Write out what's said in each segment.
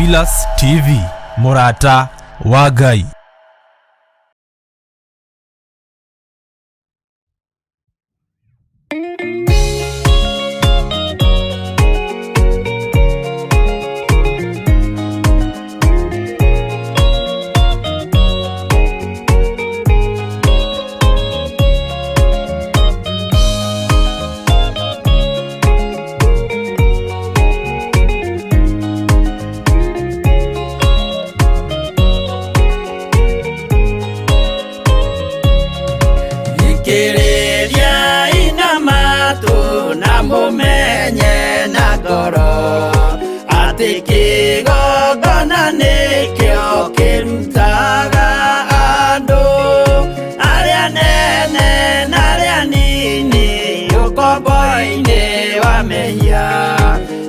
Theophilus TV, mũrata wa Ngai. Thikĩrĩriai na matũ na mũmenye na ngoro atĩ kĩgongona nĩkĩo kĩrutaga andũ arĩa nene na arĩa nini ũkombo-inĩ wa mehia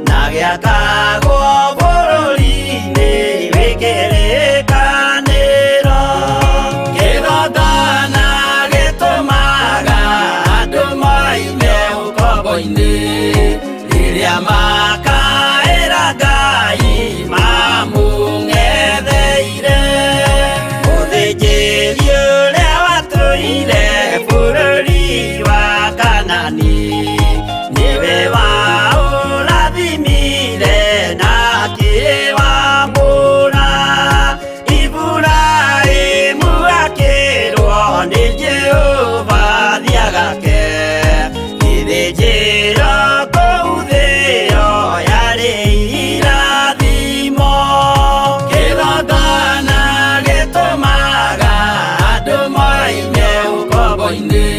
na gĩakagwo bũrũri-inĩ wĩ kĩrĩkanĩro. Kĩgongona gĩtũmaga andũ moime ũkombo-inĩ rĩrĩa makaĩra Ngai mamũng'etheire. Mũthĩnjĩri ũrĩa watũire bũrũri wa Kanani nĩwe waũrathimire na akĩwamũra. Iburahĩmu akĩrwo nĩ Jehova thiagake gĩthĩnjĩro kũu thĩo yarĩ irathimo. Kĩgongona gĩtũmaga andũ moime ũkombo-inĩ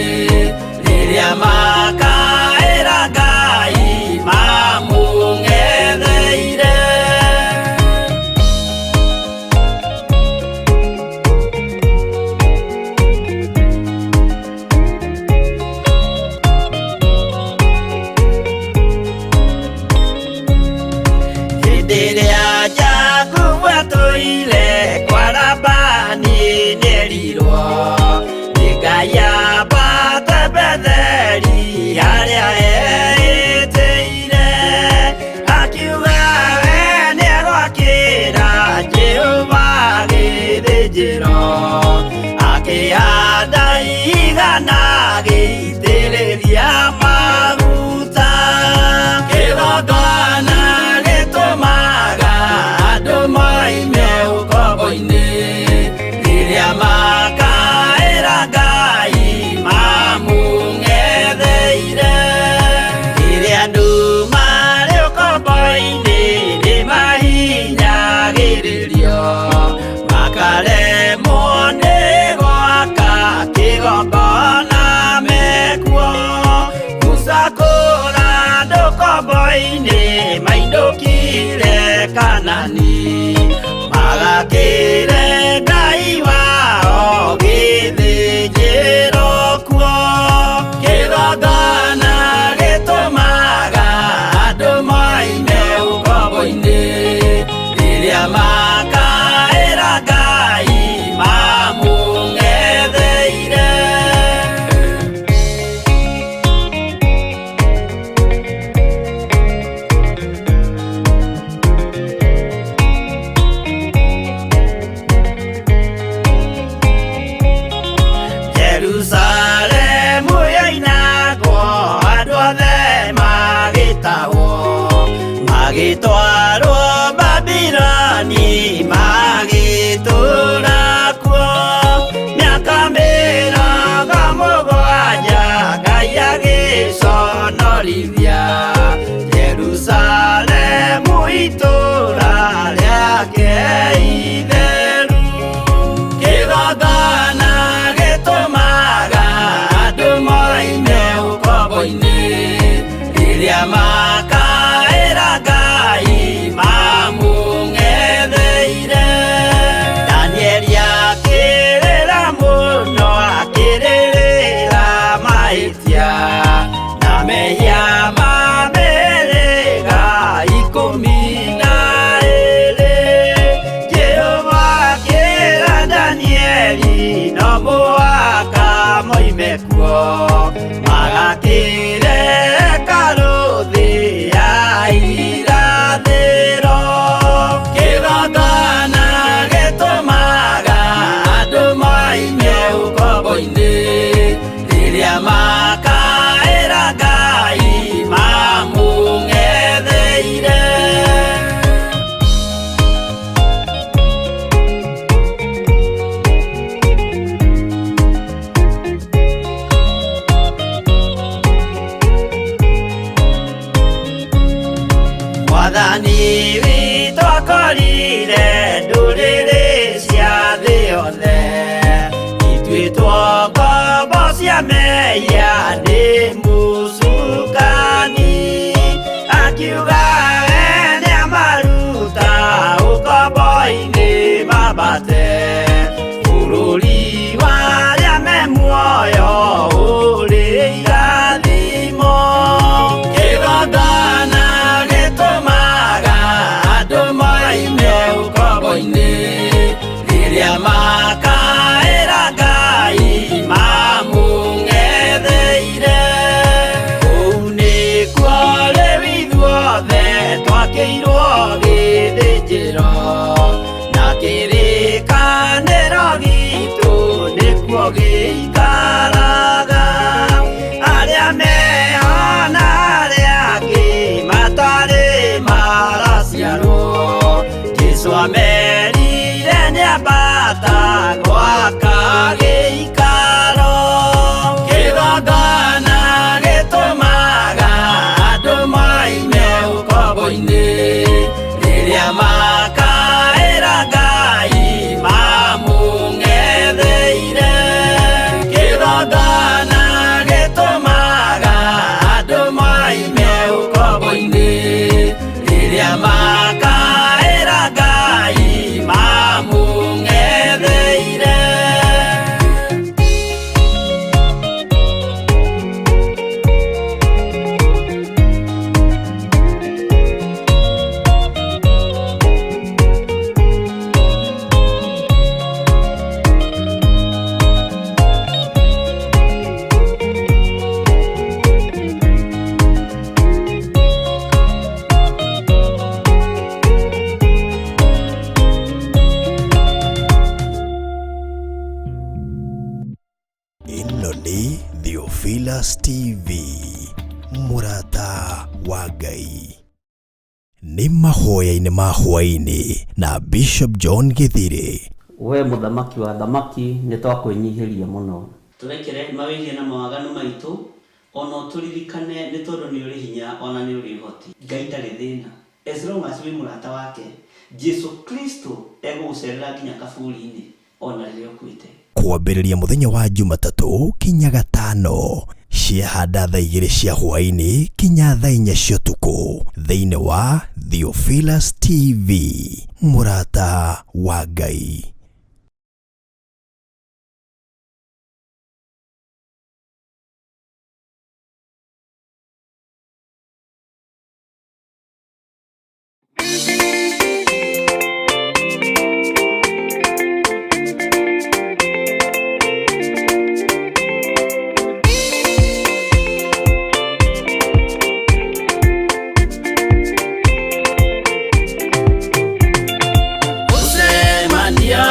rĩrĩa makaĩra Ngai mamũng'etheire. Hĩndĩ ĩrĩa Jakubu atũire kwa Labani nĩerirwo nĩ Ngai ambate Betheli harĩa eĩtĩire. Akiuga we nĩegwakĩra Jehova gĩthĩnjĩro, akĩhanda igana agĩitĩrĩria maguta. Kĩgongona gĩtũmaga andũ moime ũkombo-inĩ rĩrĩa makaĩra Ngai mamũng'etheire. Rĩrĩa andũ marĩ ũkombo-inĩ nĩmahinyagĩrĩrio makaremwo nĩ gwaka kĩgongona mekuo. Musa kũra andũ ũkombo-inĩ mainũkire Kanani magakĩre Ngai wao gĩthĩnjĩro kuo. Kĩgongona gĩtũmaga andũ moime ũkombo-inĩ rĩrĩa makaĩra Ngai mamũng'etheire. Jerusalemu yoinagwo andũ othe magĩtahwo magĩtwarwo Babiloni magĩtũũra kuo mĩaka 70 Ngai agĩconorithia Jerusalemu itũũra rĩake itheru. Kĩgongona gĩtũmaga andũ moime ũkombo-inĩ rĩrĩa makaĩra Ngai mamũng'etheire. Danieli akĩrĩra mũno akĩrĩrĩra mahĩtia na mehia ma mĩhĩrĩga 12. Jehova akĩra Danieli no mũhaka moime kuo magakĩre hekarũ thĩ ya irathĩro. Mũtambia mehia nĩ mũcukani, akiuga we nĩamaruta ũkombo-inĩ mambate bũrũri wa arĩa me muoyo ũrĩ irathimo. Kĩgongona gĩtũmaga andũ moime ũkombo-inĩ, rĩrĩa makaĩra Ngai mamũng'etheire. Kũu nĩkuo rĩu ithuothe twakĩirwo gĩthĩnjĩro, na kĩrĩkanĩro gitũ nĩkuo gĩikaraga. Arĩa meho na arĩa angĩ matarĩ maraciarwo, Jesũ amerire nĩambata gwaka gĩikaro. Kĩgongona gĩtũmaga andũ moime ũkombo-inĩ, rĩrĩa makaĩra Ngai mamũng'etheire. Kĩgongona gĩtũmaga andũ moime ũkombo-inĩ, rĩrĩa makaĩra Ngai mamũng'etheire. Ĩno nĩ Theophilus TV, mũrata wa Ngai. Nĩ mahoya-inĩ ma hwaĩ-inĩ na Bishop John Gĩthirĩ. We mũthamaki wa thamaki, nĩ twakwĩnyihĩria mũno. Tũrekere mawĩhia na mawaganu maitũ, ona ũtũririkane nĩ tondũ nĩ ũrĩ hinya ona nĩ ũrĩ ũhoti. Ngai ndarĩ thĩna, as long as wĩ mũrata wake, Jesu Kristo egũgũcerera nginya kaburi-inĩ ona rĩrĩa ũkuĩte. Kwambĩrĩria mũthenya wa Jumatatũ kinya gatano ciahanda thaa 2 cia hwaĩ-inĩ kinya thaa 4 cia ũtukũ thĩinĩ wa Theophilus TV, mũrata wa Ngai. Mũcemanio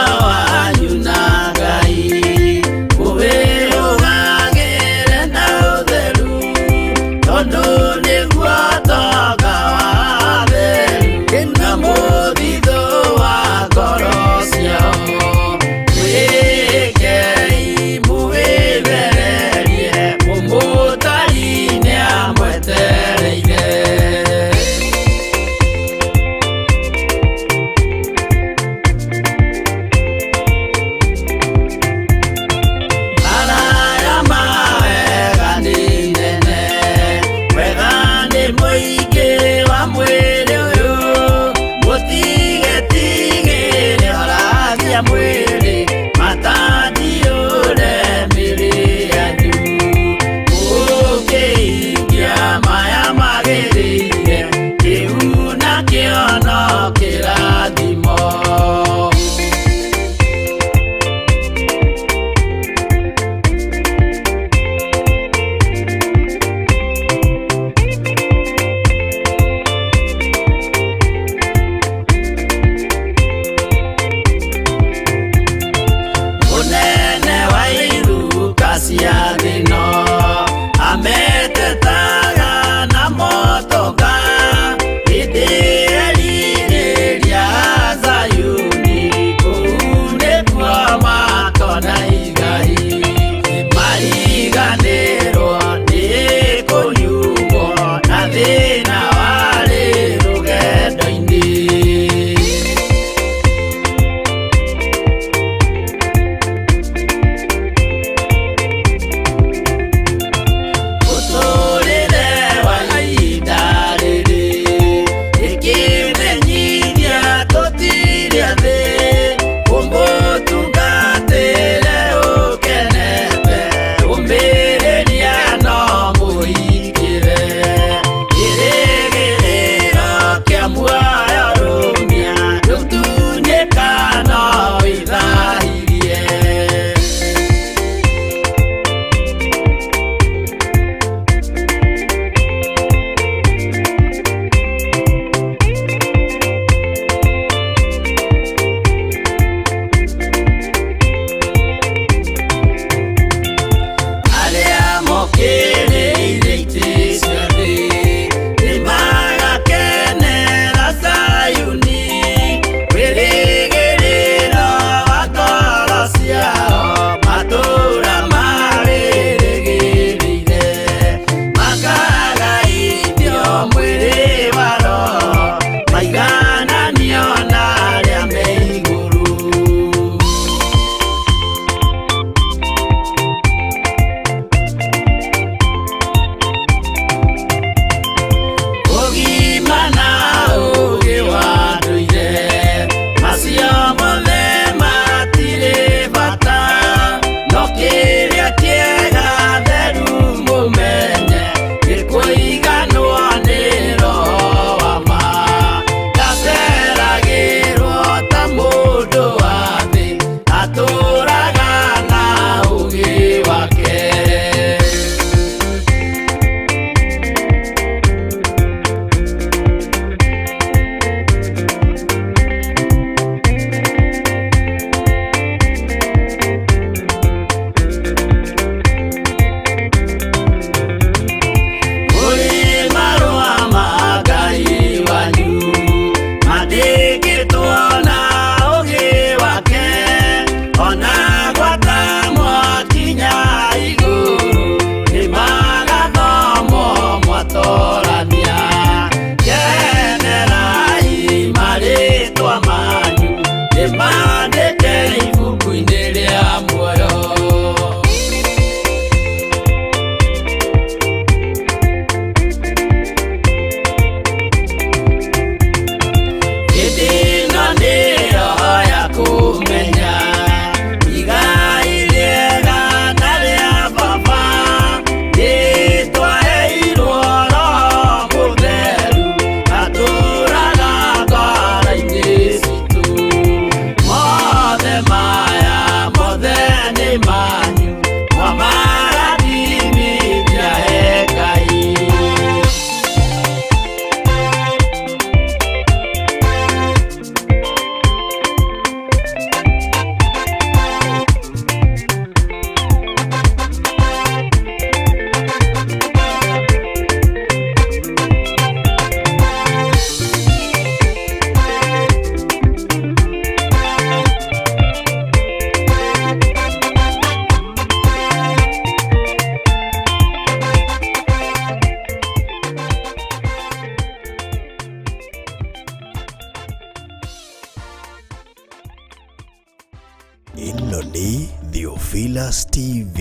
Theophilus TV,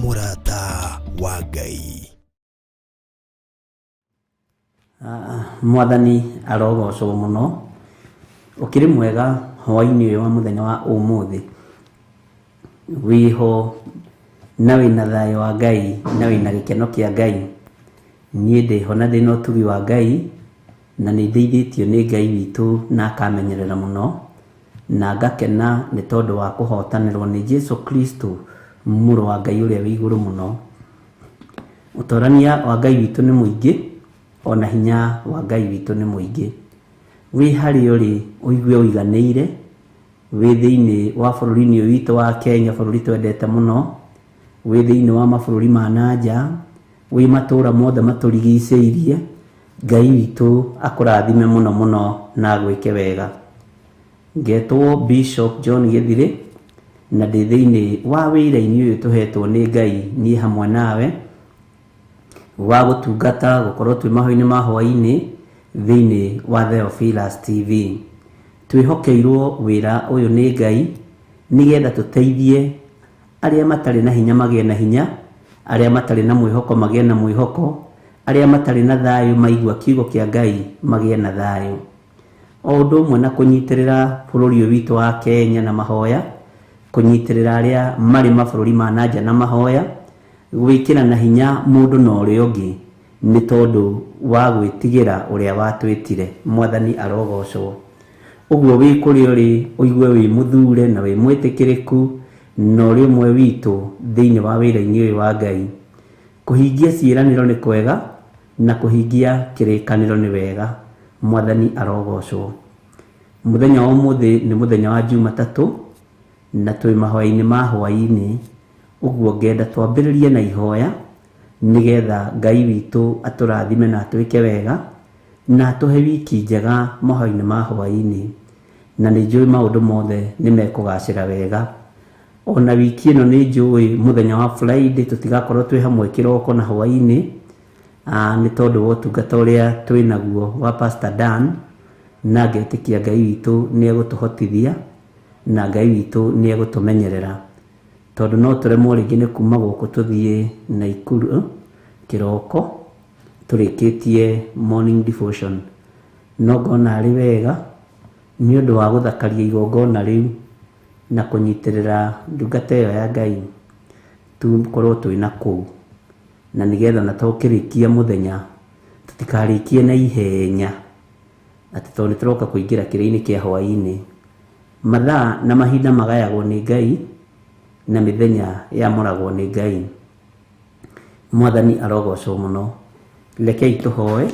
mũrata wa Ngai. Mwathani arogocwo mũno. Ũkĩrĩ mwega hwaĩ-inĩ ũyũ wa mũthenya wa ũmũthĩ. Wĩho na wĩna thayũ wa Ngai na wĩna gĩkeno kĩa Ngai. Niĩ ndĩho na ndĩna ũtugi wa Ngai na nĩ ndeithĩtio nĩ Ngai witũ na akamenyerera mũno na ngakena nĩ tondũ wa kũhotanĩrwo nĩ Jesu Kristo mũrũ wa Ngai ũrĩa wĩ igũrũ mũno. Ũtorania wa Ngai witũ nĩ mũingĩ ona hinya wa Ngai witũ nĩ mũingĩ. Wĩ harĩa ũrĩ ũigue ũiganĩire, wĩ thĩinĩ wa bũrũri-inĩ ũyũ witũ wa Kenya, bũrũri twendete mũno, wĩ thĩinĩ wa mabũrũri ma na nja, wĩ matũũra mothe matũrigicĩirie, Ngai witũ akũrathime mũno mũno na agwĩke wega. Ngetwo Bishop John Gĩthirĩ na ndĩ thĩinĩ wa wĩra-inĩ ũyũ tũhetwo nĩ Ngai niĩ hamwe nawe wa gũtungata gũkorwo twĩ mahoya-inĩ ma hwaĩ-inĩ thĩinĩ wa Theophilus TV. Twĩhokeirwo wĩra ũyũ nĩ Ngai nĩgetha tũteithie arĩa matarĩ na hinya magĩe na hinya, arĩa matarĩ na mwĩhoko magĩe na mwĩhoko, arĩa matarĩ na thayũ maigua kiugo kĩa Ngai magĩe na thayũ. O ũndũ ũmwe na kũnyitĩrĩra bũrũri ũyũ witũ wa Kenya na mahoya, kũnyitĩrĩra arĩa marĩ mabũrũri ma na nja na mahoya, gwĩkĩra na hinya mũndũ na ũrĩa ũngĩ nĩ tondũ wa gwĩtigĩra ũrĩa watwĩtire. Mwathani arogocwo. Ũguo wĩ kũrĩa ũrĩ ũigue wĩ mũthure na wĩ mwĩtĩkĩrĩku na ũrĩ ũmwe witũ thĩinĩ wa wĩra-inĩ ũyũ wa Ngai. Kũhingia ciĩranĩro nĩ kwega na kũhingia kĩrĩkanĩro nĩ wega. Mwathani arogocwo. Mũthenya wa ũmũthĩ nĩ mũthenya wa Jumatatũ na twĩ mahoya-inĩ ma hwaĩ-inĩ. Ũguo ngenda twambĩrĩrie na ihoya nĩgetha Ngai witũ atũrathime na atwĩke wega na atũhe wiki njega mahoya-inĩ ma hwaĩ-inĩ. Na nĩ njũĩ maũndũ mothe nĩ mekũgacĩra wega. Ona wiki ĩno nĩ njũĩ mũthenya wa Friday tũtigakorwo twĩ hamwe kĩroko na hwaĩ-inĩ, nĩ tondũ wa ũtungata ũrĩa twĩ naguo wa Pastor Dan, na ngetĩkia Ngai witũ nĩ egũtũhotithia na Ngai witũ nĩ egũtũmenyerera, tondũ no tũremwo rĩngĩ nĩ kuma gũkũ tũthiĩ Naikuru kĩroko tũrĩkĩtie morning devotion. No ngona arĩ wega nĩ ũndũ wa gũthakaria igongona rĩu na kũnyitĩrĩra ndungata ĩyo ya Ngai tũkorwo twĩ na kũu, na nĩgetha na tũkĩrĩkia mũthenya tũtikarĩkie na ihenya atĩ tondũ nĩ tũroka kũingĩra kĩrĩa-inĩ kĩa hwaĩ-inĩ. Mathaa na mahinda magayagwo nĩ Ngai na mĩthenya yamũragwo nĩ Ngai. Mwathani arogocwo mũno. Rekei tũhoe.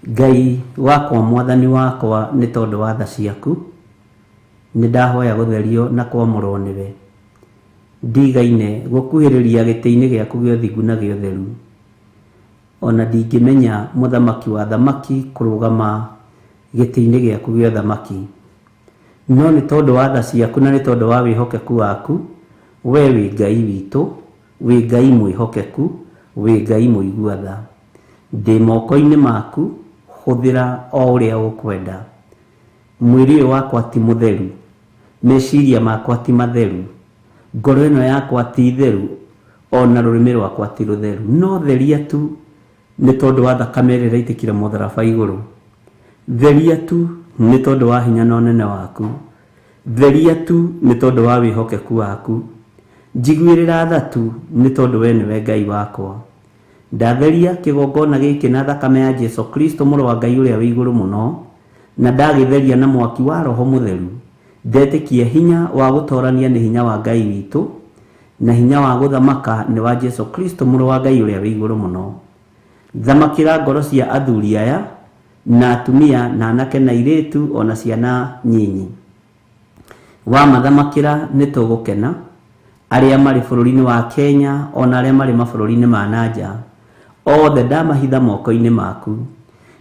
Ngai wakwa, Mwathani wakwa, nĩ tondũ wa tha ciaku nĩ ndahoya gũtherio na kwamũrwo nĩwe. Ndigaine gũkuhĩrĩria gĩtĩ-inĩ gĩaku gĩa ũthingu na gĩa ũtheru. Ona ndingĩmenya mũthamaki wa thamaki kũrũgama gĩtĩ-inĩ gĩaku gĩa ũthamaki. No nĩ tondũ wa tha ciaku na nĩ tondũ wa wĩhokeku waku, we wĩ Ngai witũ, wĩ Ngai mwĩhokeku, wĩ Ngai mũigua tha. Ndĩ moko-inĩ maku, hũthĩra o ũrĩa ũkwenda. Mwĩrĩ ũyũ wakwa ti mũtheru, meciria makwa ti matheru, ngoro ĩno yakwa ti theru, ona rũrĩmĩ rwakwa ti rũtheru. No theria tu nĩ tondũ wa thakame ĩrĩa ĩraitĩkire mũtharaba igũrũ. Theria tu nĩ tondũ wa hinya na ũnene waku. Theria tu nĩ tondũ wa wĩhokeku waku. Njiguĩrĩra tha tu nĩ tondũ we nĩwe Ngai wakwa. Ndatheria kĩgongona gĩkĩ na thakame ya Jesu Kristo mũrũ wa Ngai ũrĩa wĩ igũrũ mũno, na ndagĩtheria na mwaki wa Roho Mũtheru. Ndetĩkia hinya wa gũtorania nĩ hinya wa Ngai witũ, na hinya wa gũthamaka nĩ wa Jesu Kristo mũrũ wa Ngai ũrĩa wĩ igũrũ mũno. Thamakĩra ngoro cia athuri aya na atumia na anake na airĩtu ona ciana nyinyi. Wamathamakĩra nĩ tũgũkena, arĩa marĩ bũrũri-inĩ wa Kenya ona arĩa marĩ mabũrũri-inĩ ma na nja, othe ndamahitha moko-inĩ maku.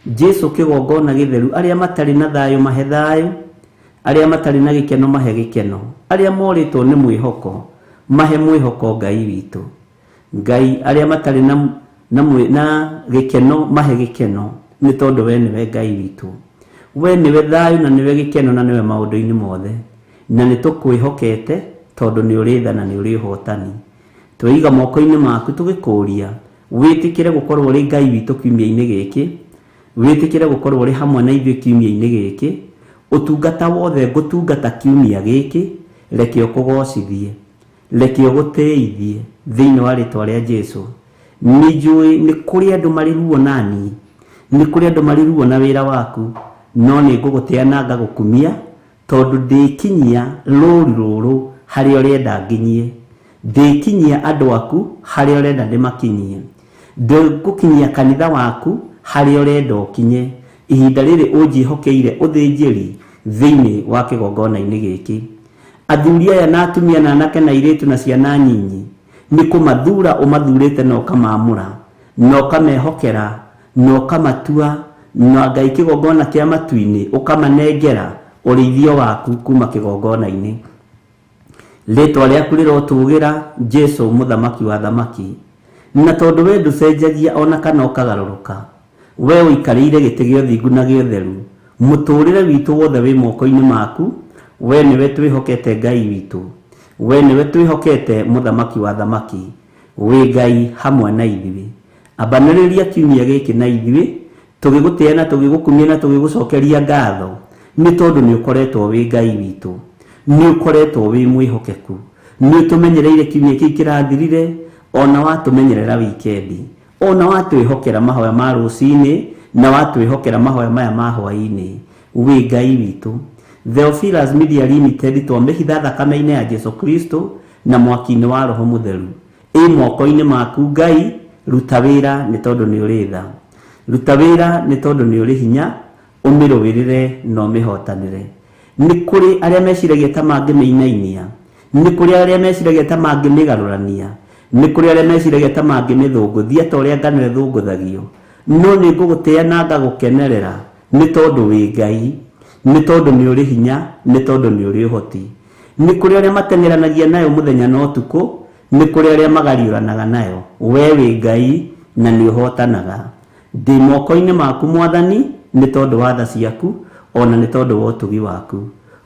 Jesu kĩgongona gĩtheru, arĩa matarĩ na thayũ mahe thayũ, arĩa matarĩ na gĩkeno mahe gĩkeno, arĩa morĩtwo nĩ mwĩhoko mahe mwĩhoko Ngai witũ. Ngai arĩa matarĩ na gĩkeno mahe gĩkeno, nĩ tondũ we nĩwe Ngai witũ. We nĩwe thayũ na nĩwe gĩkeno na nĩwe maũndũ-inĩ mothe. Na nĩ tũkwĩhokete Tondũ nĩ ũrĩ tha na nĩ ũrĩ ũhotani. Tweiga moko-inĩ maku tũgĩkũria wĩtĩkĩre gũkorwo ũrĩ Ngai witũ kiumia-inĩ gĩkĩ, wĩtĩkĩre gũkorwo ũrĩ hamwe na ithuĩ kiumia-inĩ gĩkĩ. Ũtungata wothe ngũtungata kiumia gĩkĩ, reke ũkũgocithie, reke ũgũtĩithie thĩinĩ wa rĩtwa rĩa Jesu. Nĩ njũĩ nĩ kũrĩ andũ marĩ ruo naniĩ, nĩ kũrĩ andũ marĩ ruo na wĩra waku, no nĩ ngũgũtĩa na ngagũkumia tondũ ndĩkinyia rũru rũrũ harĩa ũrenda nginyie, ndĩkinyia andũ aku harĩa ũrenda ndĩmakinyie, ndĩgũkinyia kanitha waku harĩa ũrenda ũkinye. Ihinda rĩrĩ ũnjĩhokeire ũthĩnjĩri thĩinĩ wa kĩgongona-inĩ gĩkĩ. Athuri aya na atumia na anake na airĩtu na ciana nyinyi nĩ kũmathura ũmathurĩte na ũkamaamũra na ũkamehokera na ũkamatua na Ngai kĩgongona kĩa matu-inĩ ũkamanengera ũrĩithio waku kuma kĩgongona-inĩ. Rĩtwa rĩaku rĩrotũgĩra Jesu mũthamaki wa thamaki, na tondũ we ndũcenjagia ona kana ũkagarũrũka, we ũikarĩire gĩtĩ gĩa ũthingu na gĩa ũtheru, mũtũrĩre witũ wothe wĩ moko-inĩ maku. We nĩwe twĩhokete Ngai witũ, we nĩwe twĩhokete mũthamaki wa thamaki, wĩ Ngai hamwe na ithuĩ. Ambanĩrĩria kiumia gĩkĩ na ithuĩ tũgĩgũtĩa na tũgĩgũkumia na tũgĩgũcokeria ngatho, nĩ tondũ nĩ ũkoretwo wĩ Ngai witũ, nĩ ũkoretwo wĩ mwĩhokeku, nĩ ũtũmenyereire kiumia kĩu kĩrathirire, ona watũmenyerera wikendi, ona watwĩhokera mahoya ma rũcinĩ na watwĩhokera mahoya maya ma hwaĩ-inĩ. Wĩ Ngai witũ. Theophilus Media Limited twamĩhitha thakame-inĩ ya Jesu Kristo na mwaki-inĩ wa Roho Mũtheru. Ĩ moko-inĩ maku Ngai, ruta wĩra nĩ tondũ nĩ ũrĩ tha, ruta wĩra nĩ tondũ nĩ ũrĩ hinya, ũmĩrũĩrĩre na ũmĩhotanĩre. Nĩ kũrĩ arĩa meciragia ta mangĩmĩinainia, nĩ kũrĩ arĩa meciragia ta mangĩmĩgarũrania, nĩ kũrĩ arĩa meciragia ta mangĩmĩthũngũthia ta ũrĩa ngano ĩthũngũthagio, no nĩ ngũgũtĩa na ngagũkenerera nĩ tondũ wĩ Ngai, nĩ tondũ nĩ ũrĩ hinya, nĩ tondũ nĩ ũrĩ ũhoti. Nĩ kũrĩ arĩa mateng'eranagia nayo mũthenya na ũtukũ, nĩ kũrĩ arĩa magariũranaga nayo. We wĩ Ngai na nĩ ũhotanaga. Ndĩ moko-inĩ maku Mwathani nĩ tondũ wa tha ciaku ona nĩ tondũ wa ũtugi waku.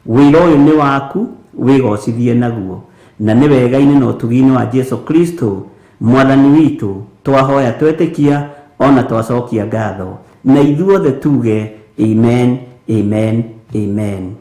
Wĩra ũyũ nĩ waku, wĩgocithie naguo, na nĩ wega-inĩ na ũtugi-inĩ wa Jesu Kristo Mwathani witũ twahoya twetĩkia ona twacokia ngatho, na ithuothe tuge amen, amen, amen.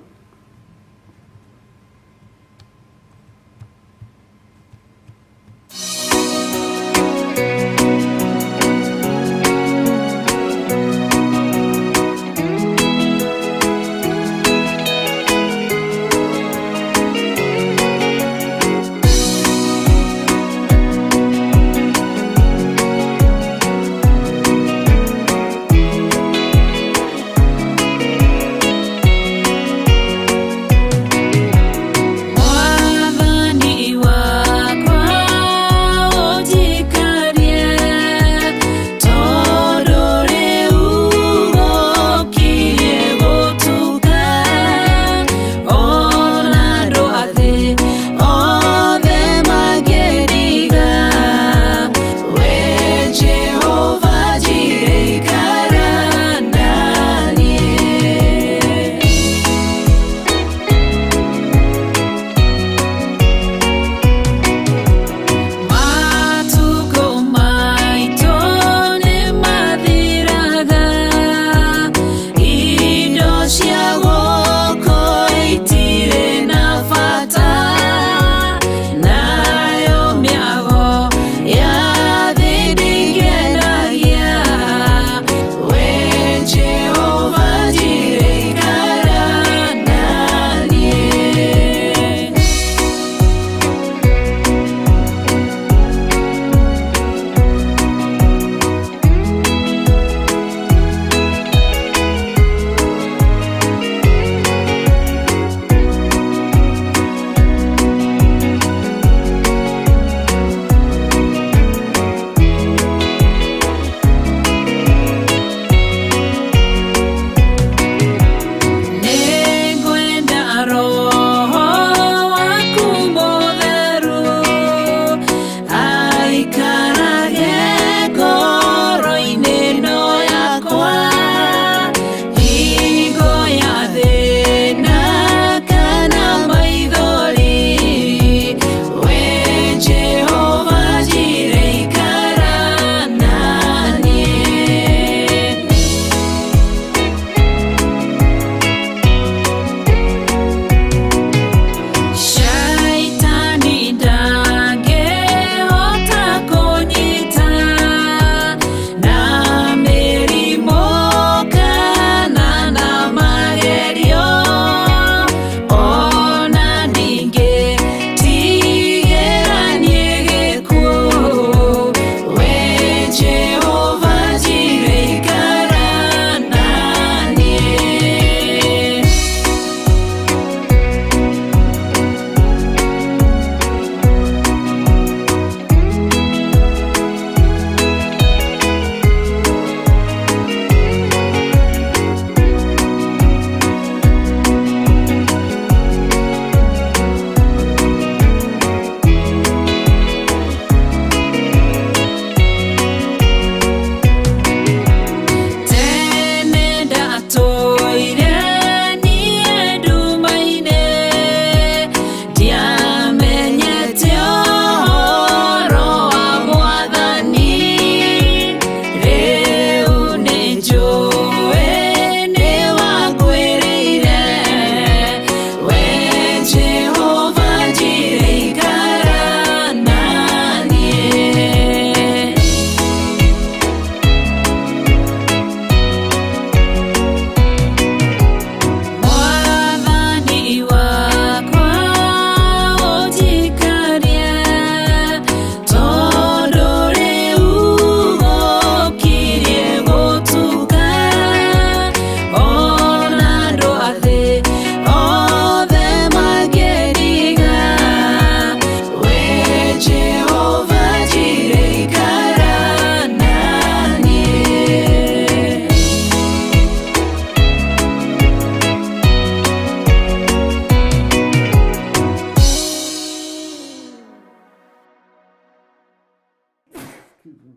Ĩno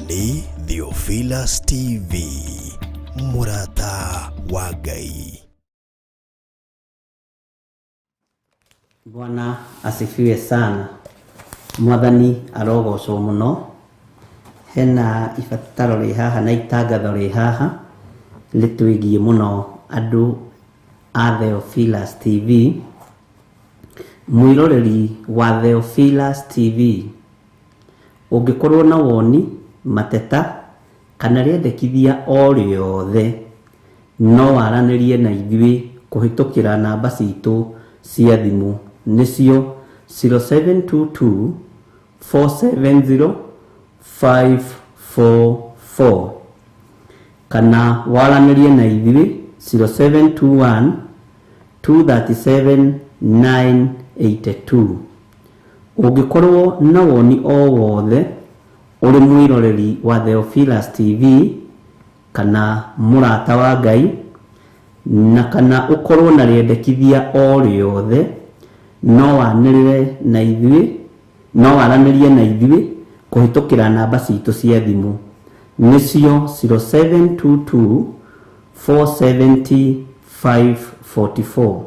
nĩ Theophilus TV, mũrata wa Ngai. Bwana asifiwe sana. Mwathani arogocwo mũno. Hena ibataro rĩ haha na itangatho rĩ haha rĩtwĩgiĩ mũno andũ a Theophilus TV. Mwĩroreri wa Theophilus TV, ũngĩkorwo na woni, mateta kana rĩendekithia o rĩothe, no waranĩrie na ithuĩ kũhĩtũkĩra namba citũ cia thimũ, nĩcio 0722 470 544, kana waranĩrie na ithuĩ 0721 237 982. Ũngĩkorwo na woni o wothe ũrĩ mwĩroreri wa Theophilus TV kana mũrata wa Ngai, na kana ũkorwo na rĩendekithia o rĩothe, no wanĩrĩre na ithuĩ, no waranĩrie na ithuĩ kũhĩtũkĩra namba citũ cia thimũ, nĩcio 0722 470 544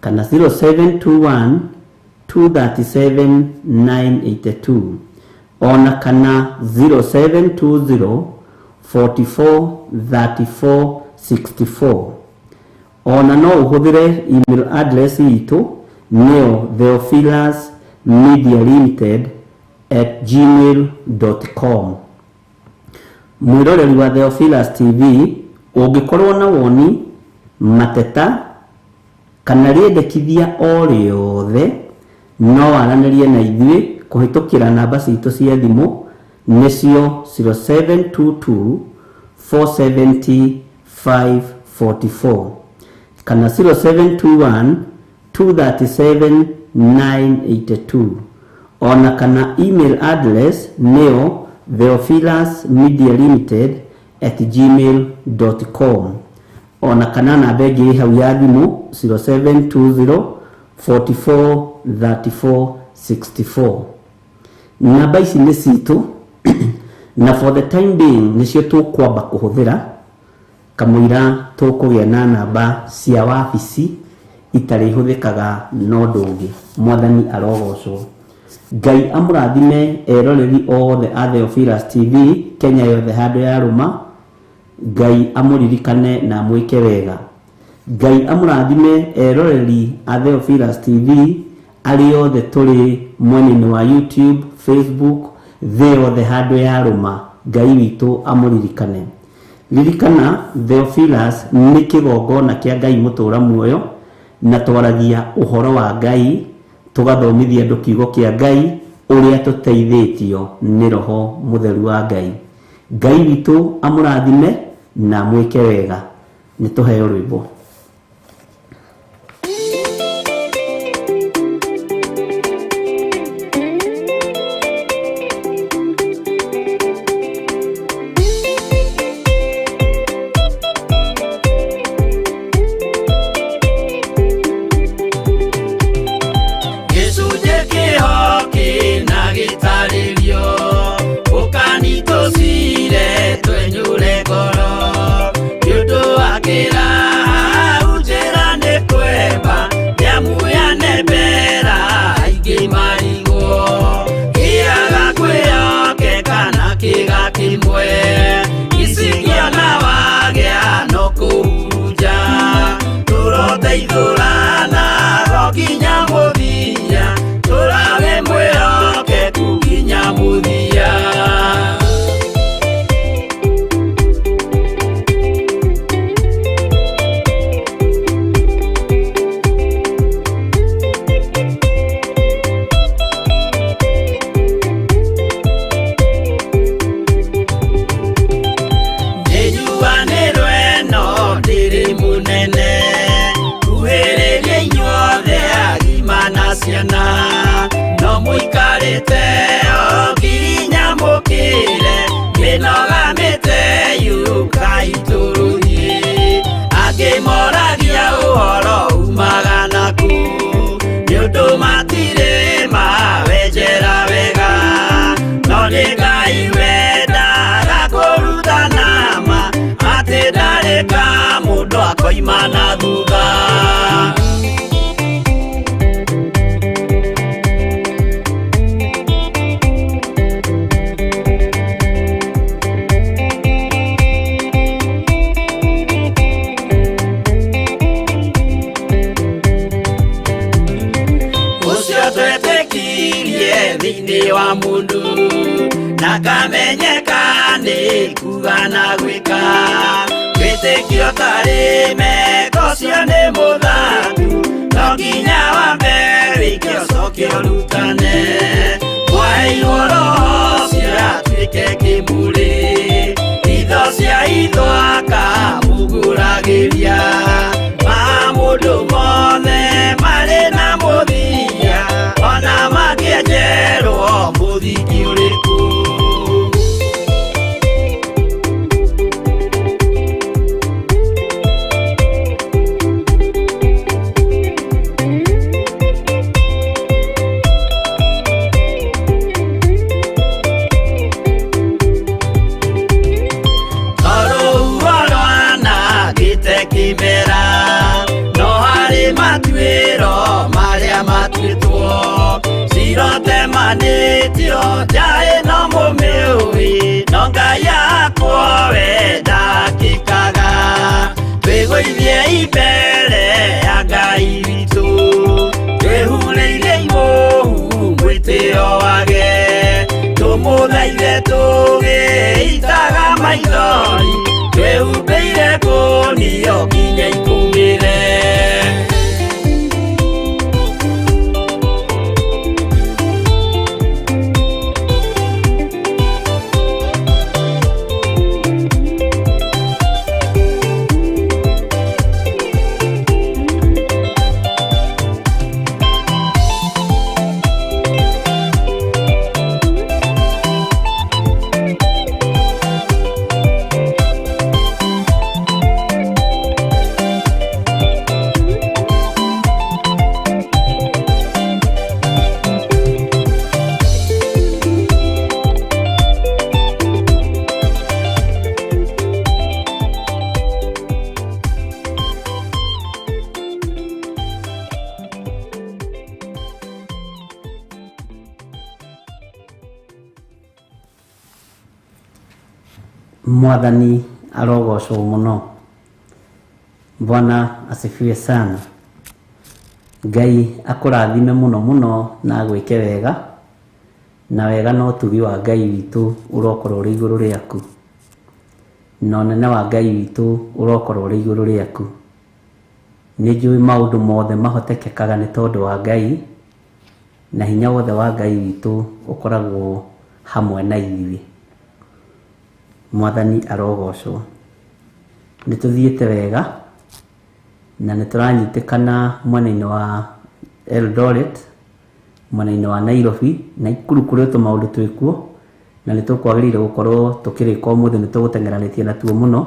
kana 0721 237 982, ona kana 0720 44 34 64. Ona no ũhũthĩre email address itũ, nĩyo theophilusmedialimited@gmail.com. Mwĩroreri wa Theophilus TV, ũngĩkorwo na woni, mateta kana rĩendekithia o rĩothe, no waranĩrie na ithuĩ kũhĩtũkĩra namba citũ cia thimũ, nĩcio 0722 470 544 kana 0721 237 982, ona kana email address nĩyo theophilusmedialimited@gmail.com, ona kana namba ĩngĩ ĩ hau ya thimũ 0720 44 34 64. Namba ici nĩ citũ, na for the time being nĩcio tũkwamba kũhũthĩra kamũira tũkũgĩa na namba cia wabici itarĩ ihũthĩkaga no ũndũ ũngĩ. Mwathani arogocwo. Ngai amũrathime eroreri othe a Theophilus TV Kenya yothe handũ ya rũma. Ngai amũririkane na amwĩke wega. Ngai amũrathime eroreri a Theophilus TV arĩa othe tũrĩ mwena-inĩ wa YouTube, Facebook, thĩ yothe handũ ya rũma. Ngai witũ amũririkane. Ririkana, Theophilus nĩ kĩgongona kĩa Ngai mũtũra muoyo, na twaragia ũhoro wa Ngai, tũgathomithia andũ kiugo kĩa Ngai ũrĩa tũteithĩtio nĩ Roho Mũtheru wa Ngai. Ngai witũ amũrathime na amwĩke wega. Nĩ tũheo rwĩmbo. Gĩcunjĩ kĩho kĩna gĩtarĩrio, ũkanitũcire twenyũre ngoro, nĩ ũndũ wa kĩraha njĩra nĩ kwemba, nĩamu yanembera aingĩ marigwo, kĩaga kwĩyokeka na kĩga kĩmwe, icingĩona wagĩa no kũhurunja, tũroteithũrana o nginya mũthia, tũrawe mwĩhokeku nginya mũthia. Nĩnjuanĩrwo ĩno ndĩrĩ mũnene, kuhĩrĩria inyuothe agima na ciana, no mũikarĩte o nginya mũkĩre, mĩnoga mĩte yũkai tũrũthiĩ, angĩ moragia ũhoro umaga naku, nĩ ũndũ matirĩ mawenjera wega. Thĩinĩ wa mũndũ na kamenyeka nĩ kuga na gwĩka wĩtĩkio tarĩ meko cio nĩ mũthaku no nginya wambe wĩke ũcoke ũrutane mwaheirwo roho ũcio atuĩke kĩmũrĩ itho cia itho akamũgũragĩria maũndũ mothe marĩ na mũthia ona mangĩenjerwo mũthingi ũrĩkũ. Kimera no harĩ matuĩro marĩa matuĩtwo cirotemanĩtio njaĩ no mũmĩũĩ no Ngai yakwa we ndakĩkaga twĩgũithie mbere ya Ngai witũ twĩhurĩire imũhu mwĩtĩo wage tũmũthaithe tũgĩitaga maithori twĩhumbĩire kũnio nginya ikũmĩre. Mwathani arogocwo muno. Bwana asifiwe sana. Ngai akũrathime mũno mũno na agwĩke wega na wega no ũtugi wa Ngai witũ ũrokorwo ũrĩ igũrũ rĩaku na ũnene wa Ngai witũ ũrokorwo ũrĩ igũrũ rĩaku. Nĩ njũĩ maũndũ mothe mahotekekaga nĩ tondũ wa Ngai na hinya wothe wa Ngai witũ ũkoragwo hamwe na ithuĩ. Mwathani arogocwo. Nĩ tũthiĩte wega na nĩ tũranyitĩkana mwena-inĩ wa Eldoret, mwena-inĩ wa Nairobi na Nakuru kũrĩ tũmaũndũ twĩkuo na nĩ tũkwagĩrĩire gũkorwo tũkĩrĩka ũmũthĩ nĩ tũgũteng'eranĩtie natuo mũno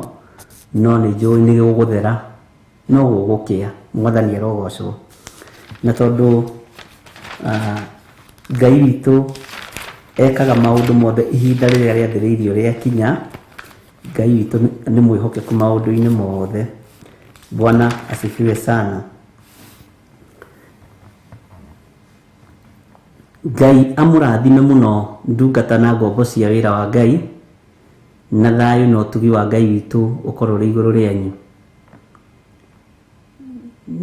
no nĩ njũĩ nĩ gũgũthera no gũgũkĩa. Mwathani arogocwo. Na tondũ Ngai witũ ekaga maũndũ mothe ihinda rĩrĩa rĩathĩrĩirio rĩakinya, Ngai witũ nĩ mwĩhokeku maũndũ-inĩ mothe. Bwana asifiwe sana. Ngai amũrathime mũno ndungata na ngombo cia wĩra wa Ngai na thayũ na ũtugi wa Ngai witũ ũkorwo ũrĩ igũrũ rĩanyu.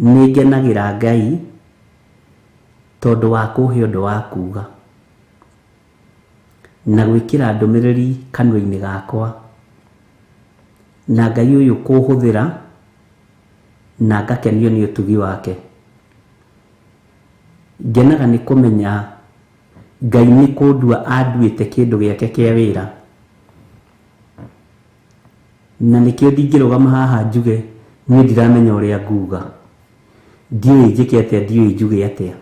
Nĩ ngenagĩra Ngai tondũ wa kũhe ũndũ wa kuga na gwĩkĩra ndũmĩrĩri kanua-inĩ gakwa na Ngai ũyũ kũhũthĩra na ngakenio nĩ ũtugi wake. Ngenaga nĩ kũmenya Ngai nĩ kũndua anduĩte kĩndũ gĩake kĩa wĩra na nĩkĩo ndingĩrũgama haha njuge niĩ ndiramenya ũrĩa nguga, ndiũĩ njĩke atĩa, ndiũĩ njuge atĩa,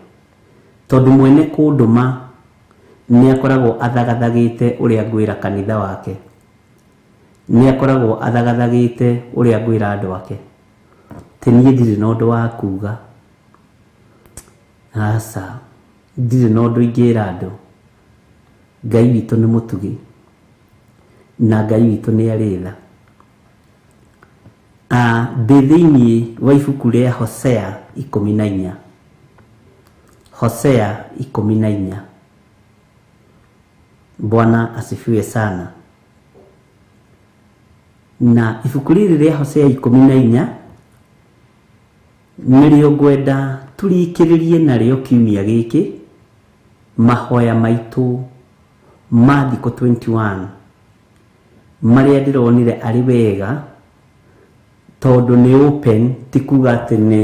tondũ mwene kũndũma nĩ akoragwo athagathagĩte ũrĩa ngwĩra kanitha wake, nĩ akoragwo athagathagĩte ũrĩa ngwĩra andũ ake. Ti niĩ ndirĩ na ũndũ wa kuga, aca, ndirĩ na ũndũ ingĩra andũ. Ngai witũ nĩ mũtugi na Ngai witũ nĩ arĩ tha. Ndĩ thĩinĩ wa ibuku rĩa Hosea 14. Hosea 14. Bwana asifiwe sana. Na ibuku rĩrĩ rĩa Hosea 14 nĩrĩo ngwenda tũrikĩrĩrie narĩo kiumia gĩkĩ Mahoya maitũ ma thikũ 21 marĩa ndĩronire arĩ wega tondũ nĩ open, ti kuga atĩ nĩ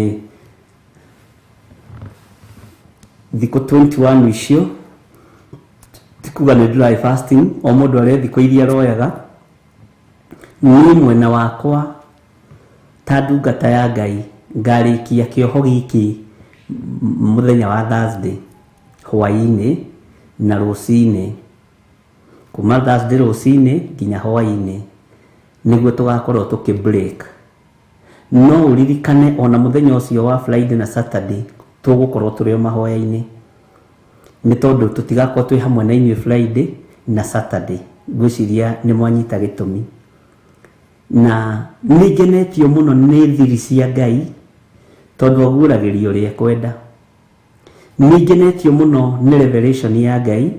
thikũ 21 icio, ti kuga nĩ dry fasting, o mũndũ arĩa thikũ iria aroyaga. Niĩ mwena wakwa ta ndungata ya Ngai ngarĩkia kĩoho gĩkĩ mũthenya wa Thursday hwaĩ-inĩ na rũcinĩ, kuma Thursday rũcinĩ nginya hwaĩ-inĩ nĩguo tũgakorwo tũkĩ break. No ũririkane ona mũthenya ũcio wa Friday na Saturday tũgũkorwo tũrĩ o mahoya-inĩ, nĩ tondũ tũtigakorwo twĩ hamwe na inyuĩ Friday na Saturday. Ngwĩciria nĩ mwanyita gĩtũmi. Na nĩ ngenetio mũno nĩ thiri cia Ngai tondũ aguũragĩria ũrĩa ekwenda. Nĩ ngenetio mũno nĩ revelation ya Ngai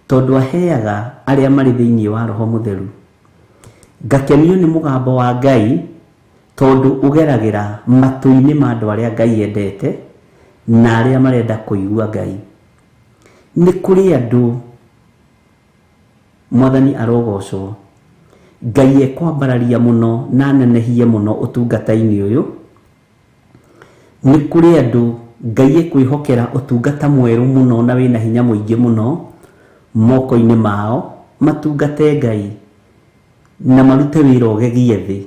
tondũ aheaga arĩa marĩ thĩinĩ wa Roho Mũtheru. Ngakenio nĩ mũgambo wa Ngai tondũ ũgeragĩra matũ-inĩ ma andũ arĩa Ngai endete na arĩa marenda kũigua Ngai. Nĩ kũrĩ andũ, Mwathani arogocwo, Ngai ekwambararia mũno na anenehie mũno ũtungata-inĩ ũyũ. Nĩ kũrĩ andũ Ngai ekwĩhokera ũtungata mwerũ mũno na wĩna hinya mũingĩ mũno moko-inĩ mao, matungate Ngai na marute wĩra ũgegie thĩ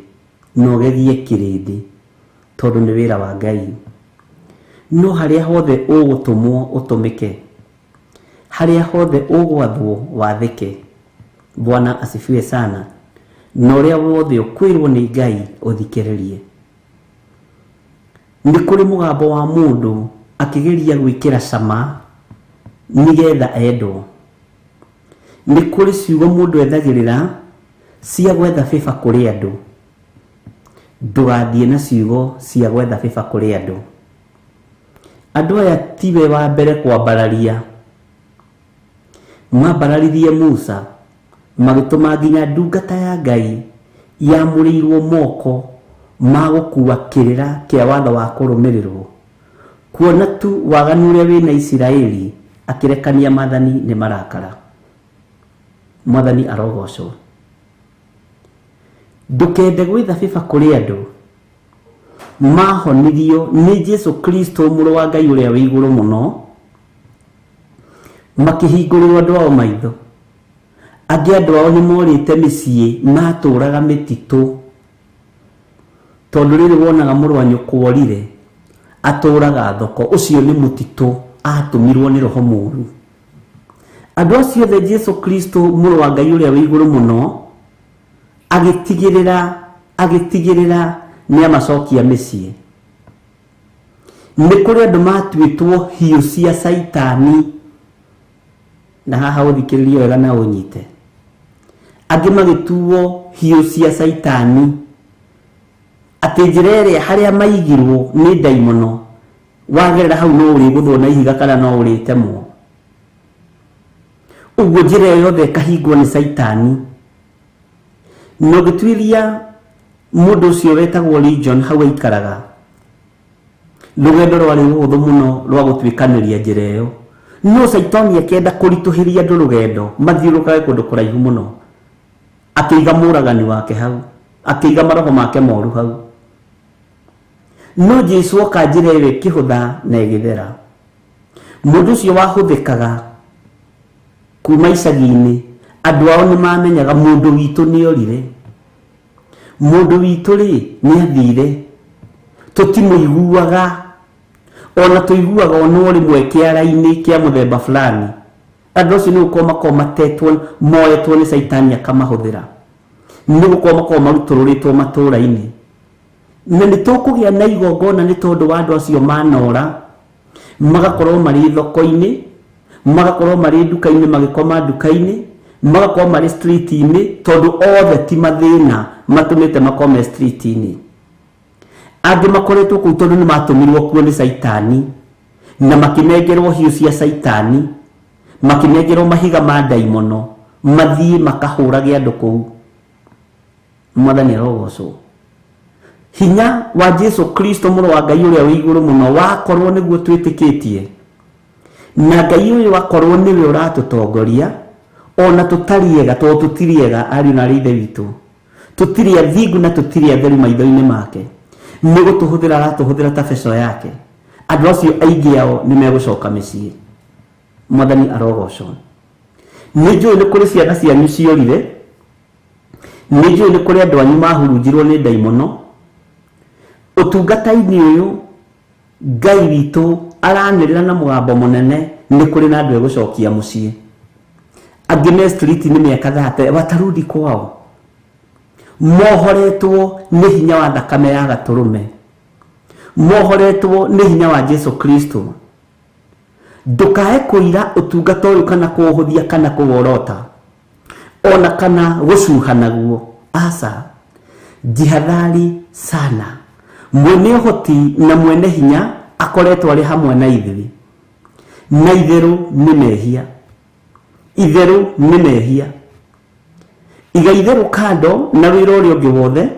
na ũgegie kĩrĩndĩ tondũ nĩ wĩra wa Ngai. No harĩa hothe ũgũtũmwo ũtũmĩke, harĩa hothe ũgwathwo wathĩke. Bwana asifiwe sana. Na ũrĩa wothe ũkwĩrwo nĩ Ngai ũthikĩrĩrie. Nĩ kũrĩ mũgambo wa mũndũ akĩgeria gwĩkĩra cama nĩgetha endwo. Nĩ kũrĩ ciugo mũndũ ethagĩrĩra cia gwetha favor kũrĩ andũ. Ndũgathiĩ na ciugo cia gwetha favor kũrĩ andũ. Andũ aya tiwe wa mbere kwambararia. Mambararirie Musa magĩtũma nginya ndungata ya Ngai yamũrĩirwo moko ma gũkua kĩrĩra kĩa watho wa kũrũmĩrĩrwo. Kuona tu waganu ũrĩa wĩna Isiraeli akĩrekania maathani nĩ marakara. Mwathani arogocwo. Ndũkende gwetha favor kũrĩ andũ. Mahonirio nĩ Jesu Kristo mũrũ wa Ngai ũrĩa wĩ igũrũ mũno, makĩhingũrĩrwo andũ ao maitho. Angĩ andũ ao nĩ morĩte mĩciĩ, matũraga mĩtitũ, tondũ rĩrĩ wonaga mũrũ wa nyũkwa orire atũraga thoko, ũcio nĩ mũtitũ atũmirwo nĩ roho mũru. Andũ acio othe Jesu Kristo mũrũ wa Ngai ũrĩa wĩ igũrũ mũno agĩtigĩrĩra nĩ amacokia mĩciĩ. Nĩ kũrĩ andũ matuĩtwo hiũ cia Caitani, na haha ũthikĩrĩrie wega na ũnyite. Angĩ magĩtuo hiũ cia Caitani atĩ njĩra ĩrĩa harĩa maigirwo nĩ ndaimono, wagerera hau no ũrĩgũthwo na ihiga kana no ũrĩtemwo. Ũguo njĩra ĩyo yothe ĩkahingwo nĩ Caitani. Na ũngĩtuĩria mũndũ ũcio wetagwo Legion hau aikaraga, rũgendo rwarĩ rũhũthũ mũno rwa gũtuĩkanĩria njĩra ĩyo, no Caitani akĩenda kũritũhĩria andũ rũgendo mathiũrũrũkage kũndũ kũraihu mũno, akĩiga mũragani wake hau, akĩiga maroho make moru hau. No Jesu oka njĩra ĩyo ĩkĩhũtha na ĩgĩthera. Mũndũ ũcio wahũthĩkaga kuma icagi-inĩ, andũ ao nĩ mamenyaga mũndũ witũ nĩ orire, mũndũ witũ rĩ nĩ athire, tũtimũiguaga, ona tũiguaga ona o rĩmwe kĩara-inĩ kĩa mũthemba fulani. Andũ acio nĩ gũkorwo makoragwo matetwo, moetwo nĩ Caitani akamahũthĩra, nĩ gũkorwo makoragwo marutũrũrĩtwo matũũra-inĩ. Na nĩ tũkũgĩa na igongona nĩ tondũ wa andũ acio manora, magakorwo marĩ thoko-inĩ, magakorwo marĩ nduka-inĩ, magĩkoma nduka-inĩ, magakorwo marĩ street-inĩ, tondũ othe ti mathĩna matũmĩte makome street-inĩ. Angĩ makoretwo kũu tondũ nĩ matũmirwo kuo nĩ Caitani, na makĩnengerwo hiũ cia Caitani, makĩnengerwo mahiga ma ndaimono, mathiĩ makahũrage andũ kũu. Mwathani arogocwo. Hinya wa Jesu Kristo mũrũ wa Ngai ũrĩa wĩ igũrũ mũno wakorwo nĩguo twĩtĩkĩtie, Na Ngai ũyũ akorwo nĩwe ũratũtongoria ona tũtariega tondũ tũtiriega ariũ na arĩ ithe witũ, tũtirĩ athingu na tũtirĩ atheru maitho-inĩ make, nĩ gũtũhũthĩra aratũhũthĩra ta beco yake. Andũ acio aingĩ ao nĩ megũcoka mĩciĩ. Mwathani arogocwo. Nĩ njũĩ nĩ kũrĩ ciana cianyu ciorire, nĩ njũĩ nĩ kũrĩ andũ anyu mahurunjirwo nĩ ndaimono. Ũtungata-inĩ ũyũ Ngai witũ aranĩrĩra na mũgambo mũnene, nĩ kũrĩ na andũ egũcokia mũciĩ. Angĩ me street nĩ mĩaka 30 watarudi kwao, mohoretwo nĩ hinya wa thakame ya gatũrũme, mohoretwo nĩ hinya wa Jesu Kristo. Ndũkae kũira ũtungata ũyũ kana kũũhũthia kana kũworota ona kana gũcuha naguo. Aca, jihadhari sana. Mwene ũhoti na mwene hinya akoretwo arĩ hamwe na ithuĩ, na itherũ nĩ mehia, itherũ nĩ mehia. Iga itherũ kando na wĩra ũrĩa ũngĩ wothe,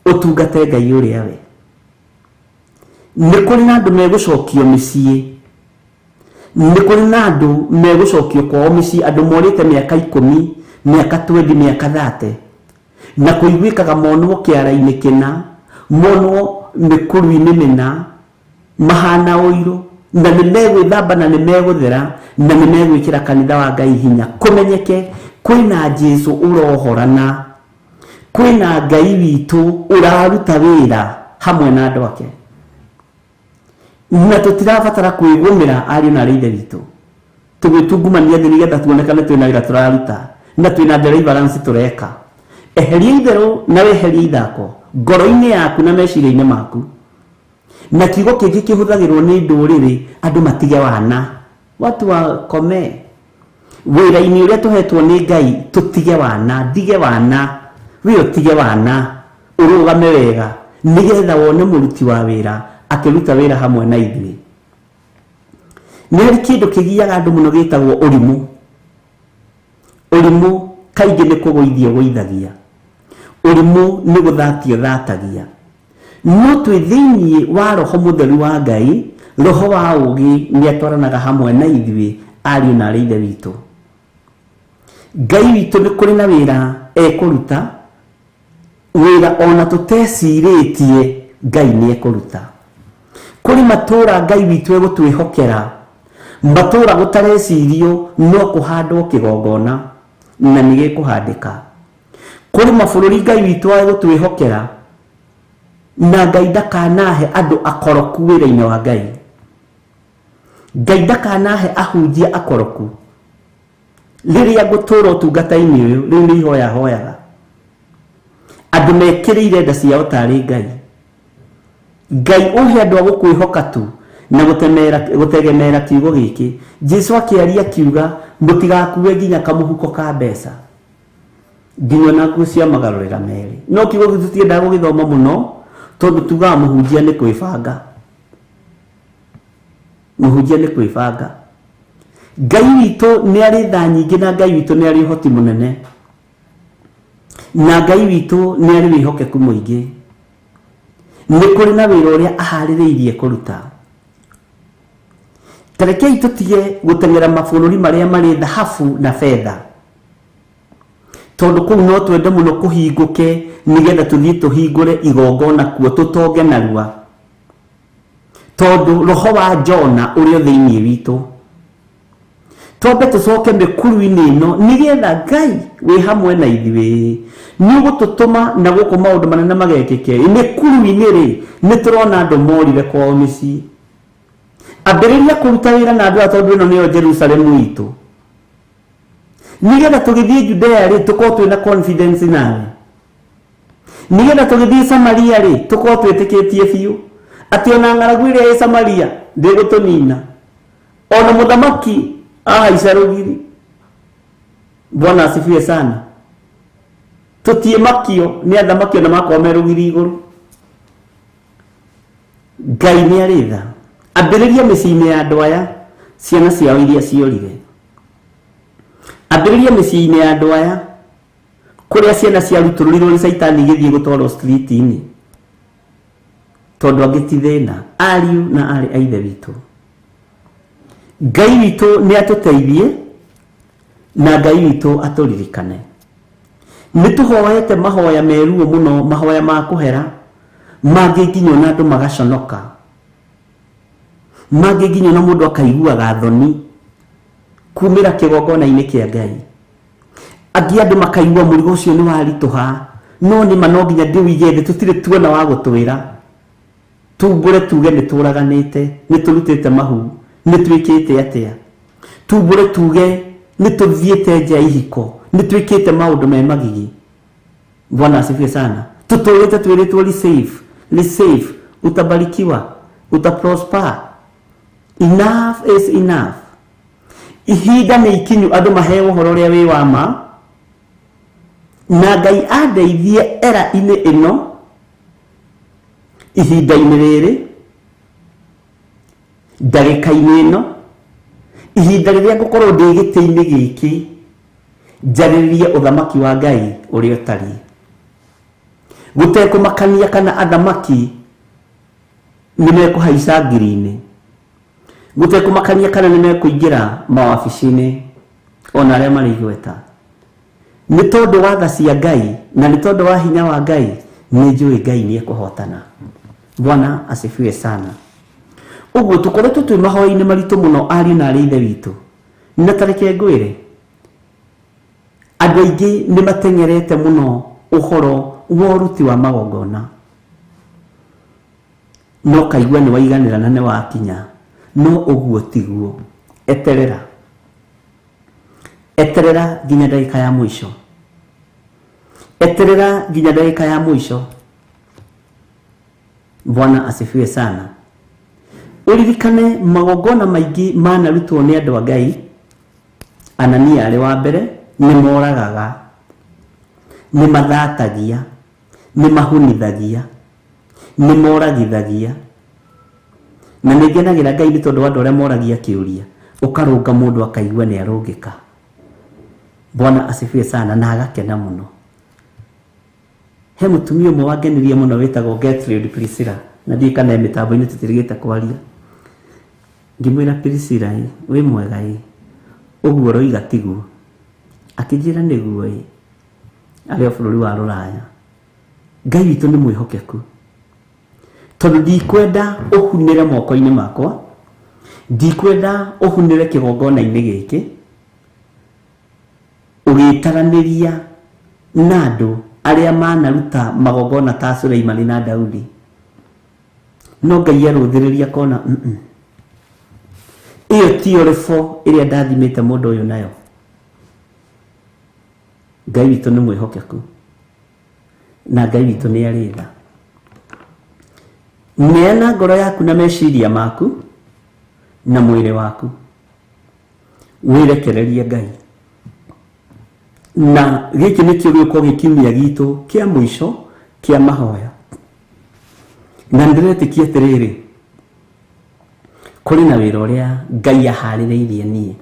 ũtungate Ngai ũrĩa we. Nĩ kũrĩ na andũ megũcokio mĩciĩ, nĩ kũrĩ na andũ megũcokio kwao mĩciĩ, andũ morĩte mĩaka 10, mĩaka 20, mĩaka 30, na kũiguĩkaga monwo kĩara-inĩ kĩna, monwo mĩkuru-inĩ mĩna, mahana ũirũ, na nĩ megwĩthamba na nĩ megũthera na nĩ megwĩkĩra kanitha wa Ngai hinya. Kũmenyeke kwĩna Jesu ũrohorana, kwĩna Ngai witũ ũraruta wĩra hamwe na andũ ake, na tũtirabatara kwĩgũmĩra ariũ na arĩ ithe witũ tũgwĩtungumania thĩ nĩgetha tuonekane twĩna wĩra tũraruta na twĩna deliverance tũreka. Eheria itherũ na weherie ithako ngoro-inĩ yaku na meciria-inĩ maku. Na kiugo kĩngĩ kĩhũthagĩrwo nĩ ndũrĩrĩ, andũ matige wana, watu wakome. Wĩra-inĩ ũrĩa tũhetwo nĩ Ngai tũtige wana, ndige wana, we ũtige wana, ũrũgame wega nĩgetha wone mũruti wa wĩra akĩruta wĩra hamwe na ithuĩ. Nĩ harĩ kĩndũ kĩgiaga andũ mũno gĩtagwo ũrimũ. Ũrimũ kaingĩ nĩ kũgũithia ũgũithagia, ũrimũ nĩ gũthatio thatagia. No twĩ thĩinĩ wa Roho Mũtheru wa Ngai, Roho wa ũũgĩ nĩ atwaranaga hamwe na ithuĩ ariũ na arĩ ithe witũ. Ngai witũ nĩ kũrĩ na wĩra ekũruta, wĩra ona tũtecirĩtie Ngai nĩ ekũruta. Kũrĩ matũũra Ngai witũ egũtwĩhokera, matũũra gũtarecirio no kũhandwo kĩgongona na nĩ gĩkũhandĩka. Kũrĩ mabũrũri Ngai witũ egũtwĩhokera, na Ngai ndakanahe andũ akoroku wĩra-inĩ wa Ngai. Ngai ndakanahe ahunjia akoroku. Rĩrĩa ngũtũũra ũtungata-inĩ ũyũ, rĩu nĩ ihoya hoyaga andũ mekĩrĩire nda ciao tarĩ Ngai. Ngai ũhe andũ a gũkwĩhoka tu na gũtegemera kiugo gĩkĩ. Jesu akĩaria akiuga mũtigakue nginya kamũhuko ka mbeca, nginya ona nguo cia magarũrĩra merĩ. No kiugo gĩkĩ tũtiendaga gũgĩthoma mũno tondũ tugaga mũhunjia nĩ kwĩbanga, mũhunjia nĩ kwĩbanga. Ngai witũ nĩ arĩ tha nyingĩ na Ngai witũ nĩ arĩ ũhoti mũnene, na Ngai witũ nĩ arĩ wĩhokeku mũingĩ. Nĩ kũrĩ na wĩra ũrĩa aharĩrĩirie kũruta. Ta rekei tũtige gũteng'era mabũrũri marĩa marĩ thahabu na betha, tondũ kũu no twende mũno kũhingũke nĩgetha tũthiĩ tũhingũre igongona kuo tũtonge narua, tondũ roho wa Jona ũrĩ thĩinĩ witũ. Twambe tũcoke mĩkuru-inĩ ĩno nĩgetha Ngai wĩ hamwe na ithuĩ nĩ ũgũtũtũma na gũkũ maũndũ manene magekĩke. Mĩkuru-inĩ rĩ, nĩ tũrona andũ morire kwao mĩciĩ. Ambĩrĩria kũruta wĩra na andũ aya tondũ ĩno nĩyo Jerusalemu itũ, nĩgetha tũgĩthiĩ Judea rĩ tũkorwo twĩna confidence nawe, nĩgetha tũgĩthiĩ Samaria rĩ tũkorwo twĩtĩkĩtie biũ atĩ ona ng'aragu ĩrĩa ĩ Samaria ndĩgũtũnina, ona mũthamaki ahaica rũgiri. Bwana asifiwe sana. Tũtiĩmakio nĩ athamaki ona makorwo me rũgiri igũrũ. Ngai nĩ arĩ tha. Ambĩrĩria mĩciĩ-inĩ ya andũ aya ciana ciao iria ciorire. Ambĩrĩria mĩciĩ-inĩ ya andũ aya kũrĩa ciana ciarutũrũrirwo nĩ caitani igĩthiĩ gũtwarwo street-inĩ, tondũ angĩ ti thĩna. Ariũ na aarĩ a ithe witũ, Ngai witũ nĩ atũteithie na Ngai witũ atũririkane. Nĩ tũhoete mahoya meruo mũno, mahoya ma kũhera mangĩ nginya ona andũ magaconoka, mangĩ nginya ona mũndũ akaiguaga thoni kumĩra kĩgongona-inĩ kĩa Ngai. Angĩ andũ makaigua mũrigo ũcio nĩ waritũha, no nĩ ma no nginya ndĩwĩige thĩ, tũtirĩ tuona wa gũtwĩra, tumbũre tuge nĩ tũraganĩte, nĩ tũrutĩte mahu, nĩ twĩkĩte atĩa, tumbũre tuge nĩ tũthiĩte nja ya ihiko, nĩ twĩkĩte maũndũ me magigi. Bwana asifiwe sana. Tutũrĩte twĩrĩtwo receive, receive, utabarikiwa, utaprosper. Enough is enough. Ihinda nĩ ikinyu andũ maheo ũhoro ũrĩa wĩ wa ma, na Ngai andeithie era-inĩ ĩno, ihinda-inĩ rĩrĩ, ndagĩka-inĩ ĩno, ihinda rĩrĩa ngũkorwo ndĩ gĩtĩ-inĩ gĩkĩ, njarĩrĩrie ũthamaki wa Ngai ũrĩa ũtariĩ, gũtekũmakania kana athamaki nĩ mekũhaica ngiri-inĩ, gũtekũmakania kana nĩ mekũingĩra mawabici-inĩ ona arĩa marĩ igweta. Nĩ tondũ wa tha cia Ngai na nĩ tondũ wa hinya wa Ngai, nĩ njũĩ Ngai nĩ ekũhotana. Bwana asifiwe sana. Ũguo tũkoretwo twĩ mahoya-inĩ maritũ mũno ariũ na arĩ ithe witũ, na ta reke ngwĩre, andũ aingĩ nĩ mateng'erete mũno ũhoro wa ũruti wa magongona, no kaigua nĩ waiganĩra na nĩ wakinya, no ũguo tiguo. Eterera, eterera nginya ndagĩka ya mũico, eterera nginya ndagĩka ya mũico. Bwana asifiwe sana. Ũririkane magongona maingĩ manarutwo nĩ andũ a Ngai. Anania arĩ wa mbere, nĩ moragaga, nĩ mathatagia, nĩ mahunithagia, nĩ moragithagia. Na nĩ ngenagĩra Ngai nĩ tondũ wa andũ arĩa moragia kĩũria, ũkarũnga mũndũ akaigua nĩ arũngĩka. Bwana asifiwe sana, na agakena mũno. He mũtumia ũmwe wangenirie mũno wĩtagwo Gertrude Priscilla, na ndiũĩ kana e mĩtambo-inĩ tũtirĩgĩte kwaria. Ngĩmwĩra, Priscilla ĩ, wĩ mwega ĩ, ũguo ũroiga tiguo? Akĩnjĩra nĩguo ĩ, arĩ o bũrũri wa Rũraya. Ngai witũ nĩ mwĩhokeku, tondũ ndikwenda ũhunĩre moko-inĩ makwa, ndikwenda ũhunĩre kĩgongona-inĩ gĩkĩ, ũgĩtaranĩria na andũ arĩa manaruta magongona ta Suleimani na Daudi. No Ngai arũthĩrĩria akona ĩyo tiyo rĩbo ĩrĩa ndathimĩte mũndũ ũyũ nayo. Ngai witũ nĩ mwĩhokeku na Ngai witũ nĩ arĩ tha. Neana ngoro yaku na meciria maku na mwĩrĩ waku, wĩrekererie Ngai. Na gĩkĩ nĩkĩo gĩgũkorwo gĩkiumia gitũ kĩa mũico kĩa mahoya. Na nĩndĩretĩkia atĩrĩrĩ, kũrĩ na wĩra ũrĩa Ngai aharĩrĩirie niĩ,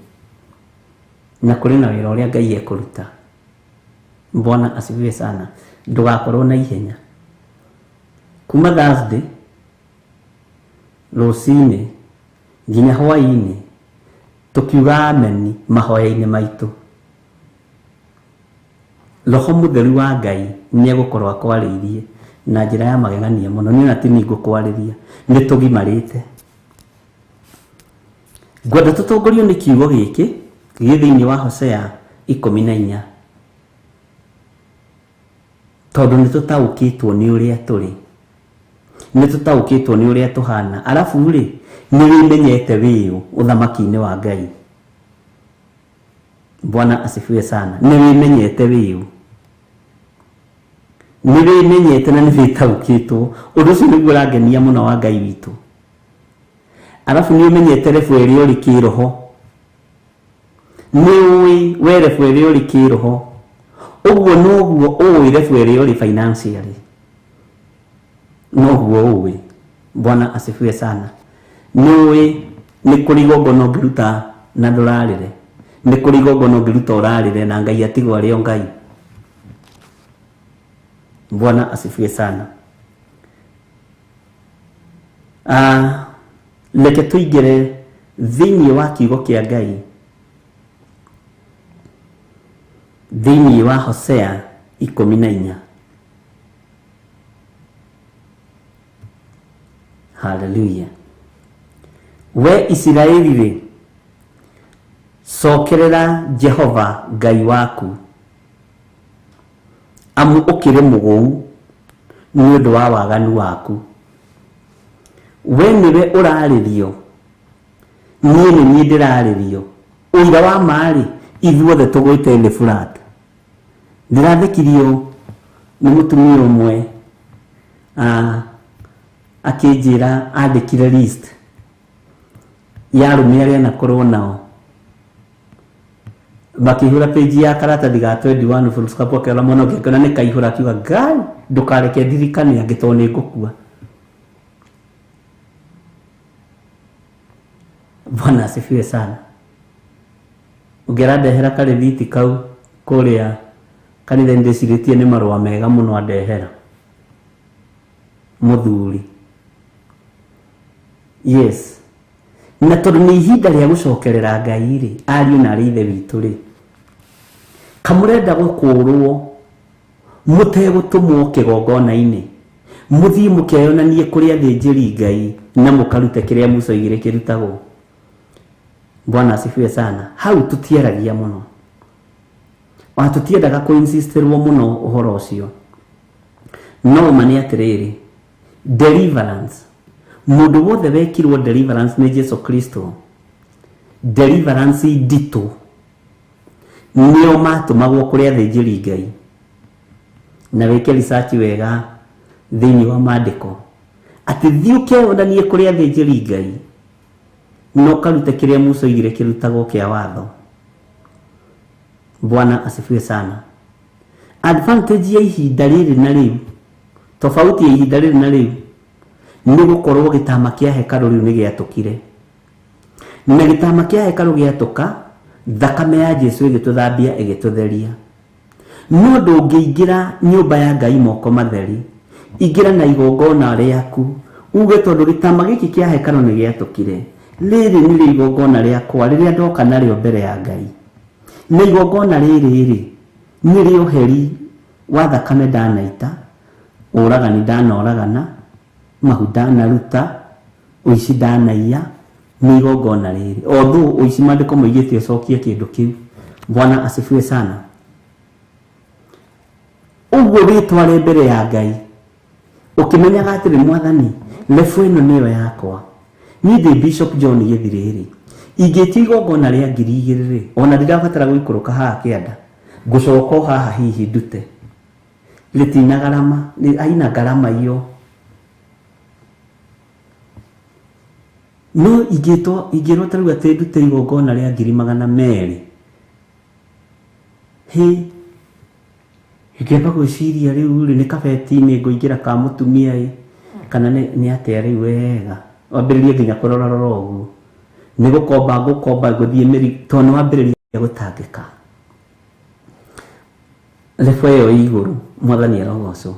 na kũrĩ na wĩra ũrĩa Ngai ekũruta. Bwana asifiwe sana. Ndũgakorwo na ihenya. Kuma Thursday rũcinĩ nginya hwaĩ-inĩ tũkiuga ameni mahoya-inĩ maitũ, Roho Mũtheru wa Ngai nĩ egũkorwo akwarĩirie na njĩra ya magegania mũno. Niĩ ona ti niĩ ngũkwarĩria, nĩ tũgimarĩte. Ngwenda tũtongorio nĩ kiugo gĩkĩ gĩ thĩinĩ wa Hosea 14, tondũ nĩ tũtaũkĩtwo nĩ ũrĩa tũrĩ, nĩ tũtaũkĩtwo nĩ ũrĩa tũhana. Arabu rĩ, nĩ wĩmenyete wĩũ ũthamaki-inĩ wa Ngai. Bwana asifiwe sana. Nĩ wĩmenyete wĩũ, nĩ wĩmenyete na nĩ wĩtaũkĩtwo. Ũndũ ũcio nĩguo ũrangenia mũno wa Ngai witũ. Arabu nĩ ũmenyete rebu ĩrĩa ũrĩ kĩroho, nĩ ũĩ we rebu ĩrĩa ũrĩ kĩroho, ũguo noguo ũĩ rebu ĩrĩa ũrĩ financially, noguo ũĩ. Bwana asifiwe sana. Nĩ ũĩ nĩ kũrĩ igongona ũngĩruta na ndũrarĩre, nĩ kũrĩ igongona ũngĩruta ũrarĩre na Ngai atigwo arĩ o Ngai. Bwana asifiwe sana. Reke tũingĩre Thĩinĩ wa kiugo kĩa Ngai, thĩinĩ wa Hosea 14. Haleluya. We Isiraeli rĩ, cokerera Jehova Ngai waku, amu ũkĩrĩ mũgũu nĩ ũndũ wa waganu waku. We nĩwe ũrarĩrio, niĩ nĩ niĩ ndĩrarĩrio. Ũira wa ma-rĩ, ithuothe tũgwĩte thĩ flat. Ndĩrathekirio nĩ mũtumia ũmwe, akĩnjĩra andĩkire list ya arũme arĩa anakorwo nao, makĩihũra page ya karatathi ga 21 full stop, akĩona mwana ũngĩ akĩona nĩ kaihũra, akiuga Ngai ndũkareke ndirikane angĩ tondũ nĩ ngũkua. Bwana asifiwe sana. Ũngĩrandehera karĩthiti kau kũrĩa kanitha ndĩcirĩtie nĩ marũa mega mũno andehera mũthuri. Yes. Na tondũ nĩ ihinda rĩa gũcokerera Ngai rĩ, ariũ na arĩ ithe witũ rĩ, kamũrenda gũkũrwo mũtegũtũmwo kĩgongona-inĩ, mũthiĩ mũkeyonanie kũrĩ athĩnjĩri Ngai na mũkarute kĩrĩa Musa oigire kĩrutagwo. Bwana asifiwe sana. Hau tũtiaragia mũno, ona tũtiendaga kũ-insistirwo mũno ũhoro ũcio. No ma nĩ atĩrĩrĩ, deliverance, mũndũ wothe wekirwo deliverance nĩ Jesu Kristo, deliverance nditũ nĩo matũmagwo kũrĩ athĩnjĩri Ngai. Na wĩke research wega thĩinĩ wa maandĩko atĩ thiĩ ũkeyonanie kũrĩ athĩnjĩri Ngai na ũkarute kĩrĩa Musa oigire kĩrutagwo kĩa watho. Bwana asifiwe sana. Advantage ya ihinda rĩrĩ na rĩu, tofauti ya ihinda rĩrĩ na rĩu, nĩ gũkorwo gĩtama kĩa hekarũ rĩu nĩ gĩatũkire. Na gĩtama kĩa hekarũ gĩatũka, thakame ya Jesu ĩgĩtũthambia ĩgĩtũtheria. No ndũngĩingĩra nyũmba ya Ngai moko matheri, ingĩra na igongona rĩaku uge tondũ gĩtama gĩkĩ kĩa hekarũ nĩ gĩatũkire, rĩrĩ nĩrĩo igongona rĩakwa rĩrĩa ndoka narĩo mbere ya Ngai. Na igongona rĩrĩ rĩ, nĩrĩo ũheri wa thakame ndanaita, ũragani ndanoragana, mahu ndanaruta, ũici ndanaiya, nĩ igongona rĩrĩ. Although ũici maandĩko moigĩte ũcokie kĩndũ kĩu. Bwana asifiwe sana. Ũguo wĩtware mbere ya Ngai ũkĩmenyaga atĩrĩ, Mwathani, lebu ĩno nĩyo yakwa. Niĩ ndĩ Bishop John Gĩthirĩ rĩ, ingĩtia igongona rĩa 2000 rĩ, ona ndirabatara gũikũrũka haha kĩanda, ngũcoka o haha hihi ndute. Rĩtina garama, aina garama iyo. No ingĩrwo ta rĩu atĩ ndute igongona rĩa 200,000, hĩ, ingĩamba gwĩciria rĩu rĩ, nĩ kabeti-inĩ ngũingĩra ka mũtumia ĩ, kana nĩ atĩa rĩu wega. Wambĩrĩrie nginya kũrorarora ũguo, nĩ gũkomba ngũkomba ngũthiĩ mĩri, tondũ nĩ wambĩrĩria gũtangĩka. Lebo ĩyo ĩ igũrũ, Mwathani arogocwo.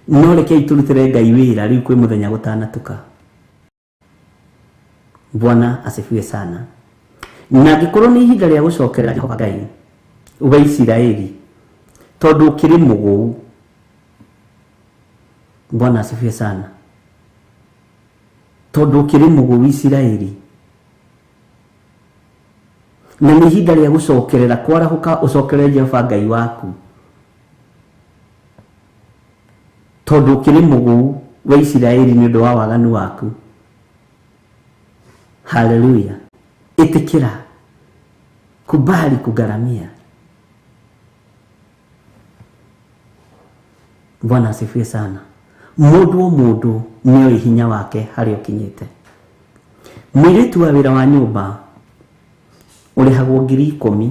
No rekei tũrutĩre Ngai wĩra rĩu kwĩ mũthenya gũtanatuka. Bwana asifiwe sana. Na angĩkorwo nĩ ihinda rĩa gũcokerera Jehova Ngai wa Isiraeli, tondũ ũkĩrĩ mũgũu. Bwana asifiwe sana. Tondũ ũkĩrĩ mũgũu Isiraeli, na nĩ ihinda rĩa gũcokerera, kwarahũka ũcokerere Jehova Ngai waku, tondũ ũkĩrĩ mũgũu wa Isiraeli nĩ ũndũ wa waganu waku. Haleluya. Ĩtĩkĩra, kubali kugharamia. Bwana asifiwe sana. Mũndũ o mũndũ nĩoĩ hinya wake harĩa ũkinyĩte. Mũirĩtu wa wĩra wa nyũmba ũrĩhagwo 10,000,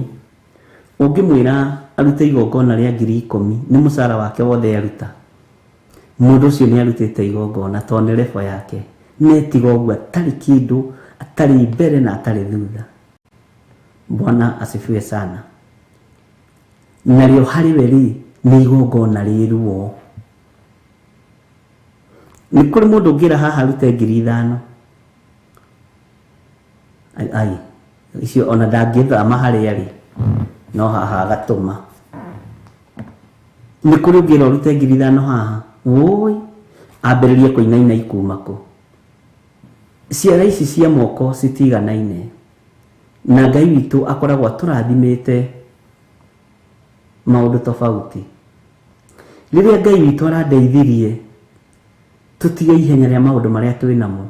ũngĩmwĩra arute igongona rĩa 10,000, nĩ mũcara wake wothe aruta. Mũndũ ũcio nĩ arutĩte igongona tondũ nĩ lebo yake. Netiga ũguo atarĩ kĩndũ, atarĩ mbere na atarĩ thutha. Bwana asifiwe sana. Narĩo harĩ we rĩ, nĩ igongona rĩ ruo. Nĩ kũrĩ mũndũ ũngĩra haha arute 5,000, Ai icio ona ndangĩthama harĩa arĩ no haha agatũma. Nĩ kũrĩ ũngĩra ũrute 5,000 haha, woi ambĩrĩrie kũinaina ikuma kũ. Ciara ici cia moko citiganaine na Ngai witũ akoragwo atũrathimĩte maũndũ tofauti. Rĩrĩa Ngai witũ arandeithirie tũtige ihenya rĩa maũndũ marĩa twĩ namo,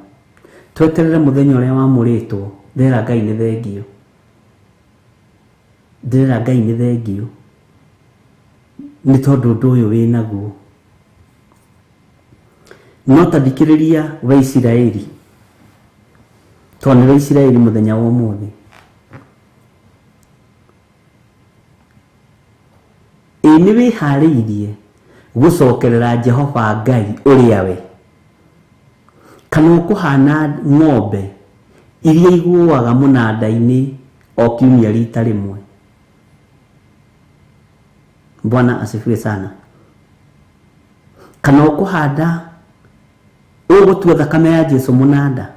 tweterere mũthenya ũrĩa wamũrĩtwo, ndĩrera Ngai nĩ thengio, ndĩrera Ngai nĩ thengio nĩ tondũ ũndũ ũyũ wĩ naguo. No ta thikĩrĩria we Isiraeli, tondũ nĩwe Isiraeli mũthenya wa ũmũthĩ. Ĩ nĩ wĩharĩirie gũcokerera Jehova Ngai ũrĩa we, kana ũkũhana ng'ombe iria iguaga mũnanda-inĩ o kiumia rita rĩmwe? Bwana asifiwe sana. Kana ũkũhanda ũgũtua thakame ya Jesu mũnanda?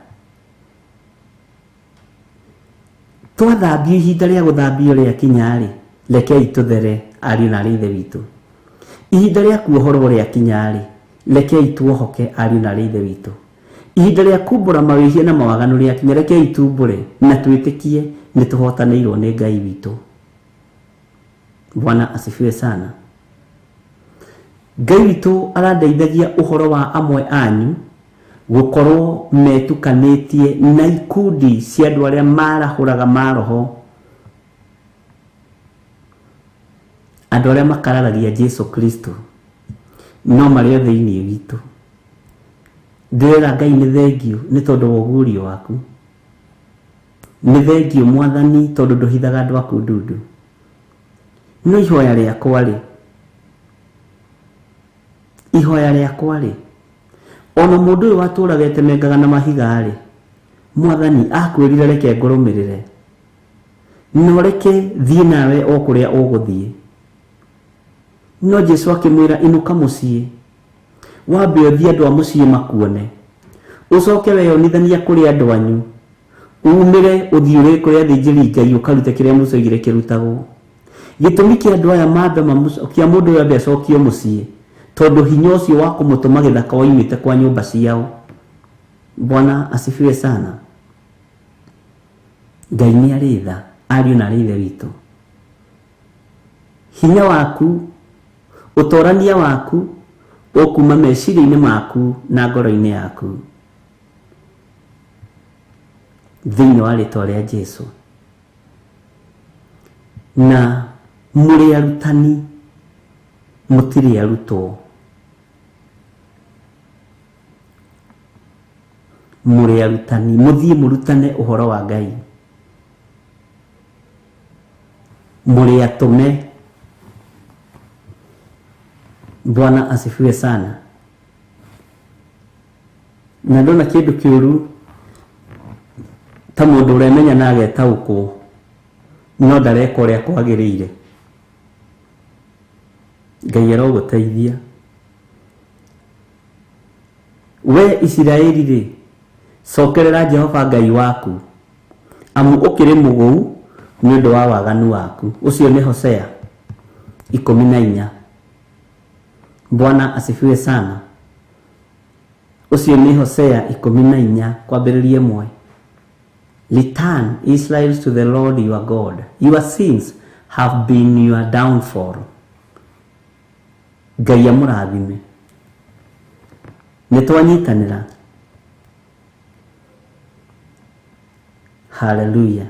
Twathambio ihinda rĩa gũthambio rĩakinya-rĩ, rekei tũthere ariũ na arĩ ithe witũ. Ihinda rĩa kuohorwo rĩakinya-rĩ, rekei tuohoke ariũ na arĩ ithe witũ. Ihinda rĩa kumbũra mawĩhia na mawaganu rĩakinya, rekei tumbũre na twĩtĩkie nĩ tũhotanĩirwo nĩ Ngai witũ. Bwana asifiwe sana. Ngai witũ arandeithagia ũhoro wa amwe anyu gũkorwo metukanĩtie na ikundi cia andũ arĩa marahũraga maroho, andũ arĩa makararagia Jesu Kristo no marĩ o thĩinĩ witũ. Ndĩrera Ngai nĩ thengio nĩ tondũ wa ũguũrio waku, nĩ thengio Mwathani tondũ ndũhithaga andũ aku ndundu. No ihoya rĩakwa rĩ, ihoya rĩakwa rĩ, ona mũndũ ũyũ watũraga etemengaga na mahiga rĩ, Mwathani akwĩrire reke ngũrũmĩrĩre, no reke thiĩ nawe o kũrĩa ũgũthiĩ. No Jesu akĩmwĩra inũka mũciĩ, wambe ũthiĩ andũ a mũciĩ makuone, ũcoke weyonithania kũrĩ andũ anyu, umĩre ũthiĩ ũrĩ kũrĩ athĩnjĩri Ngai ũkarute kĩrĩa Musa oigire kĩrutagwo. Gĩtũmi kĩa andũ aya mambe kĩa mũndũ ũyũ ambe acokio mũciĩ, tondũ hinya ũcio wa kũmũtũma gĩthaka woimĩte kwa nyũmba ciao. Bwana asifiwe sana. Ngai nĩ arĩ tha ariũ na arĩ ithe witũ. Hinya waku, ũtorania waku ũkuma meciria-inĩ maku na ngoro-inĩ yaku thĩinĩ wa rĩtwa rĩa Jesu. Na mũrĩ arutani, mũtirĩ arutwo. Mũrĩ arutani, mũthiĩ mũrutane ũhoro wa Ngai. Mũrĩ atũme. Bwana asifiwe sana. Na ndona kĩndũ kĩũru ta mũndũ ũremenya na agetaũkwo no ndareka ũrĩa kwagĩrĩire. Ngai arogũteithia. We Isiraeli rĩ, cokerera Jehova Ngai waku, amu ũkĩrĩ mũgũu nĩ ũndũ wa waganu waku. Ũcio nĩ Hosea 14. Bwana asifiwe sana. Ũcio nĩ Hosea 14 kwambĩrĩria 1. Return Israel to the Lord your God. Your sins have been your downfall. Ngai amũrathime. Nĩ twanyitanĩra. Hallelujah.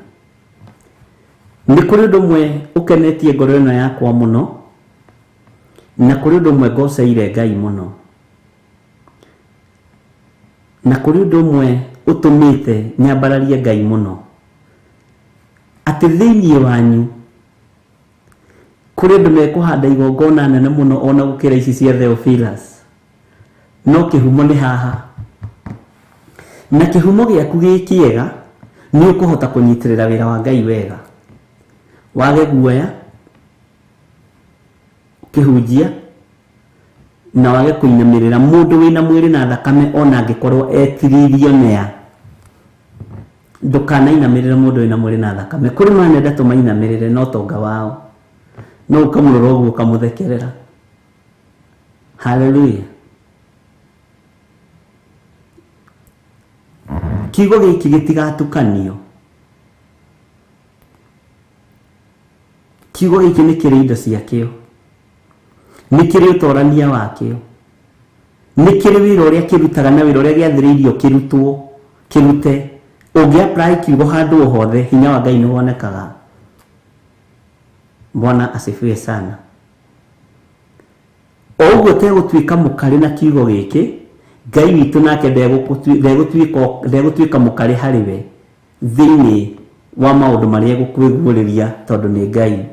Nĩ kũrĩ ũndũ ũmwe ũkenetie ngoro ĩno yakwa mũno, na kũrĩ ũndũ ũmwe ngoceire Ngai mũno, na kũrĩ ũndũ ũmwe ũtũmĩte nyambararie Ngai mũno, atĩ thĩinĩ wanyu kũrĩ andũ mekũhanda igongona nene mũno ona gũkĩra ici cia Theophilus, no kĩhumo nĩ haha. Na kĩhumo gĩaku gĩ kĩega nĩ ũkũhota kũnyitĩrĩra wĩra wa Ngai wega. Wage guoya ũkĩhunjia, na wage kũinamĩrĩra mũndũ wĩna mwĩrĩ na thakame ona angĩkorwo etiririonea. Ndũkanainamĩrĩre mũndũ wĩna mwĩrĩ na thakame. Kũrĩ manenda tũmainamĩrĩre no tonga wao, no ũkamũrora ũguo ũkamũthekerera. Haleluya. Kiugo gĩkĩ gĩtigatukanio. Kiugo gĩkĩ nĩ kĩrĩ indo ciakĩo, nĩ kĩrĩ ũtorania wakĩo, nĩ kĩrĩ wĩra ũrĩa kĩrutaga na wĩra ũrĩa gĩathĩrĩirio kĩrutwo kĩrute. Ũngĩ apply kiugo handũ o hothe, hinya wa Ngai nĩ wonekaga. Bwana asifiwe sana. O ũguo tegũtuĩka mũkarĩ na kiugo gĩkĩ, Ngai witũ nake ndegũtuĩka mũkarĩ harĩ we thĩinĩ wa maũndũ marĩa egũkwĩguũrĩria, tondũ nĩ Ngai.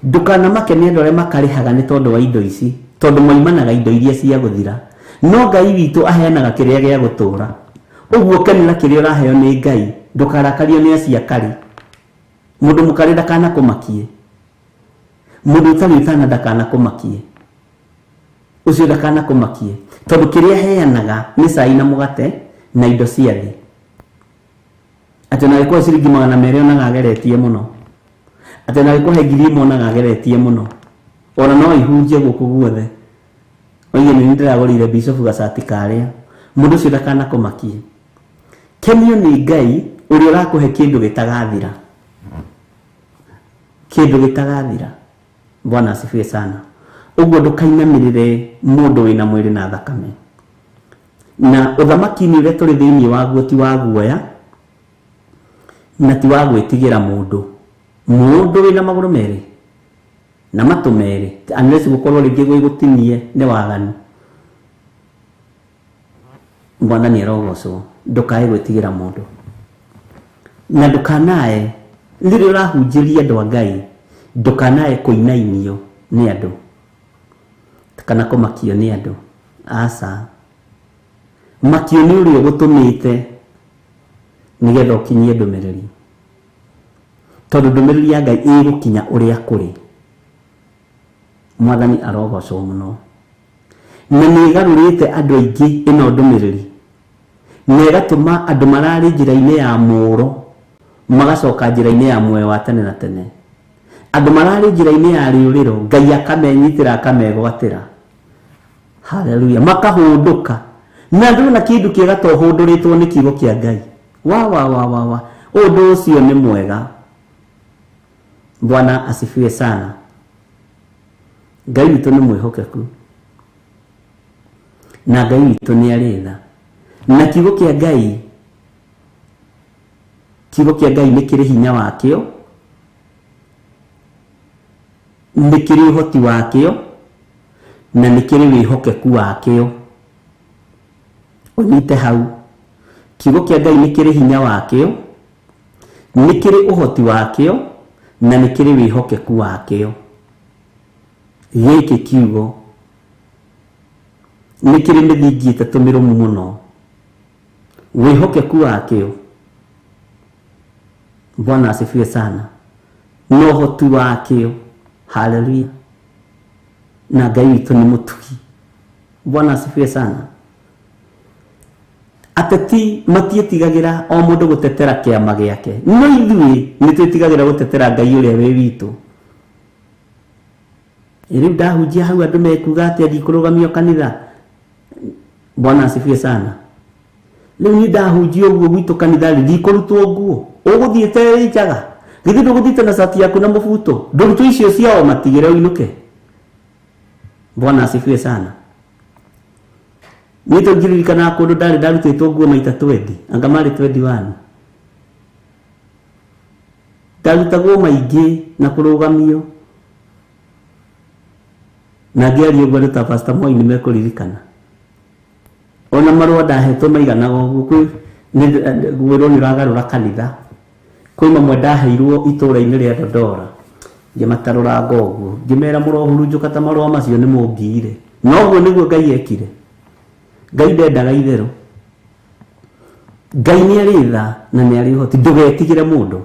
Ndũkanamake nĩ andũ arĩa makarĩhaga nĩ tondũ wa indo ici, tondũ moimanaga indo iria cia gũthira. No Ngai witũ aheanaga kĩrĩa gĩa gũtũũra. Ũguo kenera kĩrĩa ũraheo nĩ Ngai, ndũkarakario nĩ acio akarĩ. Mũndũ mũkarĩ ndakanakũmakie, mũndũ ũtarĩ ũtana ndakanakũmakie, ũcio ndakanakũmakie, tondũ kĩrĩa aheanaga nĩ cai na mũgate na indo cia thĩ. Atĩ ona agĩkũhe ciringi 200 onaga ageretie mũno, atĩ ona agĩkũhe 1000 onaga ageretie mũno, ona no ihunjie gũkũ guothe oige nĩ ndĩragũrĩire bishofu gacati karĩa. Mũndũ ũcio ndakanakũmakie. Kenio nĩ Ngai ũrĩa ũrakũhe kĩndũ gĩtagathira, kĩndũ gĩtagathira. Bwana asifiwe sana. Ũguo ndũkainamĩrĩre mũndũ wĩna mwĩrĩ na thakame. Na ũthamaki-inĩ ũrĩa tũrĩ thĩinĩ waguo ti wa guoya na ti wa gwĩtigĩra mũndũ. Mũndũ wĩna magũrũ merĩ na matũ merĩ, unless gũkorwo rĩngĩ gwĩgũtinie nĩ waganu. Mwathani arogocwo. Ndũkae gwĩtigĩra mũndũ, na ndũkanae rĩrĩa ũrahunjĩria andũ a Ngai, ndũkanae kũinainio nĩ andũ kana kũmakio nĩ andũ. Aca, makio nĩ ũrĩa ũgũtũmĩte nĩgetha ũkinyie ndũmĩrĩri, tondũ ndũmĩrĩri ya Ngai ĩgũkinya ũrĩa kũrĩ. Mwathani arogocwo mũno. Na nĩ ĩgarũrĩte andũ aingĩ ĩno ndũmĩrĩri, na ĩgatũma andũ mararĩ njĩra-inĩ ya mũũro magacoka njĩra-inĩ ya muoyo wa tene na tene. Andũ mararĩ njĩra-inĩ ya rĩũrĩro, Ngai akamenyitĩra akamegwatĩra. Haleluya. Makahũndũka. Na ndũrĩ na kĩndũ kĩega ta ũhũndũrĩtwo nĩ kiugo kĩa Ngai. Wa wa wa wa wa, ũndũ ũcio nĩ mwega. Bwana asifiwe sana. Ngai witũ nĩ mwĩhokeku, na Ngai witũ nĩ arĩ tha. Na kiugo kĩa Ngai, kiugo kĩa Ngai nĩ kĩrĩ hinya wakĩo, nĩ kĩrĩ ũhoti wakĩo, na nĩ kĩrĩ wĩhokeku wakĩo. Ũnyite hau. Kiugo kĩa Ngai nĩ kĩrĩ hinya wakĩo, nĩ kĩrĩ ũhoti wakĩo, na nĩ kĩrĩ wĩhokeku wakĩo. Gĩkĩ kiugo nĩ kĩrĩ mĩthingi ĩtatũ mĩrũmu mũno. Wĩhokeku wakĩo, Bwana asifiwe sana, na ũhoti wakĩo. Haleluya. Na Ngai witũ nĩ mũtugi. Bwana asifiwe sana. Ateti matiĩtigagĩra o mũndũ gũtetera kĩama gĩake, no ithuĩ nĩ twĩtigagĩra gũtetera Ngai ũrĩa wĩ witũ. Rĩu ndahunjia hau andũ mekuga atĩ ndikũrũgamio kanitha. Bwana asifiwe sana. Rĩu niĩ ndahunjia ũguo gwitũ kanitha rĩ, ndikũrutwo nguo. Ũgũthiĩte wĩ njaga, githĩ ndũgũthiĩte na cati yaku na mũbuto? Ndũrutwo icio ciao matigĩre ũinũke. Bwana asifiwe sana. Niĩ tũngiririkanaga kũndũ ndarĩ ndarutĩtwo nguo maita 20, anga marĩ 21. Ndarutagwo maingĩ na kũrũgamio. Na ngĩaria ũguo andũ ta Pastor Moi nĩ mekũririkana. Ona marũa ndahetwo maiganaga ũguo, kwĩ gwĩrwo nĩ ũragarũra kanitha. Kwĩ mamwe ndaheirwo itũũra-inĩ rĩa Dodora, ngĩmatarũranga ũguo, ngĩmera mũrohurunjũka ta marũa macio nĩ mũngiire. Na ũguo nĩguo Ngai ekire. Ngai ndendaga itherũ. Ngai nĩ arĩ tha na nĩ arĩ ũhoti. Ndũgetigĩre mũndũ,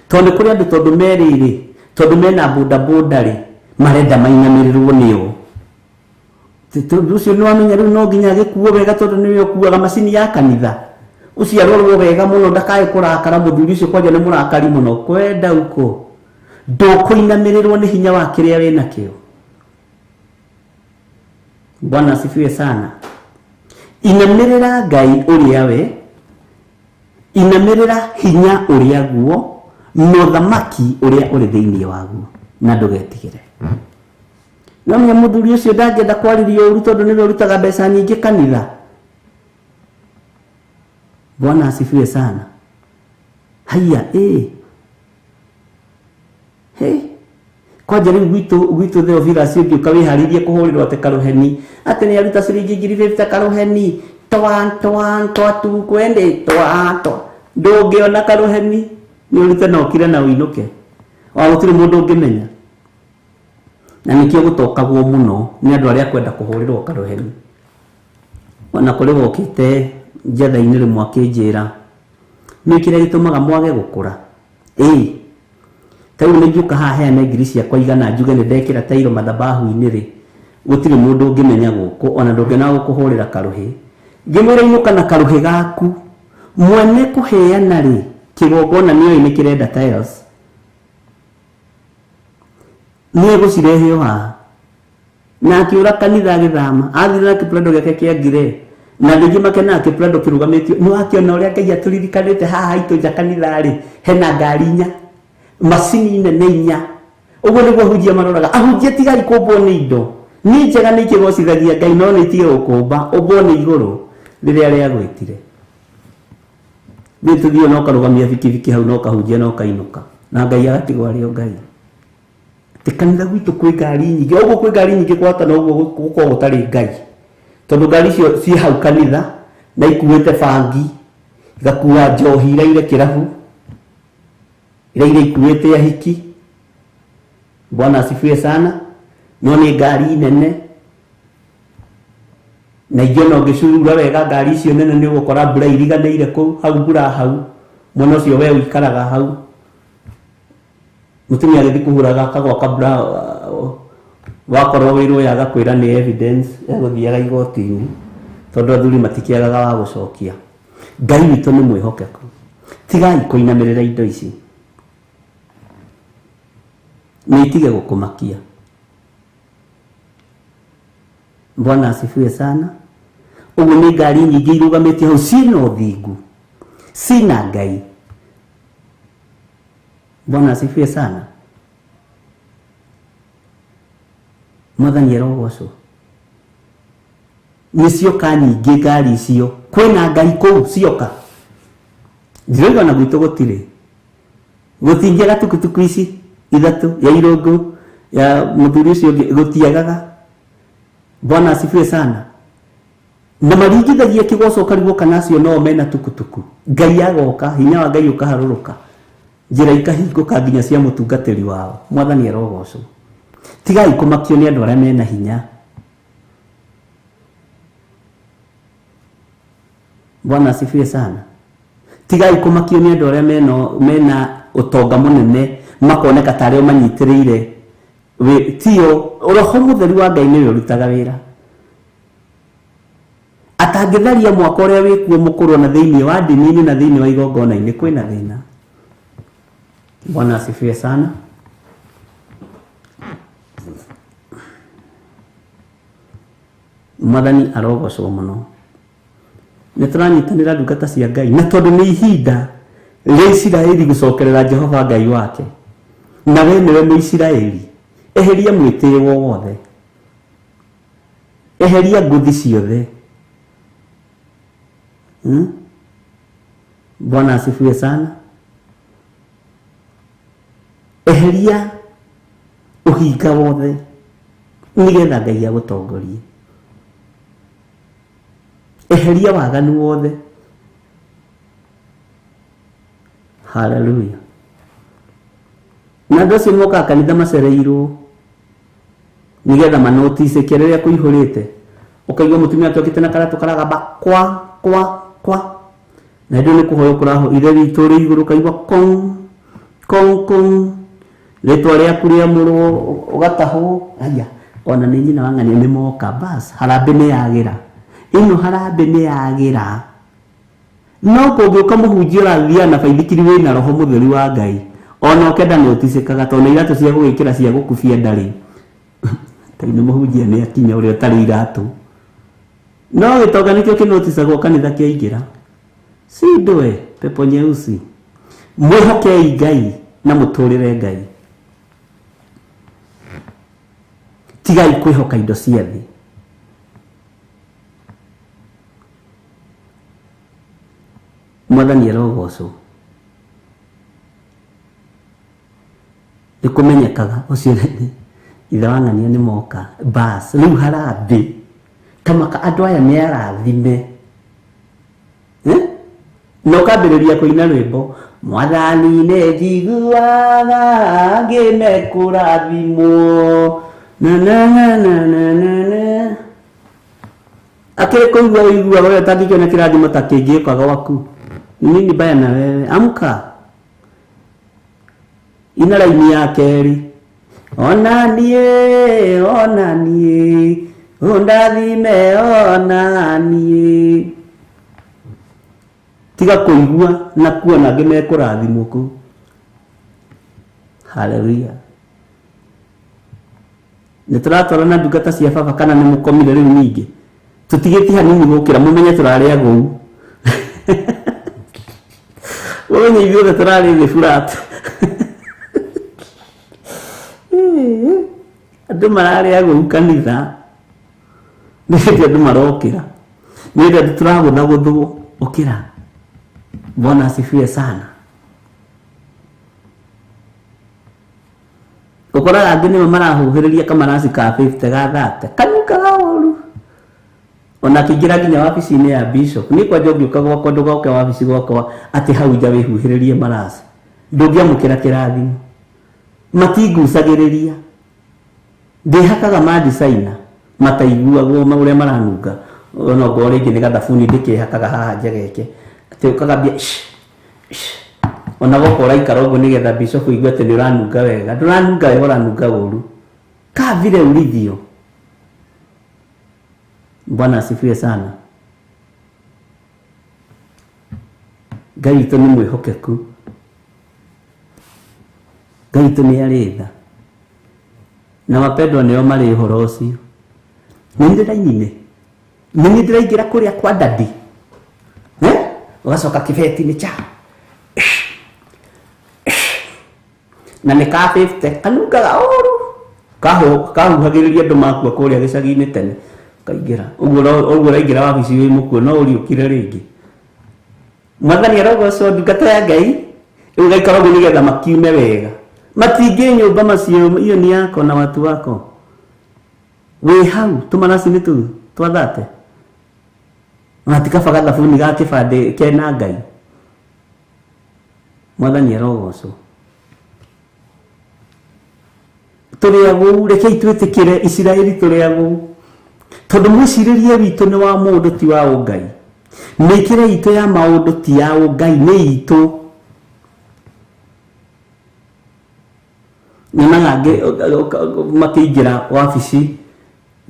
tondũ kũrĩ andũ tondũ merĩrĩ, tondũ mena bodaboda rĩ, marenda mainamĩrĩrwo nĩo. Tondũ ũcio nĩ wamenya rĩu no nginya agĩkuo wega, tondũ nĩwe ũkuaga macini ya kanitha. Ũcio arorwo wega mũno ndakae kũrakara mũthuri ũcio kwanja nĩ mũrakari mũno kwenda uko ndũkũinamĩrĩrwo nĩ hinya wa kĩrĩa wĩnakĩo. Bwana asifiwe sana. Inamĩrĩra Ngai ũrĩa we, inamĩrĩra hinya ũrĩa guo na ũthamaki ũrĩa ũrĩ thĩinĩ waguo na ndũgetigĩre. No menya mũthuri ũcio ndangĩenda kwarĩrio ũru tondũ nĩwe ũrutaga mbeca nyingĩ kanitha. Bwana asifiwe sana. Haiya Hey. Kwanja rĩu gwitũ Theophilus ũngĩũka wĩharĩirie kũhũrĩrwo atĩ karũheni atĩ nĩ aruta ciringi 50,000 karũheni twa twa twa tu kwende twa twa ndũngĩona karũheni nĩ ũrute na ũkire na ũinũke wa gũtirĩ mũndũ ũngĩmenya. Na nĩkĩo gũtokagwo mũno nĩ andũ arĩa kwenda kũhũrĩrwo karũheni. Ona kũrĩ wokĩte njetha-inĩ rĩmwe akĩnjĩra nĩ kĩrĩa gĩtũmaga mwage gũkũra. Ta rĩu nĩngĩũka haha heane ngiri ciakwa 100 njuge nĩ ndekĩra tairo mathabahu-inĩ rĩ, gũtirĩ mũndũ ũngĩmenya gũkũ ona ndũngĩona gũkũhũrĩra karũhĩ. Ngĩmwĩra inũka na karũhĩ gaku mwene kũheana rĩ kĩgongona nĩoĩ nĩ kĩrenda tiles nĩ egũcirehe o haha. Na akĩũra kanitha agĩthama athire na kĩprando gĩake kĩa ngire na andũ aingĩ makenaga kĩprando kĩrũgamĩtio. Nĩ wakĩona ũrĩa Ngai atũririkanĩte haha haitũ nja kanitha rĩ hena ngari inya macini nene inya. Ũguo nĩguo ahunjia maroraga. Ahunjia tigai kũmbwo nĩ indo nĩ njega nĩ ikĩgocithagia Ngai no nĩ itige gũkũmba ũmbwo nĩ igũrũ rĩrĩa rĩagwĩtire. Nĩ tũthiĩ na ũkarũgamia bikibiki hau na ũkahunjia na ũkainũka na Ngai agatigwo arĩ o Ngai. Ti kanitha gwitũ kwĩ ngari nyingĩ ũguo kwĩ ngari nyingĩ kwata na ũguo gũkorwo gũtarĩ Ngai tondũ ngari icio ciĩ hau kanitha na ikuĩte bangi igakua njohi iraire kĩrabu iraire ikuĩte ahiki. Bwana asifiwe sana. No nĩ ngari nene na ingĩ ona ũngĩcurura wega ngari icio nene nĩ ũgũkora mbura iriganĩire kũu hau mbura hau mwena ũcio we ũikaraga hau mũtumia agĩthiĩ kũhuraga akagwaka mbura wakorwo wĩrwo yaga kwĩra nĩ evidence egũthiaga igoti-inĩ tondũ athuri matikĩagaga wa gũcokia. Ngai witũ nĩ mwĩhokeku. Tigai kũinamĩrĩra indo ici nĩ itige gũkũmakia. Bwana asifiwe sana. Ũguo nĩ ngari nyingĩ irũgamĩtie hau ciĩna ũthingu ciĩna Ngai. Bwana asifiwe sana. Mwathani arogocwo. Nĩ cioka nyingĩ ngari icio kwĩna Ngai kũu cioka. Ndirauga na gwitũ gũtirĩ gũtingĩaga tukutuku ici ithatũ ya irũngũ ya mũthuri ũcio ũngĩ gũtiagaga. Bwana asifiwe sana. Na maringithagia kĩgoco ũkarigwo kana acio no mena tukutuku. Ngai agoka hinya wa Ngai ũkaharũrũka njĩra ikahingũka nginya cia mũtungatĩri wao. Mwathani arogocwo. Tigai kũmakio nĩ andũ arĩa mena hinya. Bwana asifiwe sana. Tigai kũmakio nĩ andũ arĩa mena ũtonga mũnene makoneka tarĩ o manyitĩrĩire tio. Roho mũtheru wa Ngai nĩwe ũrutaga wĩra. Atangĩtharia mwaka ũrĩa wĩkuo mũkũrũ na thĩinĩ wa ndini-inĩ na thĩinĩ wa igongona-inĩ kwĩna thĩna. Bwana asifiwe sana. Mwathani arogocwo mũno. Nĩ tũranyitanĩra ndungata cia Ngai na tondũ nĩ ihinda rĩa Isiraeli gũcokerera Jehova Ngai wake na we nĩwe Mũisiraeli. Eheria mwĩtĩo wothe, eheria nguthi ciothe. Bwana asifiwe sana. Eheria ũhinga wothe nĩgetha Ngai agũtongorie. Eheria waganu wothe. Haleluya. Na andũ acio mokaga kanitha macereirwo nĩgetha manotice kĩrĩa kũihũrĩte. Ũkaigua mũtumia atwĩkĩte na karatũ karagamba kwa kwa kwa na hĩndĩ ĩyo nĩ kũhoya ũkũraho Ithe witũ ũrĩ igũrũ ũkaigua kong kong kong rĩtwa rĩaku rĩamũrwo ũgatahwo. Aya ona nĩ nyina wa ng'ania nĩ moka bas harambĩ nĩ yagĩra ĩno harambĩ nĩ yagĩra No kũngĩũka mũhunjia ũrathiaga na baithikiri wĩna roho mũtheru wa Ngai, ona ũkenda nĩ ũticĩkaga tondũ na iratũ cia gũgĩkĩra cia gũkubia ndarĩ. Ngai nĩ mũhunjia nĩ akinya ũrĩa ũtarĩ iratũ. No gĩtonga nĩkĩo kĩnoticagwo kanitha kĩaingĩra. Si ndũe pepo nyeusi. Mwĩhokei Ngai na mũtũrĩre Ngai. Tigai kwĩhoka indo cia thĩ. Mwathani arogocwo. Nĩ kũmenyekaga ũcio ithe wa ng'ania nĩ moka bas rĩu harambĩ kamaka andũ aya nĩ arathime na ũkambĩrĩria kũina rwĩmbo Mwathani nĩ njiguaga ngĩmekũrathimwo na na na na na na na akĩrĩ kũigua ũiguaga ũrĩa ũtangĩkĩona kĩrathimo ta kĩngĩũka gwaku. Ni nini baya na wewe? Amka. Ina laini ya kerĩ. Ona niĩ, ona niĩ, ũndathime ona niĩ. Tiga kũigua na kuona angĩ mekũrathimwo kũu. Haleluya. Nĩ tũratwarana ndungata cia baba kana nĩ mũkomire rĩu ningĩ? Tũtigĩtie hanini gũkĩra mũmenye tũrarĩa gũu. Mũmenye ithuothe tũrarĩ thĩ flat. Andũ mararĩa gũu kanitha. Nĩ hĩndĩ andũ marokĩra. Nĩ hĩndĩ andũ tũragũthagũthwo. Ũkĩra. Bwana asifiwe sana. Ũkoraga angĩ nĩo marahuhĩrĩria kamaraci ka 50 ga 30. Kanungaga ũru. Ona akĩingĩra nginya wabici-inĩ ya bishop. Niĩ kwanja ũngĩũka gwakwa ndũgoke wabici gwakwa atĩ hau nja wĩhuhĩrĩrie maraci. Ndũngĩamũkĩra kĩrathimo. Matingucagĩrĩria. Ndĩhakaga ma designer mataiguagwo ũrĩa maranunga. Ona ongorwo rĩngĩ nĩ gathabuni ndĩkĩhakaga haha njegeke. Atĩ ũkagambia ona gũkũ ũraikara ũguo nĩgetha bishop ũigue atĩ nĩ ũranunga wega. Ndũranunga wega, ũranunga ũru. Kaa vile ulivyo. Bwana asifiwe sana. Ngai witũ nĩ mwĩhokeku. Ngai witũ nĩ arĩ tha. Na wapendwa nĩo marĩ ũhoro ũcio. Nĩ niĩ ndĩrainine. Nĩ niĩ ndĩraingĩra kũrĩa kwa dadi. Ũgacoka kĩbeti-inĩ cha. Na nĩ ka 50 kanungaga ũru. Kahuhagĩrĩria andũ makua kũrĩa gĩcagi-inĩ tene. Kaingĩra. Ũguo ũraingĩra wabici wĩ mũkuo no ũriũkire rĩngĩ. Mwathani arogocwo ndungata ya Ngai. Rĩu ũgaikara ũguo nĩgetha makiume wega. Matingĩ nyũmba macio iyo ni yako na watu wako. Wĩ hau tũmaraci-inĩ tũu twathate. Ona ti kaba gathabuni ga kĩbandĩ kena Ngai. Mwathani arogocwo. Tũrĩ agũu, rekei twĩtĩkĩre Isiraeli tũrĩ agũu. Tondũ mwĩcirĩrie witũ nĩ wa mũndũ ti wa ũngai. Mĩkĩre itũ ya maũndũ ti ya ũngai nĩ itũ. Nyonaga angĩ makĩingĩra wabici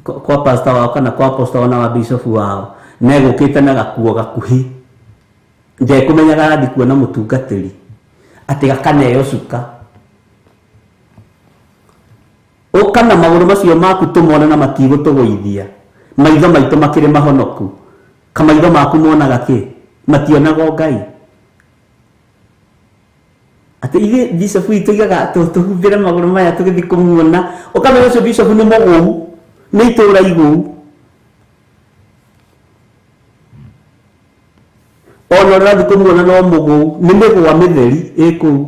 kwa pastor wao kana kwa apostle na wa bishop wao negũkĩte na gakuo gakuhĩ. Ndekũmenyaga arathiĩ kuona mũtungatĩri atĩ gakaneo cuka. Ũka na magũrũ macio maku tũmone na matigũtũgũithia. Maitho maitũ makĩrĩ mahonoku. Kamaitho maku monaga kĩ? Mationaga Ngai. Atĩ ithuĩ bishop witũ aigaga tũhumbĩre magũrũ maya tũgĩthiĩ kũmuona. Ũkamenya ũcio bishop nĩ mũgũu, nĩ itũũra igũu. Ona ũrĩa ũrathiĩ kũmuona no mũgũu, nĩ mĩgũa mĩtheri ĩ kũu.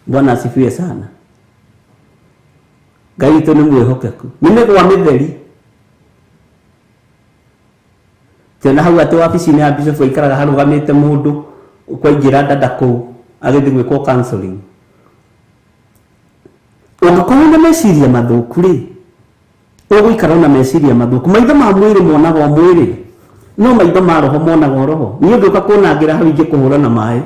Bwana asifiwe sana. Ngai witũ nĩ mwĩhokeku. Nĩ mĩgũa mĩtheri. Tena hau atĩ wabici-inĩ ya bishop aikaraga harũgamĩte mũndũ kwaingĩra dada kũu agĩthiĩ gwĩkwo counseling. Ũngĩkorwo na meciria mathũku rĩ, ũgũikara na meciria mathũku. Maitho ma mwĩrĩ monaga o mwĩrĩ, no maitho ma roho monaga o roho. Niĩ ũngĩũka kũnangĩra hau ingĩkũhũra na maĩ.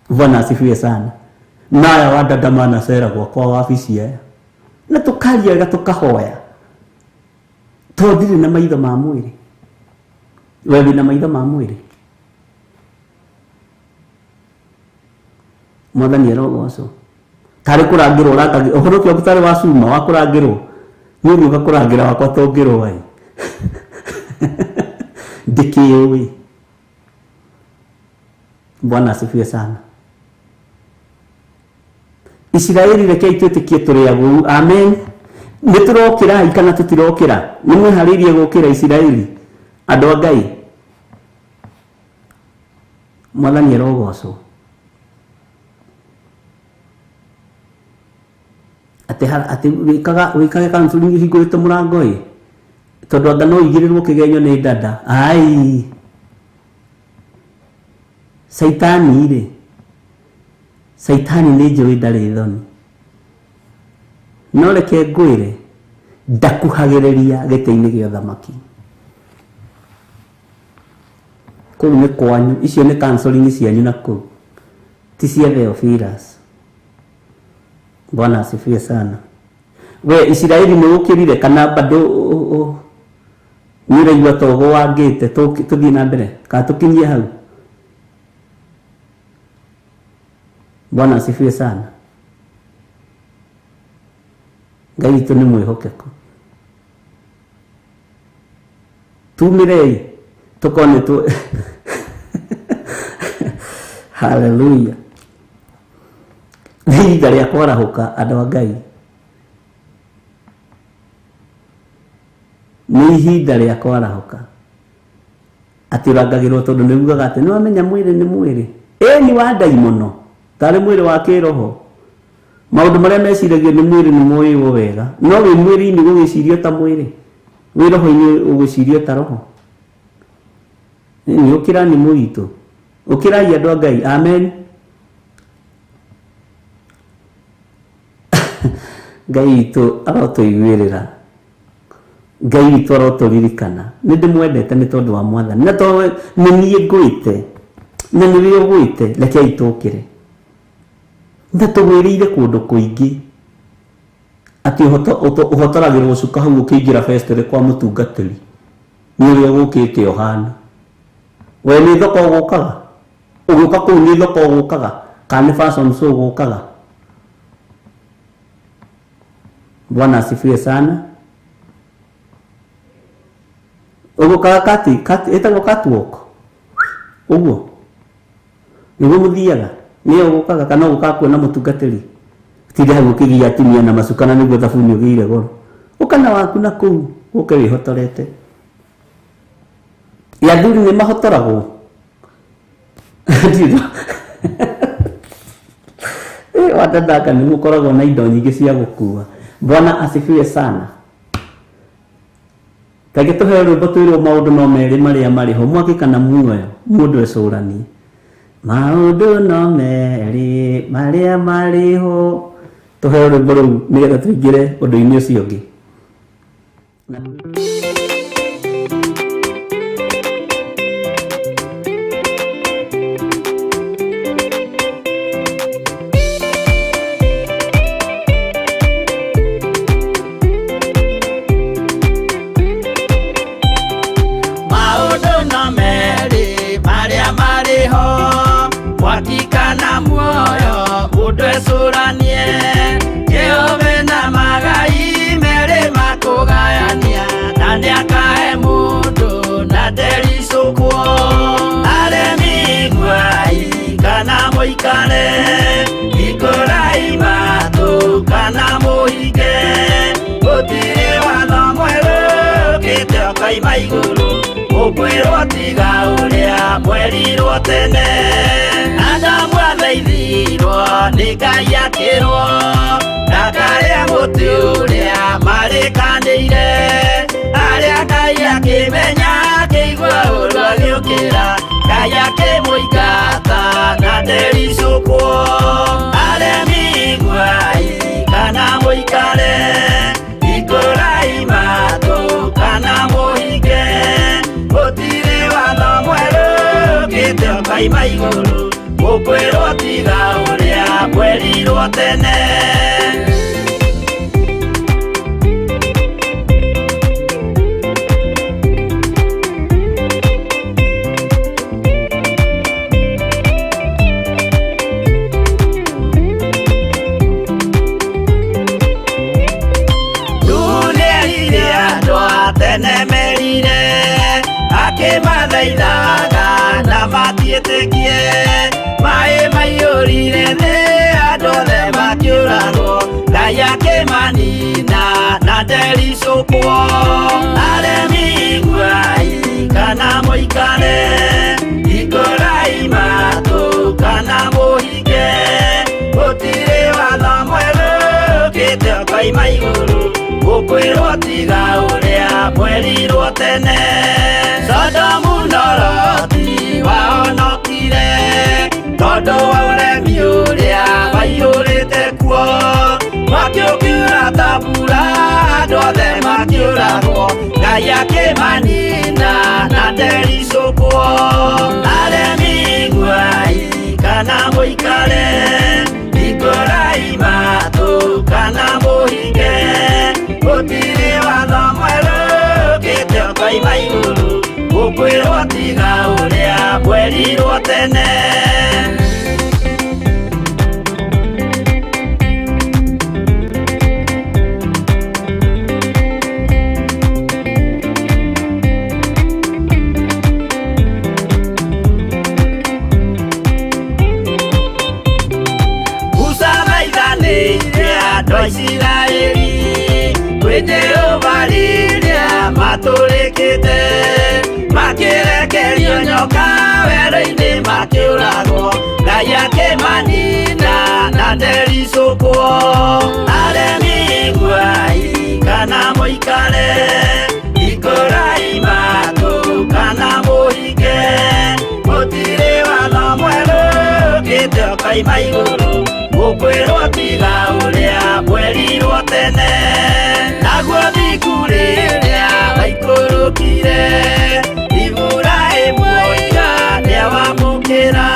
Bwana asifiwe sana. Naya wa dada manacera gwakwa wabici aya. Na tũkaria wega tũkahoya. To ndirĩ na maitho ma mwĩrĩ. We wĩna maitho ma mwĩrĩ. Mwathani arogocwo. Tarĩ kũrangĩrwo ũrangagĩrwo, ũhoro ũcio waku tarĩ wa cuma wa kũrangĩrwo. Niĩ ũgĩũka kũrangĩra wakwa tũngĩrũa ĩ. Ndĩkĩũĩ. Bwana asifiwe sana. Isiraeli rekei twĩtĩkie tũrĩ agũu. Amen. Nĩ tũrokĩra kana tũtirokĩra? Nĩ mwĩharĩirie gũkĩra Isiraeli? Andũ a Ngai. Mwathani arogocwo. Atĩ atĩ wĩkaga wĩkage counseling ũhingũrĩte mũrango ĩ. Tondũ anga no igĩrĩrwo kĩgenyo nĩ dada. Ai. Caitani rĩ. Caitani nĩ njũĩ ndarĩ thoni. No reke ngwĩre ndakuhagĩrĩria gĩtĩ-inĩ gĩa ũthamaki. Kũu nĩ kwanyu, icio nĩ counseling cianyu na kũu. Ti cia Theophilus. Bwana asifiwe sana. We Isiraeli nĩ ũkĩrire kana bado nĩ ũraigua ta ũgũangĩte tũthiĩ na mbere kana tũkinyie hau? Bwana asifiwe sana. Ngai witũ nĩ mwĩhokeku. Tumĩrei tũkorwo nĩ tũ Hallelujah. Nĩ ihinda rĩa kwarahũka andũ a Ngai. Nĩ ihinda rĩa kwarahũka. Atĩ ũrangagĩrwo tondũ nĩ ugaga atĩ nĩ wamenya mwĩrĩ nĩ mwĩrĩ. Ĩni wa ndaimono tarĩ mwĩrĩ wa kĩroho. Maũndũ marĩa meciragio nĩ mwĩrĩ nĩ moĩwo wega. No wĩ mwĩrĩ-inĩ ũgũgĩcirio ta mwĩrĩ. Wĩ roho-inĩ ũgũcirio ta roho. Nĩ ũkĩra nĩ mũritũ. Ũkĩrai andũ a Ngai. Amen. Ngai witũ arotũiguĩrĩra. Ngai witũ arotũririkana. Nĩ ndĩmwendete nĩ tondũ wa Mwathani. Na to nĩ niĩ ngwĩte. Na nĩwe ũgwĩte, rekei tũkĩre. Na tũgwĩrĩire kũndũ kũingĩ. Atĩ ũhotoragĩrwo cuka hau ũkĩingĩra festival kwa mũtungatĩri. Nĩ ũrĩa ũgũkĩte ũhana. We nĩ thoko ũgũkaga? Ũgĩũka kũu nĩ thoko ũgũkaga? Kana nĩ fashion show ũgũkaga? Bwana asifiwe sana. Ũgũkaga kati, kati, ĩtagwo catwalk. Ũguo. Nĩguo mũthiaga. Nĩyo ũgũkaga kana ũgũkaga kuona mũtungatĩri. Tinde hau ũkĩgia atumia na macuka na nĩguo thabuni ũgĩire goro. Ũka na waku na kũu ũke wĩhotorete. Ĩ athuri nĩ mahotoragwo. Watathaka nĩ mũkoragwo na indo nyingĩ cia gũkua. Bwana asifiwe sana. Kaingĩ tũheo rwĩmbo twĩrwo maũndũ no merĩ marĩa marĩ ho, mwaki kana muoyo, mũndũ ecũranie. Maũndũ no merĩ marĩa marĩ ho. Tũheo rwĩmbo rũu nĩgetha tũingĩre ũndũ-inĩ ũcio ũngĩ. Maũndũ no merĩ marĩa marĩ ho, mwaki kana muoyo, mũndũ ecũranie. Jehova na magai merĩ makũgayania, na nĩakahe mũndũ na ndericũkwo. Aremi iguai kana mũikare, hingũrai matũ kana mũhinge. Gũtirĩ watho mwerũ ũkĩte ũkoima igũrũ, ũkwĩrwo tiga ũrĩa mwerirwo tene. Adamu athaithirwo nĩ Ngai akĩrwo, ndakarĩe mũtĩ ũrĩa marĩkanĩire. Arĩa Ngai akĩmenya akĩigua ũũru agĩũkĩra, Ngai akĩmũingata na ndericũkwo. Aremi iguai kana mũikare, hingũrai matũ kana mũhinge. Gũtirĩ watho mwerũ ũkĩte ũkoima igũrũ, ũkwĩrwo tiga ũrĩa mwerirwo tene. mũtiĩtĩkie maĩ maiyũrire thĩ andũ othe makĩũragwo Ngai akĩmanina na ndericũkwo aremi iguai kana mũikare hingũrai matũ kana mũhinge gũtirĩ watho mwerũ ũkĩte ũkoima igũrũ gũkwĩrwo tiga ũrĩa mwerirwo tene Sodomu na Loti wahonokire tondũ wa ũremi ũrĩa waiyũrĩte kuo mwaki ũkiura ta mbura andũ othe makĩũragwo Ngai akĩmanina na ndericũkwo aremi iguai kana mũikare hingũrai matũ kana mũhinge gũtirĩ watho mwerũ ũkĩte ũkoima igũrũ gũkwĩrwo tiga ũrĩa mwerirwo tene. Isiraeli kwĩ Jehova rĩrĩa matũrĩkĩte makĩrekerio nyoka werũ-inĩ makĩũragwo Ngai akĩmanina na ndericũkwo aremi iguai kana mũikare hingũrai matũ kana mũhinge gũtirĩ watho mwerũ ũkĩte ũkoima igũrũ gũkwĩrwo tiga ũrĩa mwerirwo tene naguo thiku rĩrĩa waikũrũkire Iburahĩmu oiga nĩawamũkĩra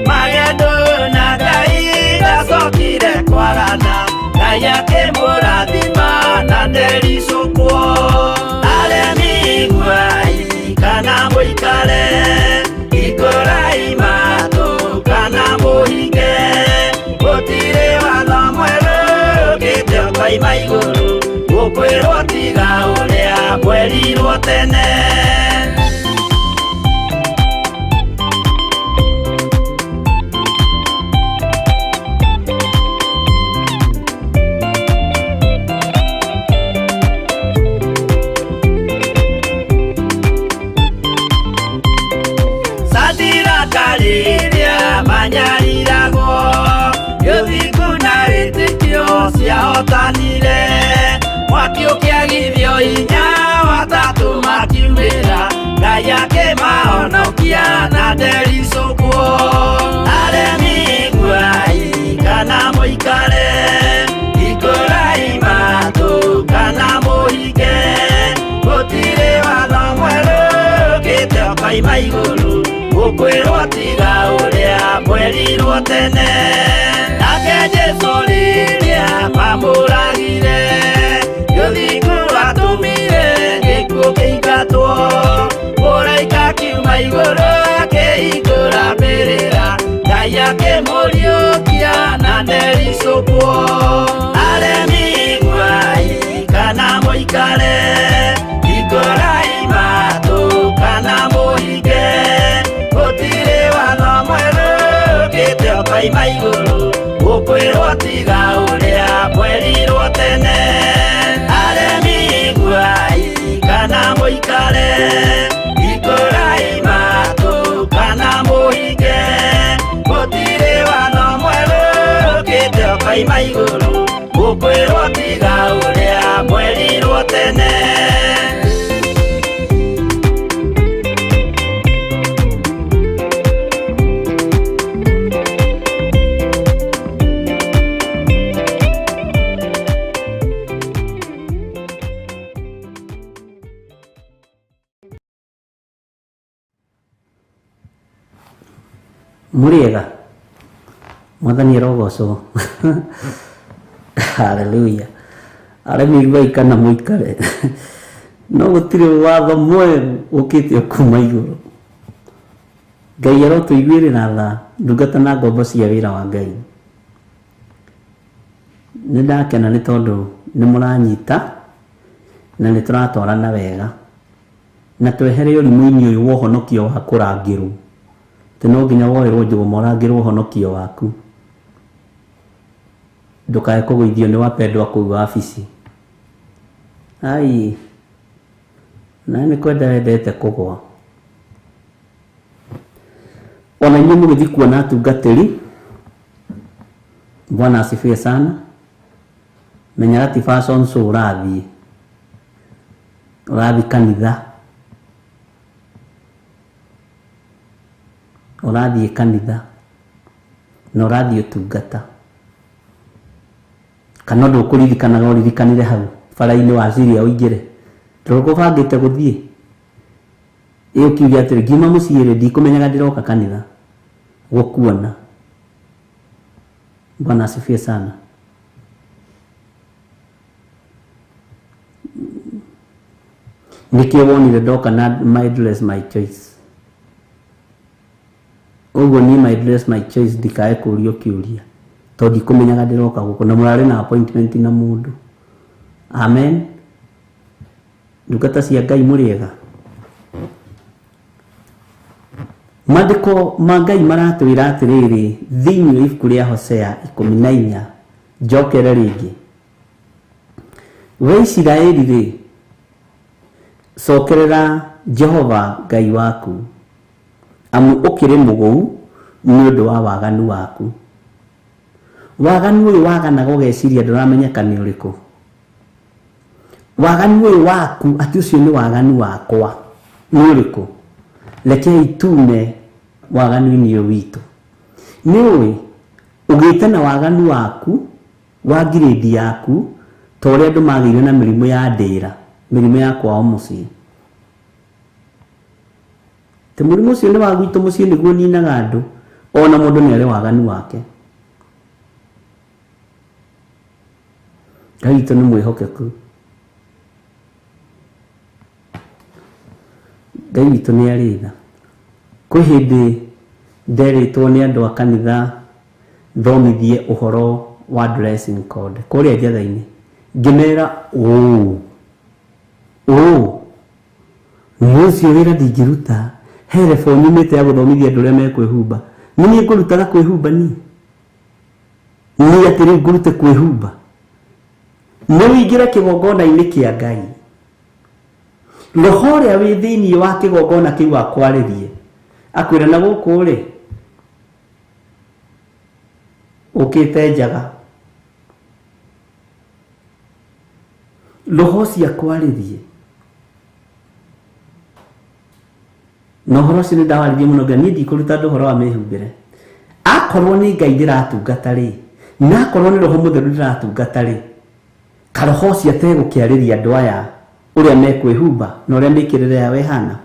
magendo na Ngai ndacokire kwarana Ngai akĩmũrathima na ndericũkwo aremi iguai kana mũikare hingũrai matũ kana mũhinge gũtirĩ watho mwerũ ũkĩte ũkoima igũrũ gũkwĩrwo tiga ũrĩa mwerirwo tene. Sadiraka rĩrĩa manyariragwo gĩthingu na wĩtĩkio ciahotanire mwaki ũkĩagithio hinya watatũ makiumĩra Ngai akĩmahonokia na ndericũkwo aremi iguai kana mũikare hingũrai matũ kana mũhinge gũtirĩ watho mwerũ ũkĩte ũkoima igũrũ gũkwĩrwo tiga ũrĩa mwerirwo tene nake Jesũ rĩrĩa mamũragire gĩthingu rwatũmire gĩkuũ kĩingatwo mũraika akiuma igũrũ akĩhingũra mbĩrĩra Ngai akĩmũriũkia na ndericũkwo aremi iguai kana mũikare hingũrai matũ kana mũhinge gũtirĩ watho mwerũ ũkĩte ũkoima igũrũ gũkwĩrwo tiga ũrĩa mwerirwo tene aremi iguai kana mũikare hingũrai matũ kana mũhinge gũtirĩ watho mwerũ ũkĩte ũkoima igũrũ gũkwĩrwo tiga ũrĩa mwerirwo tene. Muriega mwathani arogocwo haleluya aremi iguai kana mũikare no gũtirĩ watho mwerũ ũkĩte kuma igũrũ Ngai arotũiguĩrĩra tha ndungata na ngombo cia wĩra wa Ngai nĩ ndakena nĩ tondũ nĩ mũranyita na nĩ tũratwarana wega na twehere ũrimũ-inĩ ũyũ wa ũhonokio wa kũrangĩrwo Atĩ no nginya woerwo njũgũma ũrangĩrwo ũhonokio waku. Ndũkae kũgũithio nĩ wapendwa kũu wabici. Ai, nawe nĩ kwenda wendete kũgwa. Ona inyuĩ mũgĩthiĩ kuona atungatĩri, Bwana asifiwe sana. Menyaga ti fashion show ũrathiĩ. Ũrathiĩ kanitha. Ũrathiĩ kanitha. Na ũrathiĩ ũtungata. Kana ũndũ ũkũririkanaga ũririkanire hau bara-inĩ waciria ũingĩre. Ndũgũbangĩte gũthiĩ. Ĩ ũkiuge atĩrĩ ngiuma mũciĩ rĩ ndikũmenyaga ndĩroka kanitha gũkuona. Bwana asifiwe sana. Nĩkĩo wonire ndoka na my dress my choice. Ũguo niĩ my dress my choice ndikae kũũrio kĩũria tondũ ndikũmenyaga ndĩroka gũkũ na mũrarĩ na appointment na mũndũ. Amen. Ndungata cia Ngai mũrĩega. Maandĩko ma Ngai maratwĩra atĩrĩrĩ thĩinĩ wa ibuku rĩa Hosea 14 njokere rĩngĩ. We Isiraeli rĩ, cokerera Jehova Ngai waku, amu ũkĩrĩ mũgũu nĩ ũndũ wa waganu waku. Waganu ũyũ waganaga ũgeciria ndũramenyeka nĩ ũrĩkũ. Waganu ũyũ waku atĩ ũcio nĩ waganu wakwa nĩ ũrĩkũ. Rekei tume waganu-inĩ ũyũ witũ. Nĩ ũĩ ũgĩte na waganu waku wa ngirĩndi yaku ta ũrĩa andũ magĩire na mĩrimũ ya ndĩra, mĩrimũ ya kwao mũciĩ. Te mũrimũ ũcio nĩ wa gwitũ mũciĩ nĩguo ninaga andũ, ona mũndũ nĩ arĩ waganu wake. Ngai witũ nĩ mwĩhokeku. Ngai witũ nĩ arĩ tha. Kwĩ hĩndĩ nderĩtwo nĩ andũ a kanitha thomithie ũhoro wa dressing code kũrĩa njatha-inĩ. Ngĩmera ũũ ũũ nĩ ũcio wĩra ndingĩruta, he rebo nyumĩte ya gũthomithia andũ ũrĩa mekwĩhumba. Nĩ niĩ ngũrutaga kwĩhumba niĩ? Niĩ atĩ rĩu ngũrute kwĩhumba? Nĩ ũingĩre kĩgongona-inĩ kĩa Ngai. Roho ũrĩa wĩ thĩinĩ wa kĩgongona kĩu akwarĩrie. Akwĩra na gũkũ rĩ, ũkĩte njaga. Roho ũcio akwarĩrie. Na ũhoro ũcio nĩ ndawaririe mũno nginya niĩ ndikũruta andũ ũhoro wa mĩhumbĩre. Akorwo nĩ Ngai ndĩratungata rĩ, na akorwo nĩ Roho Mũtheru ndĩratungata rĩ, karoho ũcio ategũkĩarĩria andũ aya ũrĩa mekwĩhumba na ũrĩa mĩkĩrĩre yao ĩhana.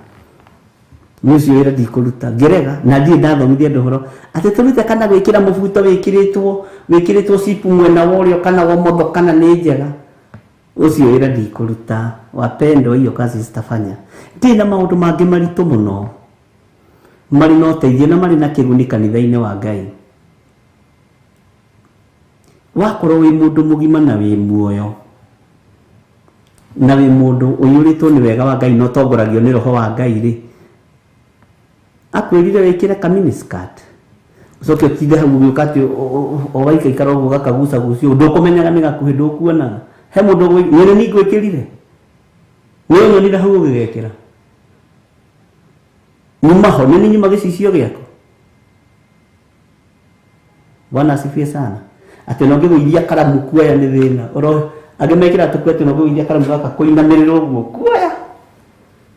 Nĩ ũcio wĩra ndikũruta. Ngĩrega na ndirĩ ndathomithia andũ ũhoro atĩ tũrute kana gwĩkĩra mũbuto wĩkĩrĩtwo cipu mwena wa ũrĩo kana wa ũmotho kana nĩ njega. Ũcio wĩra ndikũruta. Wapendwa, hiyo kazi sitafanya. Ndĩ na maũndũ mangĩ maritũ mũno marĩ na ũteithio na marĩ na kĩguni kanitha-inĩ wa Ngai. Wakorwo wĩ mũndũ mũgima na wĩ muoyo na wĩ mũndũ ũiyũrĩtwo nĩ wega wa Ngai na ũtongoragio nĩ Roho wa Ngai rĩ, akwĩrire wĩkĩre ka miniskirt ũcoke ũtinde hau ũgĩũka atĩ ũgaikaikara ũguo gakagucagucio ndũkũmenyaga nĩ gakuhĩ ndũkuonaga. He mũndũ nĩ niĩ ngwĩkĩrire, nĩ ũnyonire hau ũgĩgekĩra. Nyuma ho nĩ nyuma gĩcicio gĩaku. Bwana asifiwe sana. Atĩ no ngĩgũithia karamu kuoya nĩ thĩna. Oro angĩ mekĩra tũkue atĩ no ngĩgũithia karamu gaka kũinamĩrĩra ũguo kuoya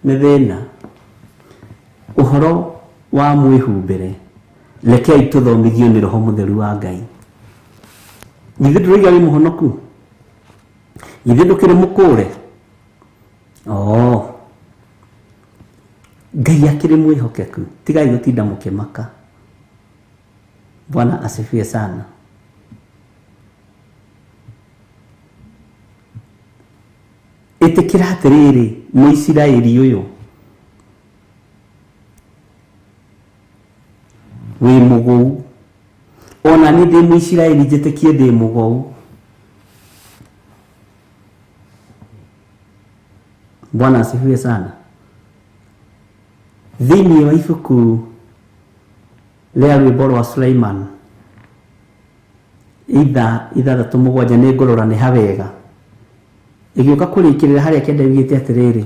nĩ thĩna. Ũhoro wa mwĩhumbĩre rekei tũthomithio nĩ Roho Mũtheru wa Ngai. Githĩ ndũraiga wĩ mũhonoku? Githĩ ndũkĩrĩ mũkũre? Oh. Ngai akĩrĩ mwĩhokeku. Tigai gũtinda mũkĩmaka. Bwana asifiwe sana. Ĩtĩkĩra atĩrĩrĩ Mũisiraeli ũyũ wĩ mũgũu. Ona niĩ ndĩ Mũisiraeli njĩtĩkie ndĩ mũgũu. Bwana asifiwe sana. Thĩinĩ wa ibuku Rĩa rwĩmbo rwa Suleiman itha ithathatũ mũgwanja nĩ ngũrora nĩ hawega ĩgĩũka kũrĩkĩrĩra harĩa kenda yugĩte atĩrĩrĩ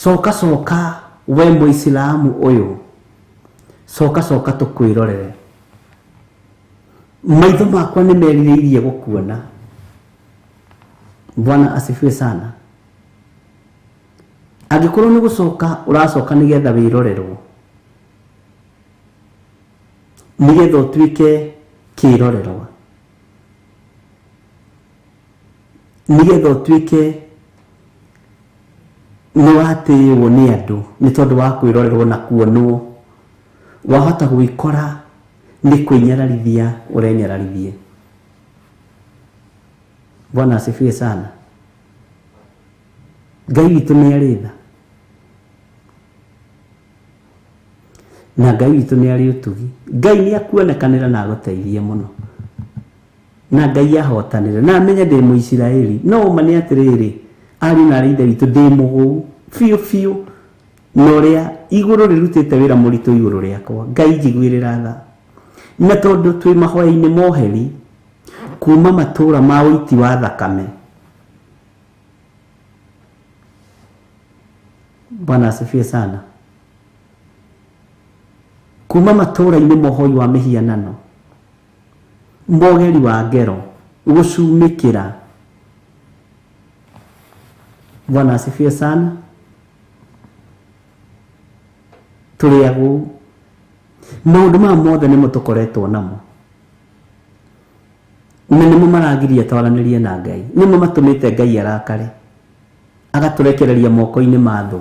coka coka we mũislamu ũyũ coka coka tũkwĩrorere maitho makwa nĩ merirĩirie gũkuona. Bwana asifiwe sana. Angĩkorwo nĩ gũcoka ũracoka nĩgetha wĩrorerwo nĩgetha ũtuĩke kĩrorerwa nĩgetha ũtuĩke nĩ watĩĩwo nĩ andũ nĩ tondũ wa kwĩrorerwo na kuonwo wahota gwĩkora nĩ kwĩnyararithia ũrenyararithie. Bwana asifiwe sana. Ngai witũ nĩ arĩ tha na Ngai witũ nĩ arĩ ũtugi. Ngai nĩ akuonekanĩra na agũteithie mũno na Ngai ahotanĩre na amenye ndĩ Mũisiraeli. No ũma nĩ atĩrĩrĩ ariũ na arĩ ithe witũ ndĩ mũgũu biũ biũ na ũrĩa igũrũ rĩrutĩte wĩra mũritũ igũrũ rĩakwa. Ngai njiguĩrĩra tha na tondũ twĩ mahoya-inĩ moheri kuma matũra ma ũiti wa thakame. Bwana asifiwe sana. Kuma matũra-inĩ mohoi wa mĩhianano mogeri wa ngero gũcumĩkĩra. Bwana asifiwe sana. Tũrĩ agũu maũndũ maya mothe nĩmo tũkoretwo namo na nĩmo maragiria twaranĩrie na Ngai nĩmo matũmĩte Ngai arakare agatũrekereria moko-inĩ ma thũ.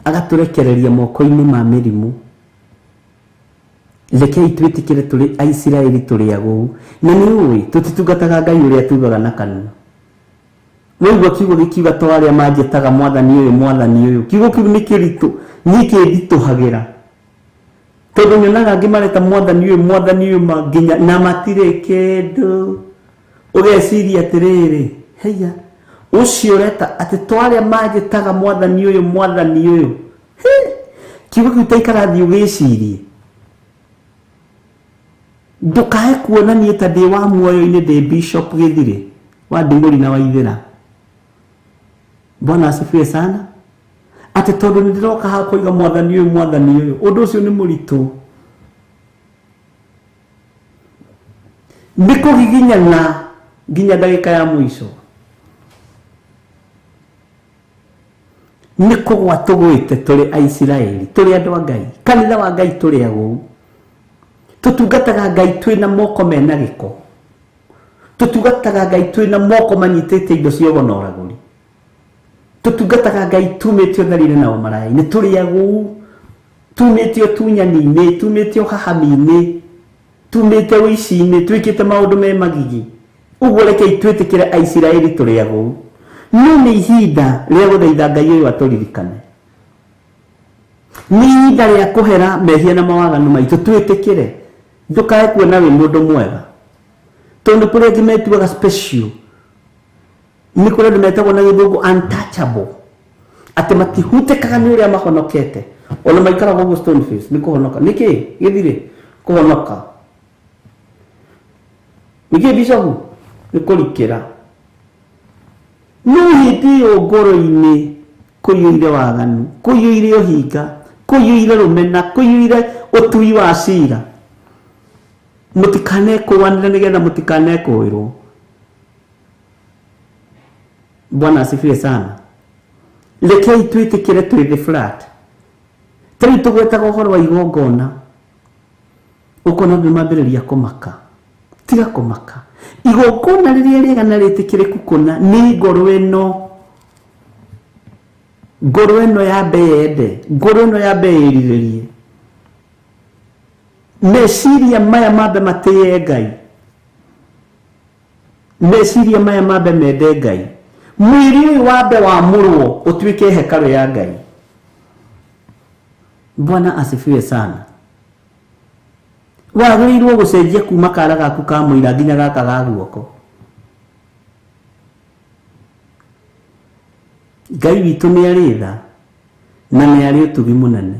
Agatũrekereria moko-inĩ ma mĩrimũ. Rekei twĩtĩkĩre tũrĩ Aisiraeli tũrĩ agũu na nĩ ũĩ tũtitungataga Ngai ũrĩa tugaga na kanua. Waigua kiugo gĩkiuga to arĩa manjĩtaga mwathani ũyũ mwathani ũyũ kiugo kĩu nĩ kĩritũ niĩ kĩnditũhagĩra tondũ nyonaga angĩ mareta mwathani ũyũ nginya na matirĩ kĩndũ. Ũgeciria atĩrĩrĩ heya ũcio ũreta atĩ to arĩa manjĩtaga mwathani ũyũ kiugo kĩu taikara thiĩ ũgĩcirie ndũkae kuona niĩ ta ndĩ wa muoyo-inĩ ndĩ Bishop Gĩthirĩ wa Nding'ũri na Waithĩra. Bwana asifiwe sana. Atĩ tondũ nĩ ndĩroka haha kũiga mwathani ũyũ ũndũ ũcio nĩ mũritũ nĩ kũgiginyana nginya ndagĩka ya mũico nĩ kũgwa tũgwĩte tũrĩ Aisiraeli tũrĩ andũ a Ngai kanitha wa Ngai tũrĩ agũu tũtungataga Ngai twĩna moko mena gĩko tũtungataga Ngai twĩna moko manyitĩte indo cia ũgo na ũragũri tũtungataga Ngai tumĩte ũtharire na ũmaraya-inĩ tũrĩ agũu tumĩte ũtunyani-inĩ tumĩte ũhahami-inĩ tumĩte ũici-inĩ twĩkĩte maũndũ me magigi. Ũguo rekei twĩtĩkĩre Aisiraeli tũrĩ agũu no nĩ ihinda rĩa gũthaitha Ngai ũyũ atũririkane nĩ ihinda rĩa kũhera mehia na mawaganu maitũ twĩtĩkĩre. Ndũkae kuona wĩ mũndũ mwega tondũ kũrĩ angĩ metuaga special nĩ kũrĩ andũ metagwo na gĩthũngũ untouchable atĩ matihutĩkaga nĩ ũrĩa mahonokete ona maikaraga ũguo stone face nĩ kũhonoka. Nĩkĩ gĩthirĩ kũhonoka nĩkĩ Bishop nĩ kũrikĩra no hĩndĩ ĩyo ngoro-inĩ kũiyũire waganu kũiyũire ũhinga kũiyũire rũmena kũiyũire ũtui wa cira. Mũtikanekũanĩre nĩgetha mũtikanekũĩrwo. Bwana asifiwe sana. Rekei twĩtĩkĩre twĩ thĩ flat. Ta rĩu tũgwetaga ũhoro wa igongona ũkona andũ nĩmambĩrĩria kũmaka. Tiga kũmaka. Igongona rĩrĩa rĩega na rĩtĩkĩrĩku kũna nĩ ngoro ĩno ngoro ĩno yambe yende ngoro ĩno yambe ĩrirĩrie meciria maya mambe matĩe Ngai meciria maya mambe mende Ngai mwĩrĩ ũyũ wambe wamũrwo ũtuĩke hekarũ ya Ngai. Bwana asifiwe sana. Wagĩrĩirwo gũcenjia kuma kara gaku ka mũira nginya gaka ga guoko. Ngai witũ nĩ arĩ tha na nĩ arĩ ũtugi mũnene.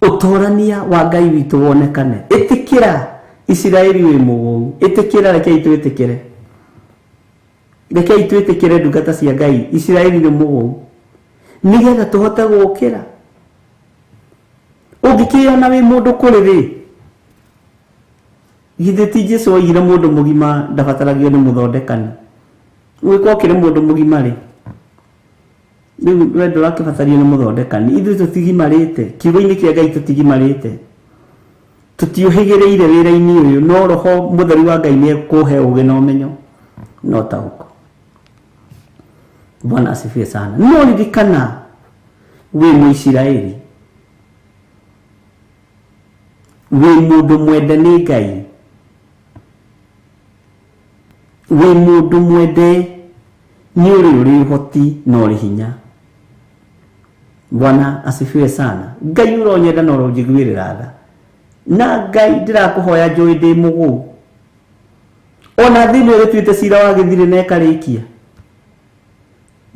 Ũtorania wa Ngai witũ wonekane. Ĩtĩkĩra Isiraeli wĩ mũgũu, ĩtĩkĩra, rekei twĩtĩkĩre, rekei twĩtĩkĩre ndungata cia Ngai, Isiraeli nĩ mũgũu, nĩgetha tũhote gũũkĩra. Ũngĩkĩona wĩ mũndũ kũrĩ rĩ, githĩ ti Jesũ oigire mũndũ mũgima ndabataragio nĩ mũthondekani? Ũgĩkorwo ũkĩrĩ mũndũ mũgima rĩ, rĩu we ndũrakĩbatario nĩ mũthondekani. Ithuĩ tũtigimarĩte, kiugo-inĩ kĩa Ngai tũtigimarĩte, tũtiũhĩgĩrĩire wĩra-inĩ ũyũ, no Roho Mũtheru wa Ngai nĩ ekũhe ũgĩ na ũmenyo na ũtaũku. Bwana asifiwe sana. No ririkana wĩ Mũisiraeli, wĩ mũndũ mwende nĩ Ngai, wĩ mũndũ mwende nĩ ũrĩ ũrĩ ũhoti na ũrĩ hinya. Bwana asifiwe sana. Ngai ũronyenda na ũronjiguĩrĩra tha, na Ngai ndĩrakũhoya njũĩ ndĩ mũgũu, ona thĩ ĩno ĩgĩtuĩte cira wa gĩthirĩ na ĩkarĩkia,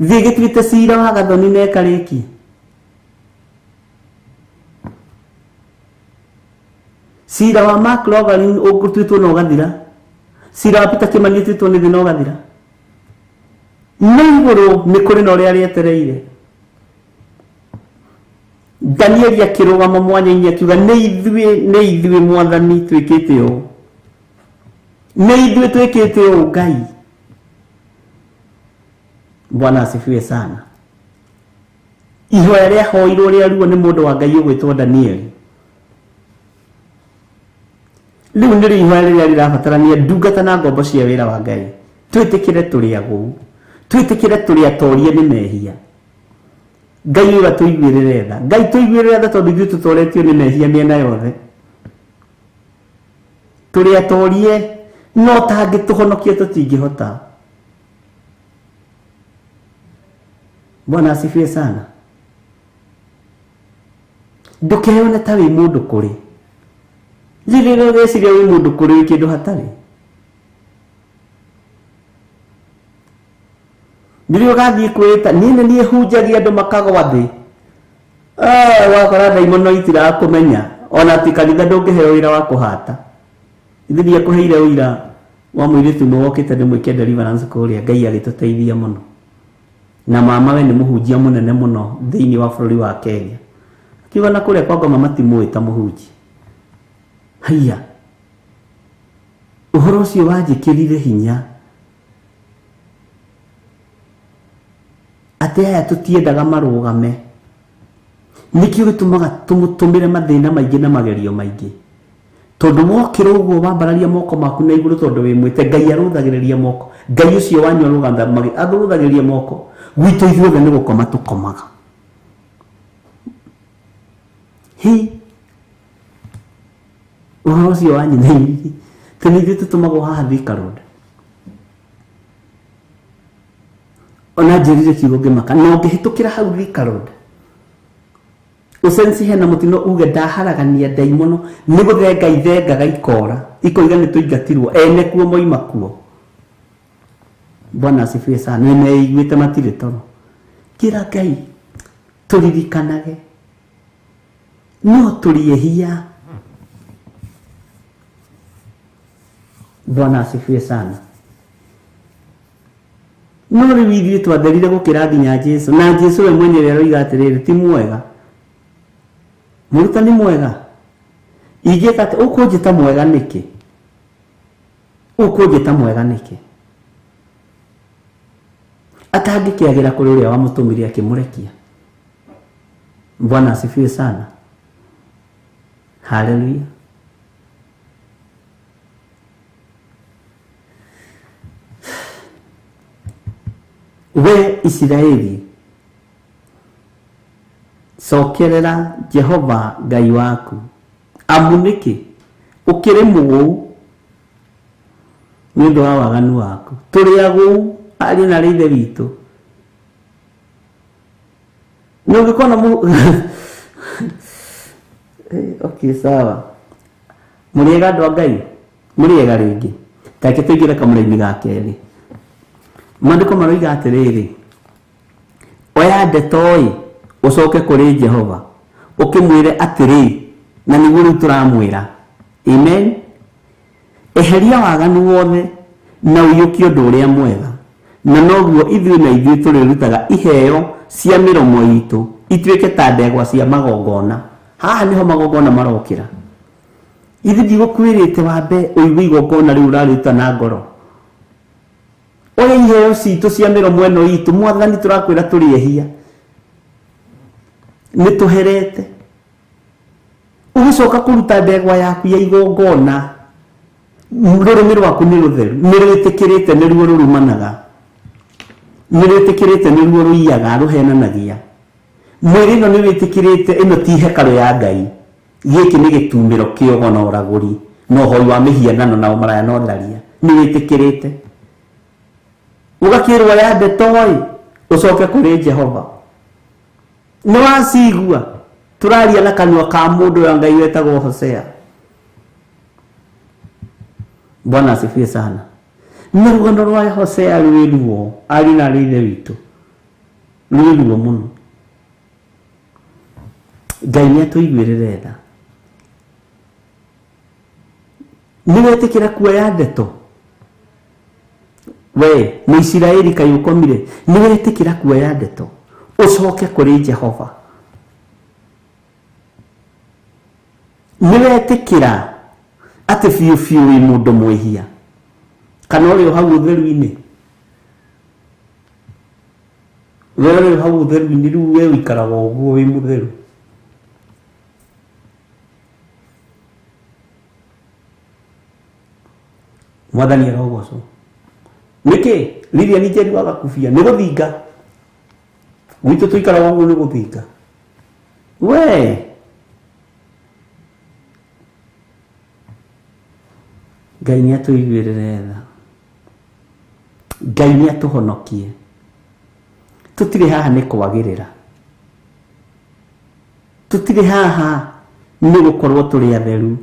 thĩ ĩgĩtuĩte cira wa gathoni na ĩkarĩkia. Cira wa Mark Logan ũgũtuĩtwo na ũgathira, cira wa Peter Kimani ũtuĩtwo nĩ thĩ na ũgathira. No igũrũ nĩ kũrĩ na ũrĩa rĩetereire. Danieli akĩrũgama mwanya-inĩ akiuga, nĩ ithuĩ, nĩ ithuĩ Mwathani twĩkĩte ũũ, nĩ ithuĩ twĩkĩte ũũ Ngai. Bwana asifiwe sana. Ihoya rĩahoirwo rĩa ruo nĩ mũndũ wa Ngai ũgwĩtwo Danieli. Rĩu nĩrĩo ihoya rĩrĩa rĩrabatarania ndungata na ngombo cia wĩra wa Ngai. Twĩtĩkĩre tũrĩ agũu, twĩtĩkĩre tũrĩ atorie nĩ mehia. Ngai ũyũ atũiguĩrĩre tha, Ngai tũiguĩrĩre tha tondũ ithuĩ tũtoretio nĩ mehia mĩena yothe. Tũrĩ atorie, no tangĩtũhonokia tũtingĩhota. Bwana asifiwe sana. Ndũkeyone ta wĩ mũndũ kũrĩ, rĩrĩa ũreciria wĩ mũndũ kũrĩ wĩ kĩndũ hatarĩ. Rĩrĩa ũgathiĩ kwĩta niĩ nĩ niĩ hunjagia andũ makagwa thĩ, wakora ndaimono itirakũmenya, ona ti kanitha ndũngĩheo wĩra wa kũhata. Ithuĩ ndiakũheire ũira wa mũirĩtu ũmwe wokĩte ndĩmwĩke deliverance kũrĩa, Ngai agĩtũteithia mũno. Na mama we nĩ mũhunjia mũnene mũno thĩinĩ wa bũrũri wa Kenya. Akiuga na kũrĩa kwa ngoma matimũĩ ta mũhunjia. Haiya, ũhoro ũcio wanjĩkĩrire hinya atĩ aya tũtiendaga marũgame. Nĩkĩo gĩtũmaga tũmũtũmĩre mathĩna maingĩ na magerio maingĩ, tondũ wokĩra ũguo wambararia moko maku na igũrũ, tondũ wĩ mwĩte Ngai arũthagĩrĩria moko. Ngai ũcio wanyu arũthagĩrĩria moko. Gwitũ ithuothe nĩ gũkoma tũkomaga. Hi, ũhoro ũcio wanyinainirie tondũ ithuĩ tũtũmagwo haha Thika Road. Ona njĩrire kiugo ngĩmaka, na ũngĩhĩtũkĩra hau Thika Road ũcenci hena mũtino uge ndaharagania ndaimono nĩ gũthenga ithengaga ikora ikoiga nĩ tũingatirwo, ene kuo moima kuo. Bwana asifiwe sana. Nĩ meiguĩte matirĩ toro. Kĩra Ngai tũririkanage no tũrĩ ehia. Bwana asifiwe sana. No rĩu ithuĩ twatherire gũkĩra nginya Jesũ, na Jesũ we mwenyewe aroiga atĩrĩrĩ, ti mwega mũrutani mwega, ingĩka atĩ ũkũnjĩta mwega nĩkĩ? Ũkũnjĩta mwega nĩkĩ? Atangĩkĩagĩra kũrĩ ũrĩa wamũtũmire akĩmũrekia. Bwana asifiwe sana. Haleluya. We Isiraeli, cokerera Jehova Ngai waku, amu nĩkĩ ũkĩrĩ mũgũu nĩ ũndũ wa waganu waku. Tũrĩ agũu ariũ na arĩ ithe witũ. Nĩ ũngĩkona okay, sawa. Mũrĩega andũ a Ngai, mũrĩega rĩngĩ. Ta reke tũingĩre kamũra-inĩ ga kerĩ. Maandĩko maroiga atĩrĩrĩ, oya ndeto-ĩ ũcoke kũrĩ Jehova ũkĩmwĩre atĩrĩ, na nĩguo rĩu tũramwĩra. Amen. Eheria waganu wothe na ũiyũkie ũndũ ũrĩa mwega, na noguo ithuĩ na ithuĩ tũrĩrutaga iheo cia mĩromo itũ ituĩke ta ndegwa cia magongona. Haha nĩho magongona marokĩra. Ithuĩ ndigũkwĩrĩte wambe ũigue igongona rĩu ũrarĩruta na ngoro. Oya iheo citũ cia mĩromo ĩno itũ, Mwathani tũrakwĩra tũrĩ ehia, nĩ tũherete. Ũgĩcoka kũruta ndegwa yaku ya igongona, rũrĩmĩ rwaku nĩ rũtheru, nĩ rwĩtĩkĩrĩte, nĩruo rũrumanaga, nĩ rwĩtĩkĩrĩte, nĩruo rũiyaga, rũhenanagia. Mwĩrĩ ĩno nĩ wĩtĩkĩrĩte, ĩno ti hekarũ ya Ngai, gĩkĩ nĩ gĩtumĩro kĩogo na ũragũri na ũhoi wa mĩhianano na ũmaraya na ũtharia, nĩ wĩtĩkĩrĩte. Ũgakĩrwo ya ndeto-ĩ ũcoke kũrĩ Jehova. Nĩ wacigua tũraria na kanua ka mũndũ wa Ngai wetagwo Hosea. Bwana asifiwe sana. Nĩ rũgano rwa Hosea rwĩ ruo, ariũ na aarĩ a Ithe witũ, rwĩ ruo mũno. Ngai nĩ atũiguĩrĩre tha. Nĩ wetĩkĩra kuoya ndeto? We Mũisiraeli kaĩ ũkomire? Nĩ wetĩkĩra kuoya ndeto ũcoke kũrĩ Jehova? Nĩ wetĩkĩra atĩ biũ biũ wĩ mũndũ mwĩhia, kana ũrĩ o hau ũtheru-inĩ? We ũrĩ o hau ũtheru-inĩ, rĩu we ũikaraga ũguo wĩ mũtheru. Mwathani arogocwo. Nĩkĩ Lilian Njeri waga kubia? Nĩ gũthinga. Gwitũ tũikaraga ũguo nĩ gũthinga. We Ngai nĩ atũiguĩrĩre tha. Ngai nĩ atũhonokie. Tũtirĩ haha nĩ kwagĩrĩra, tũtirĩ haha nĩ gũkorwo tũrĩ atheru,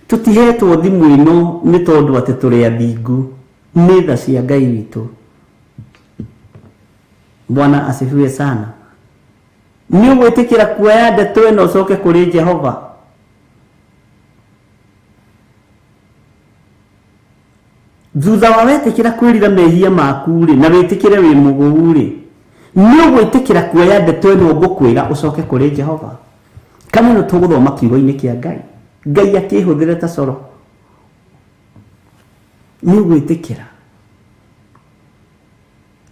tũtihetwo thimũ ĩno nĩ tondũ atĩ tũrĩ athingu, nĩ tha cia Ngai witũ. Bwana asifiwe sana. Nĩ ũgwĩtĩkĩra kuoya ndeto ĩno ũcoke kũrĩ Jehova? Thutha wa wetĩkĩra kwĩrira mehia maku rĩ, na wĩtĩkĩre wĩ mũgũu rĩ, nĩ ũgwĩtĩkĩra kuoya ndeto ĩno ngũkwĩra ũcoke kũrĩ Jehova? Kana ĩno tũgũthoma kiugo-inĩ kĩa Ngai, Ngai akĩhũthĩre ta coro. Nĩ ũgwĩtĩkĩra?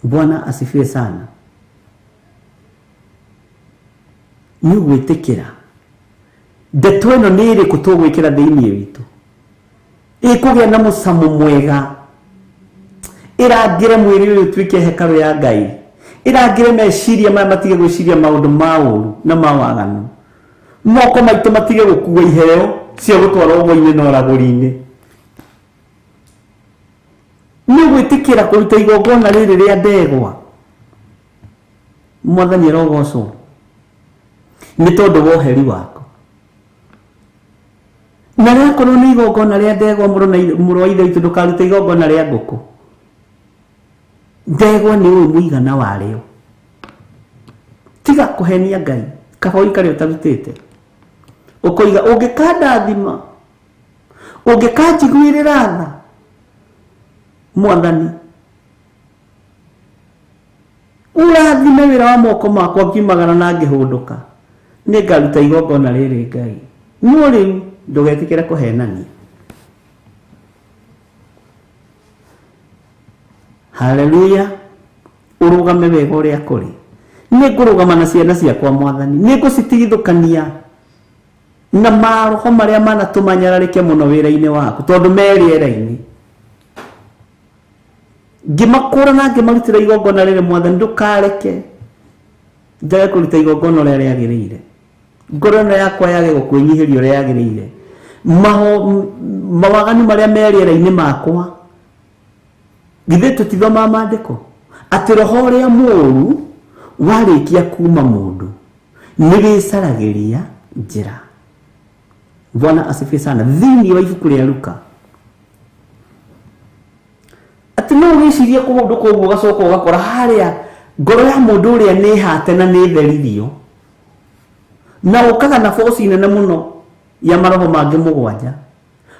Bwana asifiwe sana. Nĩ ũgwĩtĩkĩra ndeto ĩno nĩ ĩrĩkũ tũgwĩkĩra thĩinĩ witũ ĩkũgĩa na mũcamo mwega, ĩrangĩre mwĩrĩ ũyũ ũtuĩke hekarũ ya Ngai, ĩrangĩre meciria maya matige gwĩciria maũndũ ma ũũru na ma waganu, moko maitũ matige gũkua iheo cia gũtwarwo ũgo-inĩ na ũragũri-inĩ. Nĩ ũgwĩtĩkĩra kũruta igongona rĩrĩ rĩa ndegwa? Mwathani arogocwo nĩ tondũ wa ũheri waku. Na rĩakorwo nĩ igongona rĩa ndegwa, mũrũ wa Ithe witũ, ndũkarute igongona rĩa ngũkũ. Ndegwa nĩ ũĩ mũigana warĩo. Tiga kũhenia Ngai, kaba ũikare ũtarutĩte. Ũkoiga ũngĩkandathima, ũngĩkanjiguĩrĩra tha, Mwathani, ũrathime wĩra wa moko makwa ngiumagara na ngĩhũndũka, nĩ ngaruta igongona rĩrĩ Ngai. No rĩu ndũgetĩkĩre kũhenania. Haleluya. Ũrũgame wega ũrĩa kũrĩ. Nĩ ngũrũgama na ciana ciakwa Mwathani, nĩ ngũcitigithũkania na maroho marĩa manatũma nyararĩke mũno wĩra-inĩ waku, tondũ me rĩera-inĩ. Ngĩmakũra na ngĩmarutĩra igongona rĩrĩ Mwathani, ndũkareke njage kũruta igongona ũrĩa rĩagĩrĩire. Ngoro ĩno yakwa yage gũkwĩnyihĩria ũrĩa yagĩrĩire. Mawaganu marĩa me rĩera-inĩ makwa, githĩ tũtithomaga maandĩko atĩ roho ũrĩa mũũru warĩkia kuma mũndũ nĩ wĩcaragĩria njĩra. Bwana asifiwe sana. Thĩinĩ wa ibuku rĩa Luka atĩ Atĩ no ũgĩcirie kũndũ koguo ũgacoka ũgakora harĩa ngoro ya mũndũ ũrĩa nĩ hate na nĩ theririo na ũkaga na boci nene mũno ya maroho mangĩ mũgwanja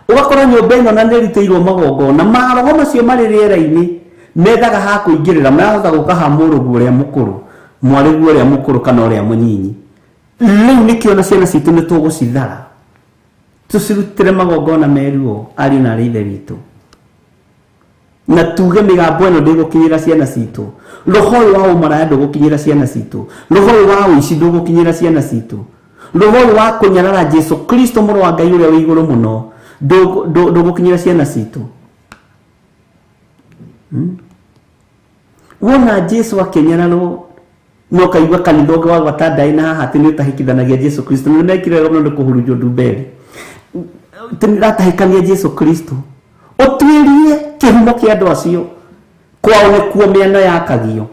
ũgakora nyũmba ĩno na nĩ ĩrutĩirwo magongona maroho macio marĩ rĩera-inĩ methaga ha kũingĩrĩra marahota gũka ha mũrũguo ũrĩa mũkũrũ mwarĩguo ũrĩa mũkũrũ kana ũrĩa mũnyinyi rĩu nĩkĩo na ciana citũ nĩ tũgũcithara tũcirutĩre magongona meruo ariũ na arĩ ithe witũ na tuge mĩgambo ĩno ndĩgũkinyĩra ciana citũ roho ũyũ wa ũmaraya ndũgũkinyĩra ciana citũ roho ũyũ wa ũici ndũgũkinyĩra ciana citũ roho ũyũ wa kũnyarara Jesu Kristo mũrũ wa Ngai ũrĩa wĩ igũrũ mũno ndũgũkinyĩra ciana citũ. Wona Jesu akĩnyararwo no kaigua kanitha ũngĩ wa gwata ndaĩ na haha atĩ nĩ ũtahĩkithanagia Jesu Kristo nĩ mekire wega mũno nĩ kũhurunjwo ndumberi atĩ nĩ ũratahĩkania Jesu Kristo ũtuĩrie kĩhumo kĩa andũ acio kwao nĩkuo mĩano yakagio.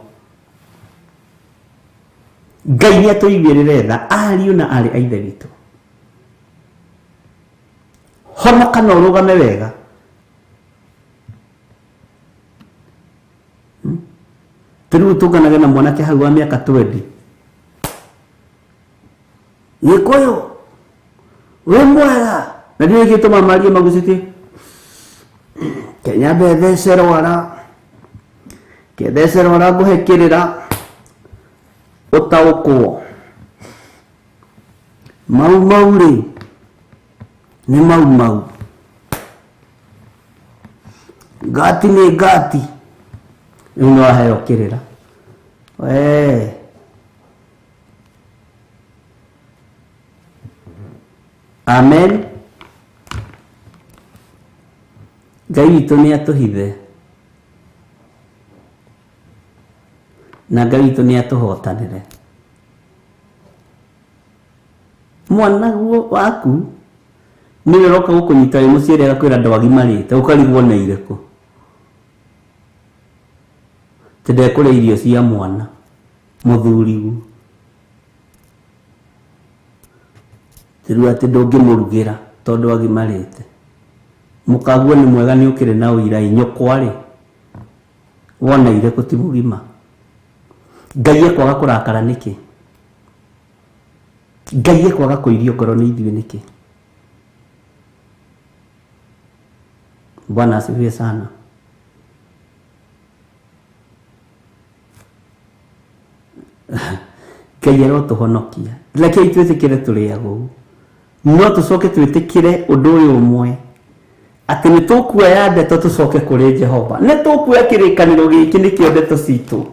Ngai nĩ atũiguĩrĩre tha ariũ na aarĩ a ithe witũ. Honoka na ũrũgame wega. Rĩu tũnganage na mwanake hau wa mĩaka 20 Gĩkũyũ wĩ mwega na nĩ gĩtũma marie magucĩtie Kenya mbethece rwara kethece rwara ngũhe kĩrĩra ũtaũkwo mau mau rĩ nĩ mau mau ngati nĩ ngati rĩu nĩ waheo kĩrĩra wee. Amen. Ngai witũ nĩ atũhithe na Ngai witũ nĩ atũhotanĩre. Mwana guo waku nĩwe ũroka gũkũnyita wĩ mũciĩ rĩ agakwĩra ndwagimarĩte ũkarigwo nĩ irĩkũ atĩ ndekũrĩa irio cia mwana mũthuriguo rĩu atĩ ndũngĩmũrugĩra tondũ agimarĩte mũkaguo nĩ mwega nĩ ũkĩrĩ na ũira ĩ nyũkwa rĩ wona irĩkũ ti mũgima. Ngai ekwaga kũrakara nĩkĩ? Ngai ekwaga kũirio ngoro nĩ ithuĩ nĩkĩ? Bwana asifiwe sana. Ngai arotũhonokia rekei twĩtĩkĩre tũrĩ agũu no tũcoke twĩtĩkĩre ũndũ ũyũ ũmwe atĩ nĩ tũkuoya ndeto tũcoke kũrĩ Jehova nĩ tũkuoya kĩrĩkanĩro gĩkĩ nĩkĩo ndeto citũ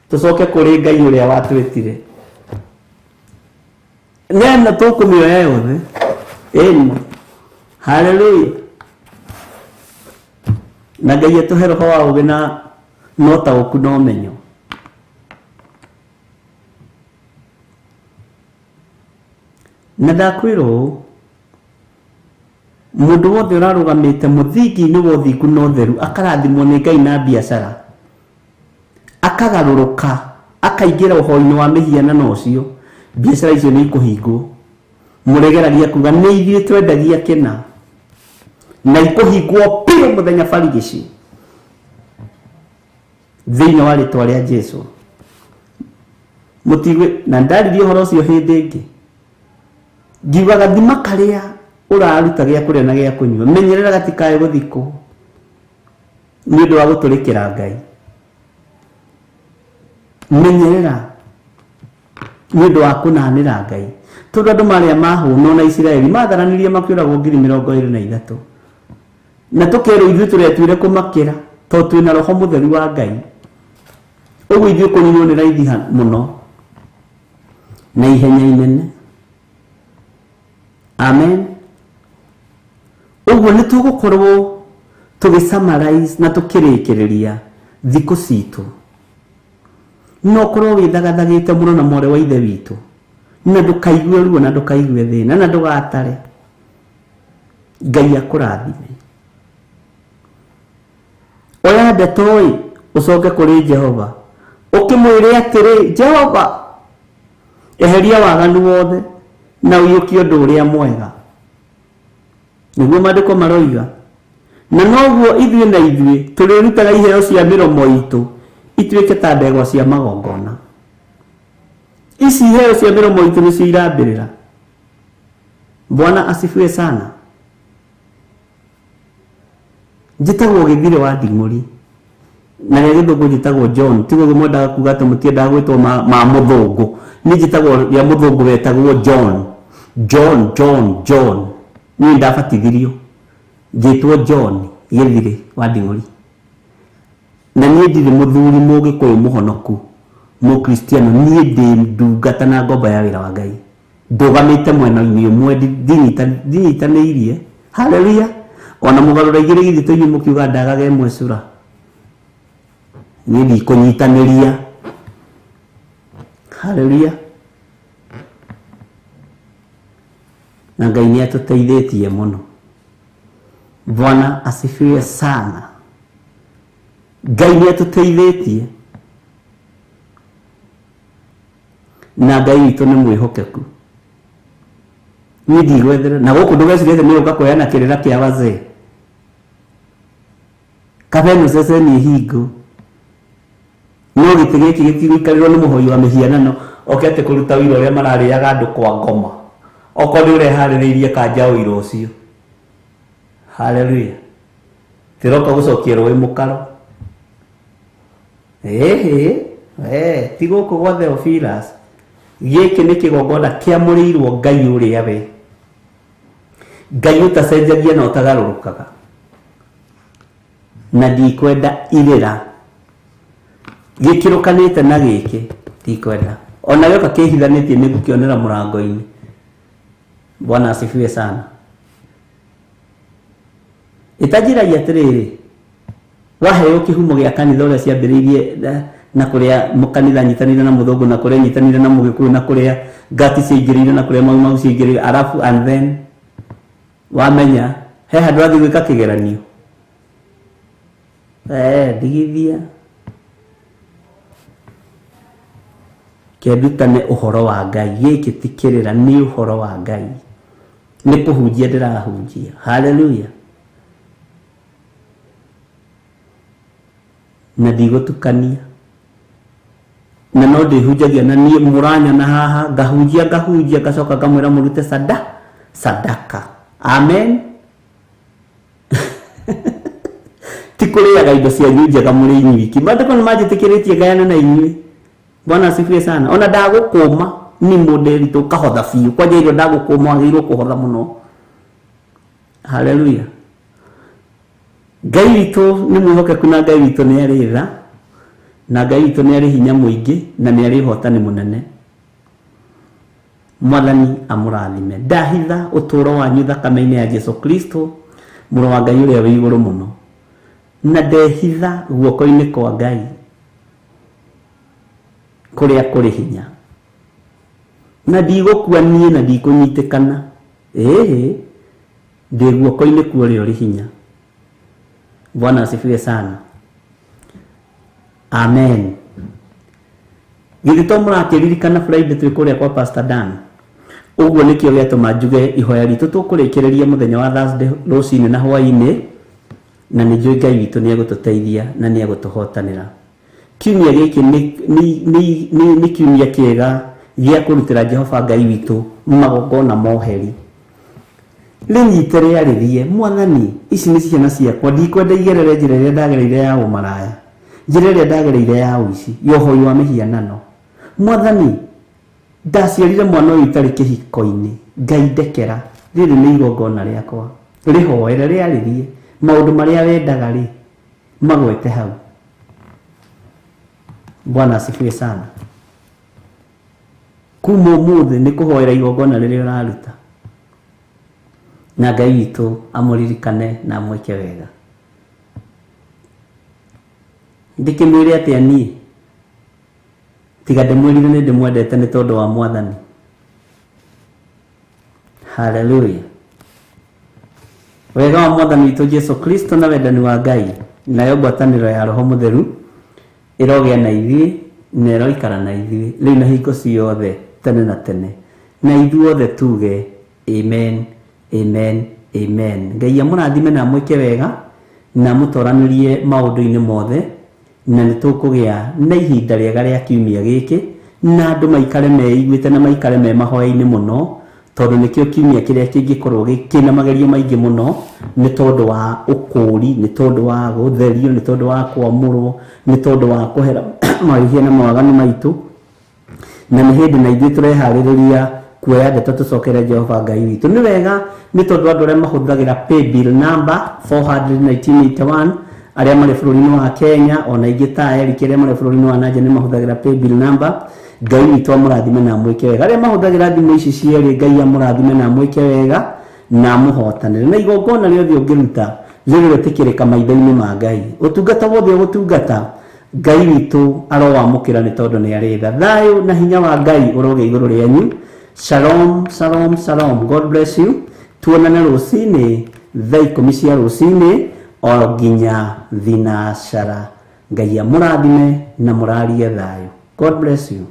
tũcoke kũrĩ Ngai ũrĩa watwĩtire neno tũkũmĩoya yothe ĩno. Haleluya. Na Ngai atũhe roho wa ũũgĩ na ũtaũku na ũmenyo. Na ndakwĩra ũũ mũndũ wothe ũrarũgamĩte mũthingi-inĩ wa ũthingu na ũtheru akarathimwo nĩ Ngai na biacara akagarũrũka akaingĩra ũhoi-inĩ wa mĩhianano ũcio biacara icio nĩ ikũhingwo. Mũregeragia kuga nĩ ithuĩ twendagia kĩna na ikũhingwo biũ mũthenya barigici thĩinĩ wa rĩtwa rĩa Jesu. Mũtigwe na ndaririe ũhoro ũcio hĩndĩ ĩngĩ ngiuga gathima karĩa ũraruta gĩa kũrĩa na gĩa kũnyua menyerera gatikae gũthikwo nĩ ũndũ wa gũtũrĩkĩra Ngai. Menyerera nĩ ũndũ wa kũnanĩra Ngai tondũ andũ marĩa mahũnwo na Isiraeli matharanirie makĩũragwo 23,000 na tũkerwo ithuĩ tũretuire kũmakĩra tondũ twĩna roho mũtheru wa Ngai ũguo ithuĩ kũninwo nĩ raithi mũno na ihenya inene. Amen. Ũguo nĩ tũgũkorwo tũgĩ summarize na tũkĩrĩkĩrĩria thikũ citũ no ũkorwo wĩthagathagĩte mũno na mwarĩ wa ithe witũ na ndũkaigue ruo na ndũkaigue thĩna na ndũgatare. Ngai akũrathime. Oya ndeto ĩ ũcoke kũrĩ Jehova ũkĩmwĩre atĩrĩ Jehova eheria waganu wothe na ũiyũkie ũndũ ũrĩa mwega nĩguo maandĩko maroiga Na noguo ithuĩ na ithuĩ tũrĩrutaga iheo cia mĩromo itũ ituĩke ta ndegwa cia magongona. Ici iheo cia mĩromo itũ nĩcio irambĩrĩra. Bwana asifiwe sana. Njĩtagwo Gĩthire wa Nding'ũri na rĩa gĩthũngũ njĩtagwo John. Tiguo mwendaga kuga atĩ mũtiendaga gwĩtwo ma mũthũngũ. Niĩ njĩtagwo rĩa mũthũngũ wetagwo John. John, John, John. Niĩ ndabatithirio njĩtwo John Gĩthire wa Nding'ũri. Na niĩ ndirĩ mũthuri mũgĩkũyũ mũhonoku mũkristiano, niĩ ndĩ ndungata na ngombo ya wĩra wa Ngai. Ndũgamĩte mwena-inĩ ũmwe, ndinyitanĩirie. Haleluya. Ona mũgarũra igĩrĩ githĩ to inyuĩ mũkiuga ndagage ĩmwe cura. Niĩ ndikũnyitanĩria. Haleluya. Na Ngai nĩ atũteithĩtie mũno. Bwana asifiwe sana. Ngai nĩ atũteithĩtie. Na Ngai witũ nĩ mwĩhokeku. Niĩ ndigwethera na gũkũ ndũgecirie atĩ nĩ ũka kũheana kĩrĩra kĩa wazee. Kaba ĩno ceceni ĩhingwo. No gĩtĩ gĩkĩ gĩtigũikarĩrwo nĩ mũhoi wa mĩhianano oke atĩ kũruta wĩra ũrĩa mararĩaga andũ kwa ngoma. Okorwo nĩ ũreharĩrĩirie kanja ũira ũcio. Haleluya. Tĩroka gũcokia rũĩ mũkaro. Ĩhĩ, ti gũkũ gwa Theophilus. Gĩkĩ nĩ kĩgongona kĩamũrĩirwo Ngai ũrĩa we. Ngai ũtacenjagia na ũtagarũrũkaga. Na ndikwenda irĩra gĩkĩrũkanĩte na gĩkĩ, ndikwenda. Ona gĩoka kĩhithanĩtie nĩ ngũkĩonera mũrango-inĩ. Bwana asifiwe sana. Ĩtanjĩragia atĩrĩrĩ, waheo kĩhumo gĩa kanitha ũrĩa ciambĩrĩirie na kũrĩa kanitha nyitanĩire na mũthũngũ, na kũrĩa nyitanĩire na mũgĩkũyũ, na kũrĩa ngati ciaingĩrĩire, na kũrĩa mau mau ciaingĩrĩire, arabu and then wamenya he handũ athiĩ gwĩka kĩgeranio. Ndigithia kendutane ũhoro wa Ngai. Gĩkĩ ti kĩrĩra, nĩ ũhoro wa Ngai. Nĩ kũhunjia ndĩrahunjia. Haleluya. Na ndigũtukania. Na no ndĩhunjagia na niĩ mũranyona haha ngahunjia ngahunjia ngacoka ngamwĩra mũrute sadaka. Amen. Ti kũrĩaga indo cianyu njega mũrĩ inyuiki. Maandĩko nĩ manjĩtĩkĩrĩtie ngayane na inyuĩ. Bwana asifiwe sana. Ona ndagũkũma ni mũndĩritũ ũkahotha biũ. Kwanja irio ndagũkũma wagĩrĩirwo kũhotha mũno. Haleluya. Ngai witũ nĩ mwĩhokeku na Ngai witũ nĩ arĩ tha, na Ngai witũ nĩ arĩ hinya mũingĩ na nĩ arĩ ũhotani mũnene. Mwathani amũrathime. Ndahitha ũtũũro wanyu thakame-inĩ ya Jesu Kristo, mũrũ wa Ngai ũrĩa wĩ igũrũ mũno. Na ndehitha guoko-inĩ kwa Ngai kũrĩa kũrĩ hinya. Na ndigũkua niĩ na ndikũnyitĩkana. Ĩhĩ, ndĩ guoko-inĩ kwa ũrĩa ũrĩ hinya. Bwana asifiwe sana. Amen. Githĩ to mũrakĩririkana Friday twĩ kũrĩa kwa Pastor Dan? Ũguo nĩkĩo gĩatũma njuge ihoya ritũ tũkũrĩkĩrĩria mũthenya wa Thursday rũcinĩ na hwaĩ-inĩ, na nĩ njũĩ Ngai witũ nĩ egũtũteithia na nĩ egũtũhotanĩra. Kiumia gĩkĩ nĩ kiumia kĩega gĩa kũrutĩra Jehova Ngai witũ magongona moheri. Rĩnyite rĩarĩrie, Mwathani, ici nĩ ciana ciakwa, ndikwenda igerere njĩra ĩrĩa ndagereire ya ũmaraya, njĩra ĩrĩa ndagereire ya ũici, ya ũhoi wa mĩhianano. Mwathani, ndaciarire mwana ũyũ itarĩ kĩhiko-inĩ, Ngai ndekera, rĩrĩ nĩ igongona rĩakwa. Rĩhoere, rĩarĩrie, maũndũ marĩa wendaga rĩ, magwete hau. Bwana asifiwe sana. Kuma ũmũthĩ nĩ kũhoera igongona rĩrĩa ũraruta. Na Ngai witũ amũririkane na amwĩke wega. Ndĩkĩmwĩre atĩa niĩ? Tiga ndĩmwĩrire nĩ ndĩmwendete nĩ tondũ wa Mwathani. Haleluya. Wega wa Mwathani witũ Jesu Kristo na wendani wa Ngai nayo ngwatanĩro ya Roho Mũtheru ĩrogĩa na ithuĩ na ĩroikara na ithuĩ rĩu na hingo ciothe tene na tene. Na ithuothe tuge amen, amen, amen. Ngai amũrathime na amwĩke wega. Na mũtoranĩrie maũndũ-inĩ mothe, na nĩ tũkũgĩa na ihinda rĩega rĩa kiumia gĩkĩ, na andũ maikare meiguĩte na maikare me mahoya-inĩ mũno, tondũ nĩkĩo kiumia kĩrĩa kĩngĩkorwo kĩna magerio maingĩ mũno, nĩ tondũ wa ũkũũri, nĩ tondũ wa gũtherio, nĩ tondũ wa kwamũrwo, nĩ tondũ wa kũhera mawĩhia na mawaganu maitũ. Na nĩ hĩndĩ na ithuĩ tũreharĩrĩria kuoya ndeto tũcokere Jehova Ngai witũ. Nĩ wega nĩ tondũ andũ arĩa mahũthagĩra paybill number 41981 arĩa marĩ bũrũri-inĩ wa Kenya, ona ingĩ ta Eric arĩa marĩ bũrũri-inĩ wa Niger nĩ mahũthagĩra paybill number. Ngai witũ amũrathime na amwĩke wega. Arĩa mahũthagĩra thimũ ici cierĩ, Ngai amũrathime na amwĩke wega na amũhotanĩre. Na igongona rĩothe ũngĩruta rĩrĩtĩkĩrĩka maitho-inĩ ma Ngai. Ũtungata wothe ũgũtungata, Ngai witũ arowamũkĩra nĩ tondũ nĩ arĩ tha. Thayũ na hinya wa Ngai ũrogĩa igũrũ rĩanyu. Shalom, shalom, shalom. God bless you. Tuonane rũcinĩ thaa 10 cia rũcinĩ o nginya thinacara. Ngai amũrathime na mũrarie thayũ. God bless you.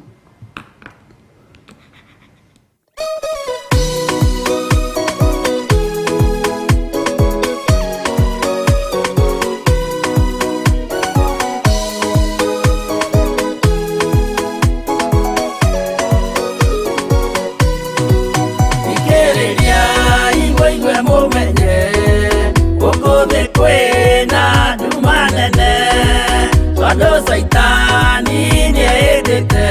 Saitani nĩendete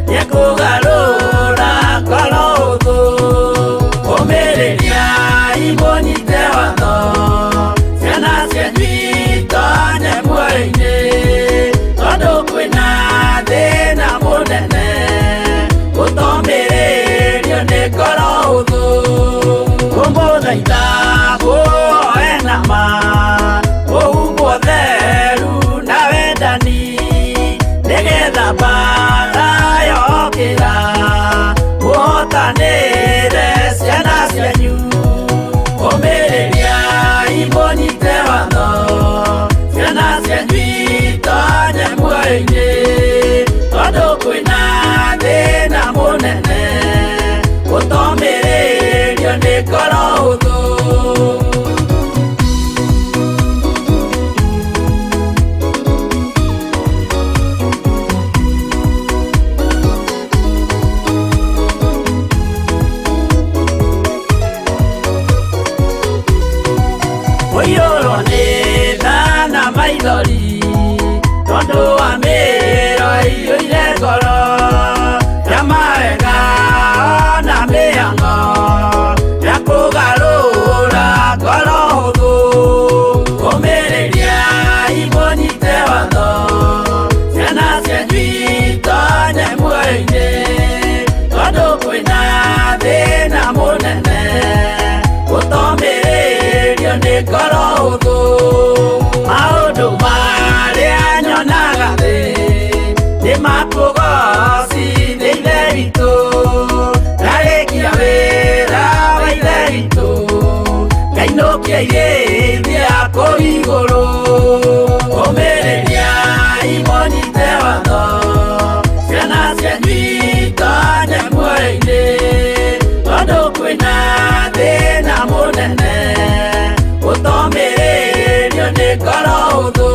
nĩekũgarũra ngoro ũthũ, ũmĩrĩria imũnyite watho, ciana cianyu itonye muoyo-inĩ, tondũ kwĩna thĩna mũnene ũtomĩrĩrio nĩ ngoro ũthũ. Kũmũthaitha mũhoe na ma ũhumbwo theru na wendani, nĩgetha mbaara yokĩra mũhotanĩre ciana cianyu. Ũmĩrĩria imũnyite watho, ciana cianyu itonye muoyo-inĩ, tondũ kwĩna thĩna mũnene ũtomĩrĩrio nĩ ngoro ũthũ. Ũiyũrwo nĩ tha na maithori, tondũ wa mĩĩro ĩiyũire ngoro, ya mawega na mĩhang'o ya kũgarũra ngoro hũthũ. Ũmĩrĩria imũnyite watho, ciana cianyu itonye muoyo-inĩ, tondũ kwĩna thĩna mũnene ũtomĩrĩrio nĩ ngoro hũthũ. Maũndũ marĩa nyonaga thĩ nĩ makũgocithia Ithe witũ, ndarĩkia wĩra wa Ithe witũ, ngainũkia irĩithia kũu igũrũ. Ũmĩrĩria imũnyite watho, ciana cianyu itonye muoyo-inĩ, tondũ kwĩna thĩna mũnene ũtomĩrĩrio nĩ ngoro hũthũ.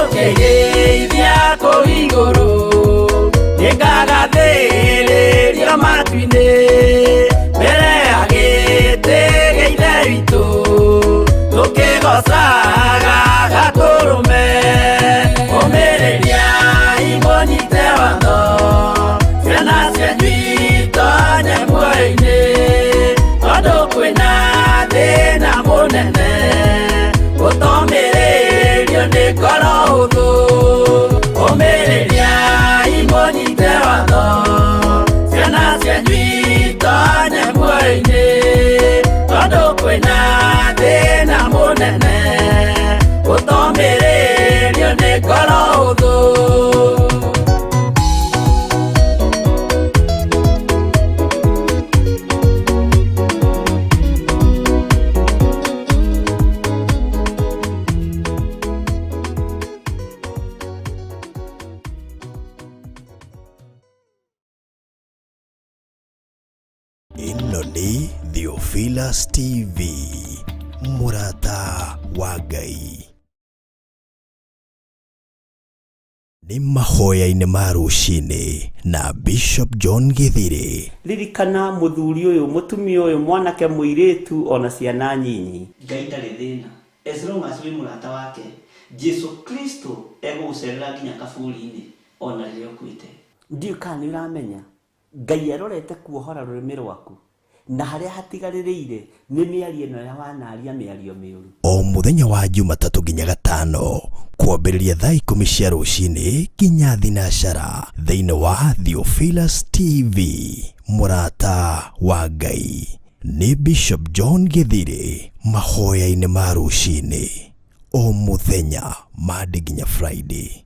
Ngainũkĩrĩithia kũu igũrũ, nĩngagathĩrĩrio matu-inĩ, mbere ya gĩtĩ gĩa Ithe witũ, tũkĩgocaga Gatũrũme. Ũmĩrĩria imũnyite watho, ciana cianyu itonye muoyo-inĩ, tondũ kwĩna thĩna mũnene ũtomĩrĩrio nĩ ngoro hũthũ. Ũmĩrĩria imũnyite watho, ciana cianyu itonye muoyo-inĩ, tondũ kwĩna thĩna mũnene ũtomĩrĩrio nĩ ngoro hũthũ. Ĩno nĩ Theophilus TV, mũrata wa Ngai. Nĩ mahoya-inĩ ma rũcinĩ na Bishop John Githiri. Ririkana mũthuri ũyũ, mũtumia ũyũ, mwanake, mũirĩtu ona ciana nyinyi. Ngai ndarĩ thĩna as long as wĩ mũrata wake. Jesu Kristo egũgũcerera nginya kaburi-inĩ ona rĩrĩa ũkuĩte. Ndiũĩ kana nĩ ũramenya Ngai arorete kuohora rũrĩmĩ rwaku na harĩa hatigarĩrĩire nĩ mĩario ĩno ya wanaria mĩario mĩũru. O mũthenya wa Jumatatũ nginya Gatano kwambĩrĩria thaa 10 cia rũcinĩ nginya thinacara thĩinĩ wa Theophilus TV, mũrata wa Ngai. Nĩ Bishop John Githiri mahoya-inĩ ma rũcinĩ o mũthenya Monday nginya Friday.